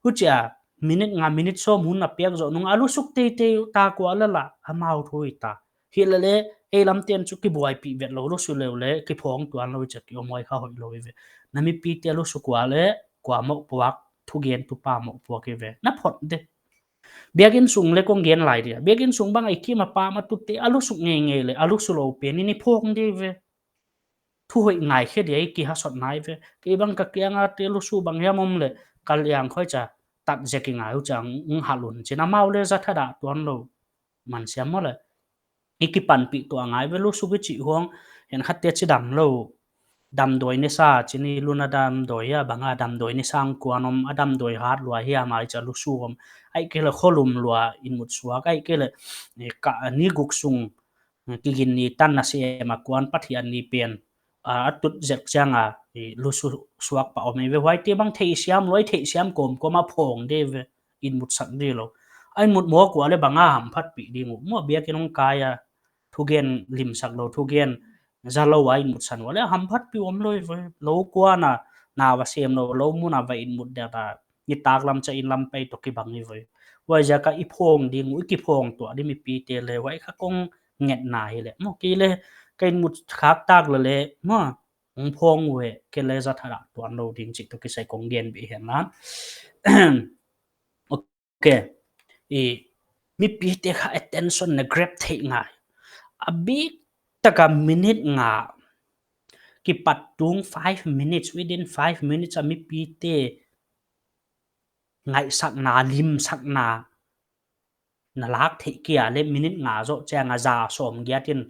Huchia minute nga, minute sawm hun a piak zoh nung a lusuk teitei ta kua lala amau thu hita. Hilele, ei lamte'n chu kibuaipih vet lou, lusu leu leh, kiphawng tuan lou chia ki om huai kha hoih lou ve. Na mipite a lusuk ua leh, kua mohpuak, thugentu pa mohpuak ve. Na phot di. Biakin sung leh kong gen lai dia. Biakin sung bang a i kim a pam a tutte a lusuk ngeingei leh, a lusu lou pen in i phawng di ve. Thu hoih ngaikhe dia i kihasot nai ve. Kei bang ka kiang a te lusu bang hiam om leh, ka liang khoi chia, tat zek i ngai uh chiang, ng halun chin amau leh za thadah tuan lou. Man siam maw leh. I kipanpih tuah ngai ve lusu kichi huang, khenkhatte chi dam lou. Damdawi nisa, chini luna damdawi a, bang a damdawi nisa kuan om, a damdawi hat lua hiam a chia lusu om. Ahihkeileh kholum lua in mut suak, ahihkeileh, eh, ka, ni guk sung, eh, kigin ni tan na sem a kuan Pathian ni pen, ah, a tut zek chiang a, eh, lusu suak pa om ve huaite bang theisiam lou, theisiam kawmkawm a phawng di ve. In mut sak di lou. A in mut mawk ua leh bang a hamphatpih ding uh. Maw biakin hong kai a, thugen limsak lou, thugen za lou a in mut san ua leh hamphatpih om lou ve. Lou kuan a, na va sem lou, lou mun a va in mut dia ta. Nitaklam chia in lam pai toh kibang i ve. Huaiziak a i phawng ding uh, i kiphawng tuah di mipite leh, huai kha kong ngetna hi leh. Maw kei leh, ka in mut khak tak leh leh, maw, hong phawng ve, kei leh za thadah tuan lou ding chih toh kisai kong gen beh hen la. Ok. I, mipite kha attention na grab theih ngai. A bik tak a minute nga kipat tung five minutes, within five minutes a mipite ngaihsakna, limsakna na lak theih kei a leh minute nga zoh chiang a za sawm giat in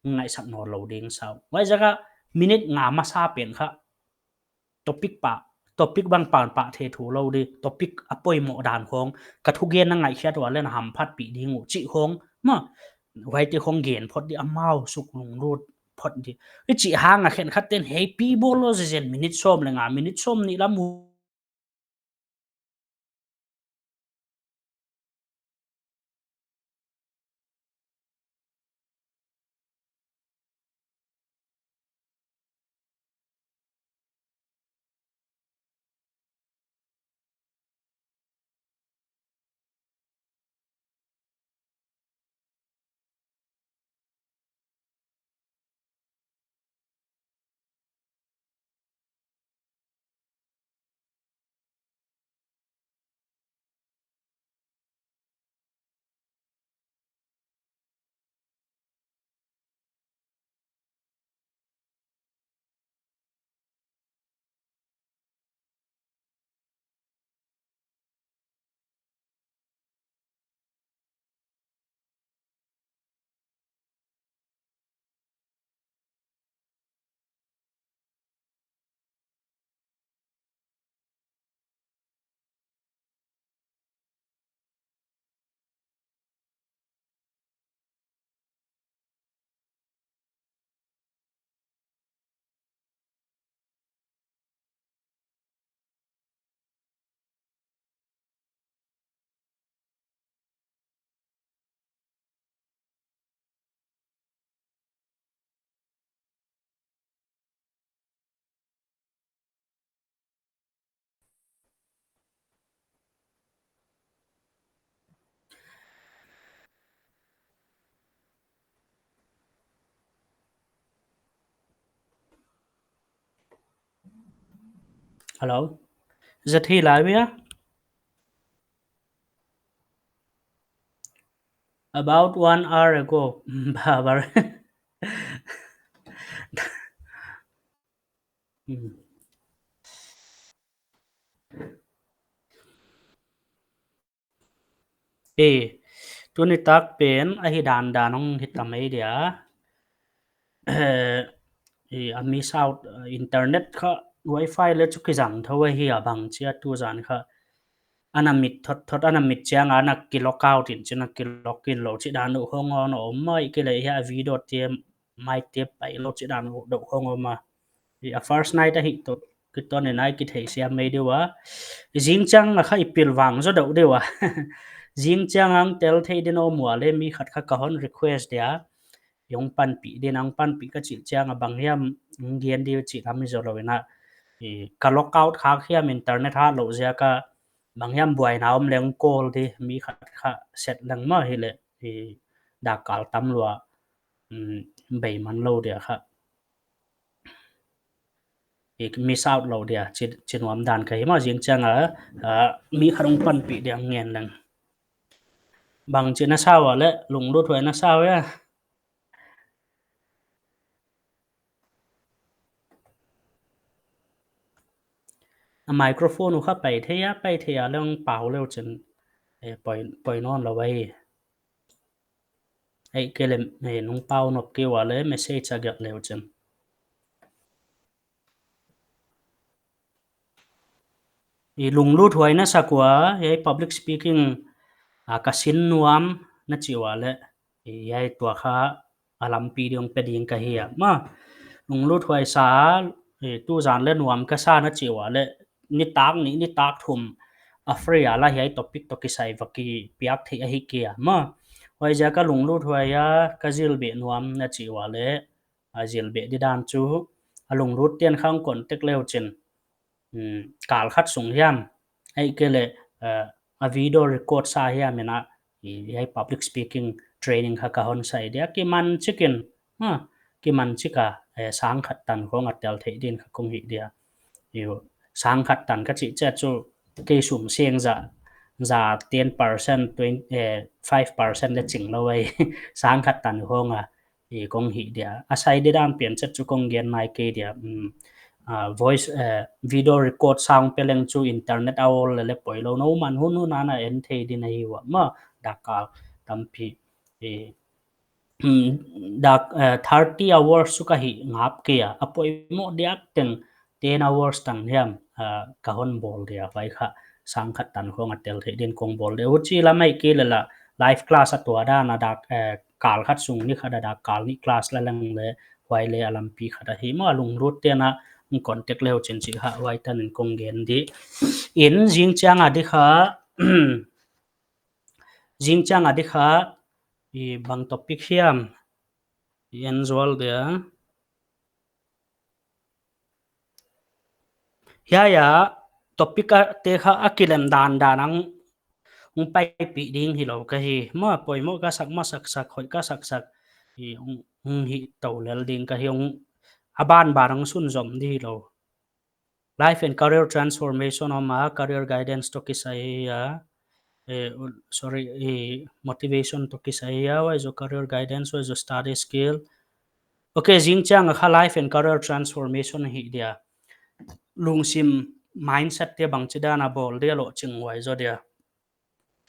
ngaihsak nawn lou ding sau. Huaiziak a minute nga masa pen kha topic pa, topic bang pan pa the thu lou di, topic a poimoh dan khong, ka thugen na ngaihkhiat ua leh na hamphatpih ding uh chih khong, maw, huaite khong gen phot di, amau suk lunglut phot di. I chih hang a khenkhatte'n hei pi bawl lou zenzen minute sawm leh nga, minute sawmnih lam uh Hello? Is it here live here? About one hour ago. Babar. Hmm. Eh, tuni tak pen ahi dandan hong hita mai dia. Eh, eh, a miss out, eh, internet kha Wi-Fi le chu kizang thou ahi a, bangchi a tuzan kha ana mit thotthot, ana mit chiang a ana ki log out in chin, ana ki log in lou chih dan uh khong a om mai. Kile hia video te mai te pai lou chih dan uh deuh khong om a. A first night ahi toh kiton in a i kitheisiam mai deuh a. Zingchiang a kha i pilvang zaw deuh deuh a. Zingchiang a hong tel thei din om ua le mi khat kha ka hon request dia, hong panpih din, hong panpih ka chih chiang a bang hiam hong gen di chih lam i zaw lou in a, ka log out khak hiam, internet hat lou ziak a bang hiam buaina om leng call di, mi khat kha set leng mah hileh, dakkal tam lua bei man lou dia kha, miss out lou dia chi nuam dan ka hi mah. Zingchiang a mi khat hong panpih dia ngen leng. Bangchi na sa ua le, lungluthuai na sa ua? A microphone uh kha pai thei a, pai thei a leng pau leu chin, poi nawn lou ahi. Ei kei leh nung pau nop kei ua le message a giak leu chin. I lungluthuai na sa ua, ei public speaking a ka sin nuam na chi ua le, ei tua kha a lampi ding pe ding ka hi a mah. Lungluthuai sa, tuzan le nuam ka sa na chi ua le, nitak nih, nitak thum a free a la hiai topic toh kisai va kipiak thei ahi kei a mah. Huaiziak a lungluthuai a ka zil beh nuam na chi ua le, a zil beh di dan chu a lunglut te'n kha hong contact leu chin, kal khat sung hiam, ei kei leh a video record sa hiam in a, ei public speaking training kha ka hon sai dia, kiman chik in, kiman chik a sang khat tan khong a tel thei din kha kong hi dia. Sang khat tan ka chih chiang chu kei sum seng za, za ten percent, twenty, five percent le ching lou ahi. Sang khat tan khong a kong hi dia. A sai di dan pian chet chu kong gen nai kei dia. Voice, video record sang pe leng chu internet a ol le le poi lou, no man hun hun a na en thei din ahi ua mah. Dakkal tampi, dak, thirty hours chu ka hih ngap kei a, a poimoh diak teng ten hours tan hiam ka hon bawl dia, huai kha sang khat tan khong a tel thei din kong bawl dia. Huchi lam ei kei leh la live class a tua dan a dak, kal khat sung ni khat a dakkal nih class la leng le, huai le a lampi khat ahi mah. A lunglut te'n a contact leu chin chih kha huai tan in kong gen di. In zingchiang a di kha, zingchiang a di kha, bang topic hiam i en zual dia. Hiai a topic a te kha a kilem dandan a hong paipih ding hilou ka hi mah. Poimoh ka sak mah saksak, hoih ka saksak, hong hih tou lel ding ka hi, a banban a hong sunzom di hilou. Life and career transformation om a, career guidance toh kisai a, sorry, motivation toh kisai a, huai zoh career guidance, huai zoh study skill. Ok, zingchiang a kha life and career transformation hi dia. Lungsim mindset te bangchi dan a bawl dia, lohching huai zoh dia.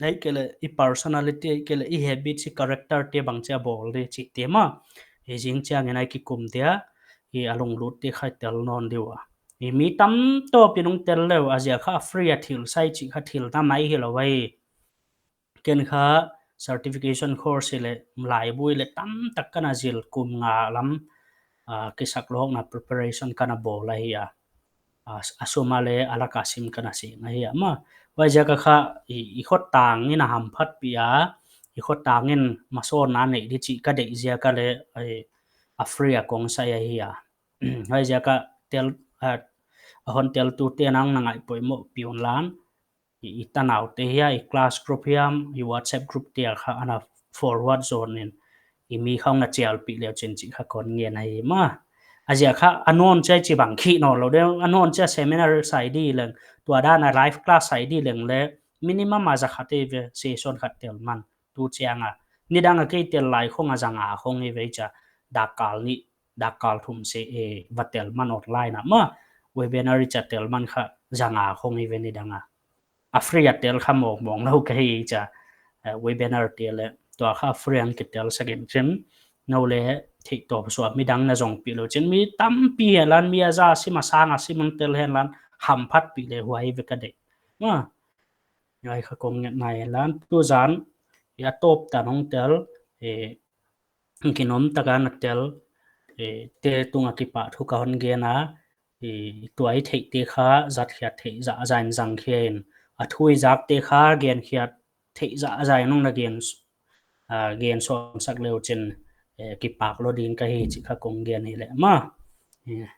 Ei kei leh i personality, ei kei leh i habit, i character te bangchi a bawl di chih te mah. Zingchiang in a kikum dia, a lunglut te kha i tel nawn di ua. Mi tamtawp in hong tel leu, a ziak kha free a thil sai chih kha thil na mai hilou ahi. Ken kha certification course leh laibui leh tamtak ka na zil, kum nga lam kisaklawkna preparation ka na bawl ahi a. A sum a leh a lak a sim ka na seng ahi a mah. Huaiziak a kha i khotang in a hamphatpih a, i khotang in masawnna nei di chih ka deih ziak a leh a free a kong sai ahi a. Huaiziak a tel, a hon teltu te'n a ngaih poimoh piun lan, i tanaute hia, i class group hiam, i WhatsApp group te a kha ana forward zaw in, i mi khong na chialpih leu chin chih kha kon ngen ahi mah. A ziak kha a nawn chiah chibang khih nawn lou di, a nawn chiah seminar sai di leng, tua dan a live class sai di leng leh minimum a za khat eive session khat tel man. Tu chiang a nidang a kei tel lai khong a za nga khong eive chia, dakkal nih, dakkal thum se va tel man online a mah. Webinar chia tel man kha za nga khong eive nidang a. A free a tel kha mawngmawng lou ka hi chia, webinar te leh tua kha free a kitel sak in chin, nou leh theih tawp suah midang na zong pih lou chin, mi tampi hen lan, mi a za sim a sang a sim un tel hen lan, hamphat pih leh huai ve ka deih. Ma, huai kha kong nget nai hen lan, tuzan, i a tawp tan hong tel, eh, ginom taka na tel, eh, te tunga kipahthu ka hon gen a, eh, tua i theihte kha zatkhiat theih zahzah in zangkhia in, a thu i zakte kha genkhiat theih zahzah in hong na gen, ah, gen sawmsak leu chin, eh, kipak lou ding ka hi chih kha kong gen hi leh ma. Eh,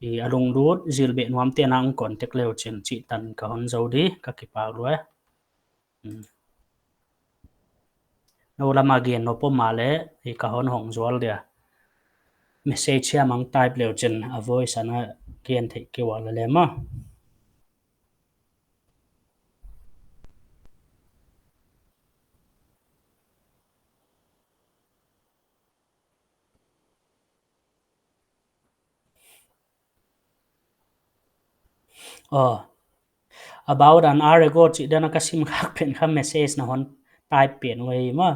i a lunglut zil beh nuamte na hong contact leu chin chih tan ka hon zou di, ka kipak lua. Hmm. Nou lama gen nop om a leh, i ka hon hong zual dia. Message hiam hong type leu chin a voice ana gen theih kei ua leh leh ma. Oh. About an hour ago chih dan a ka sim khak pen kha message na hon type pen uh hi ma.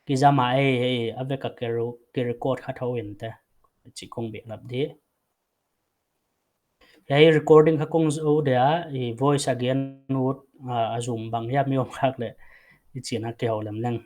Kizam a ei, ei, a vek a ki ru-, ki record kha thou in te. Chih kong behlap di. Hiai recording kha kong zou dia, i voice a gen ut, ah, a zum bang hiam i om khak leh, i chih na kihou lem leng.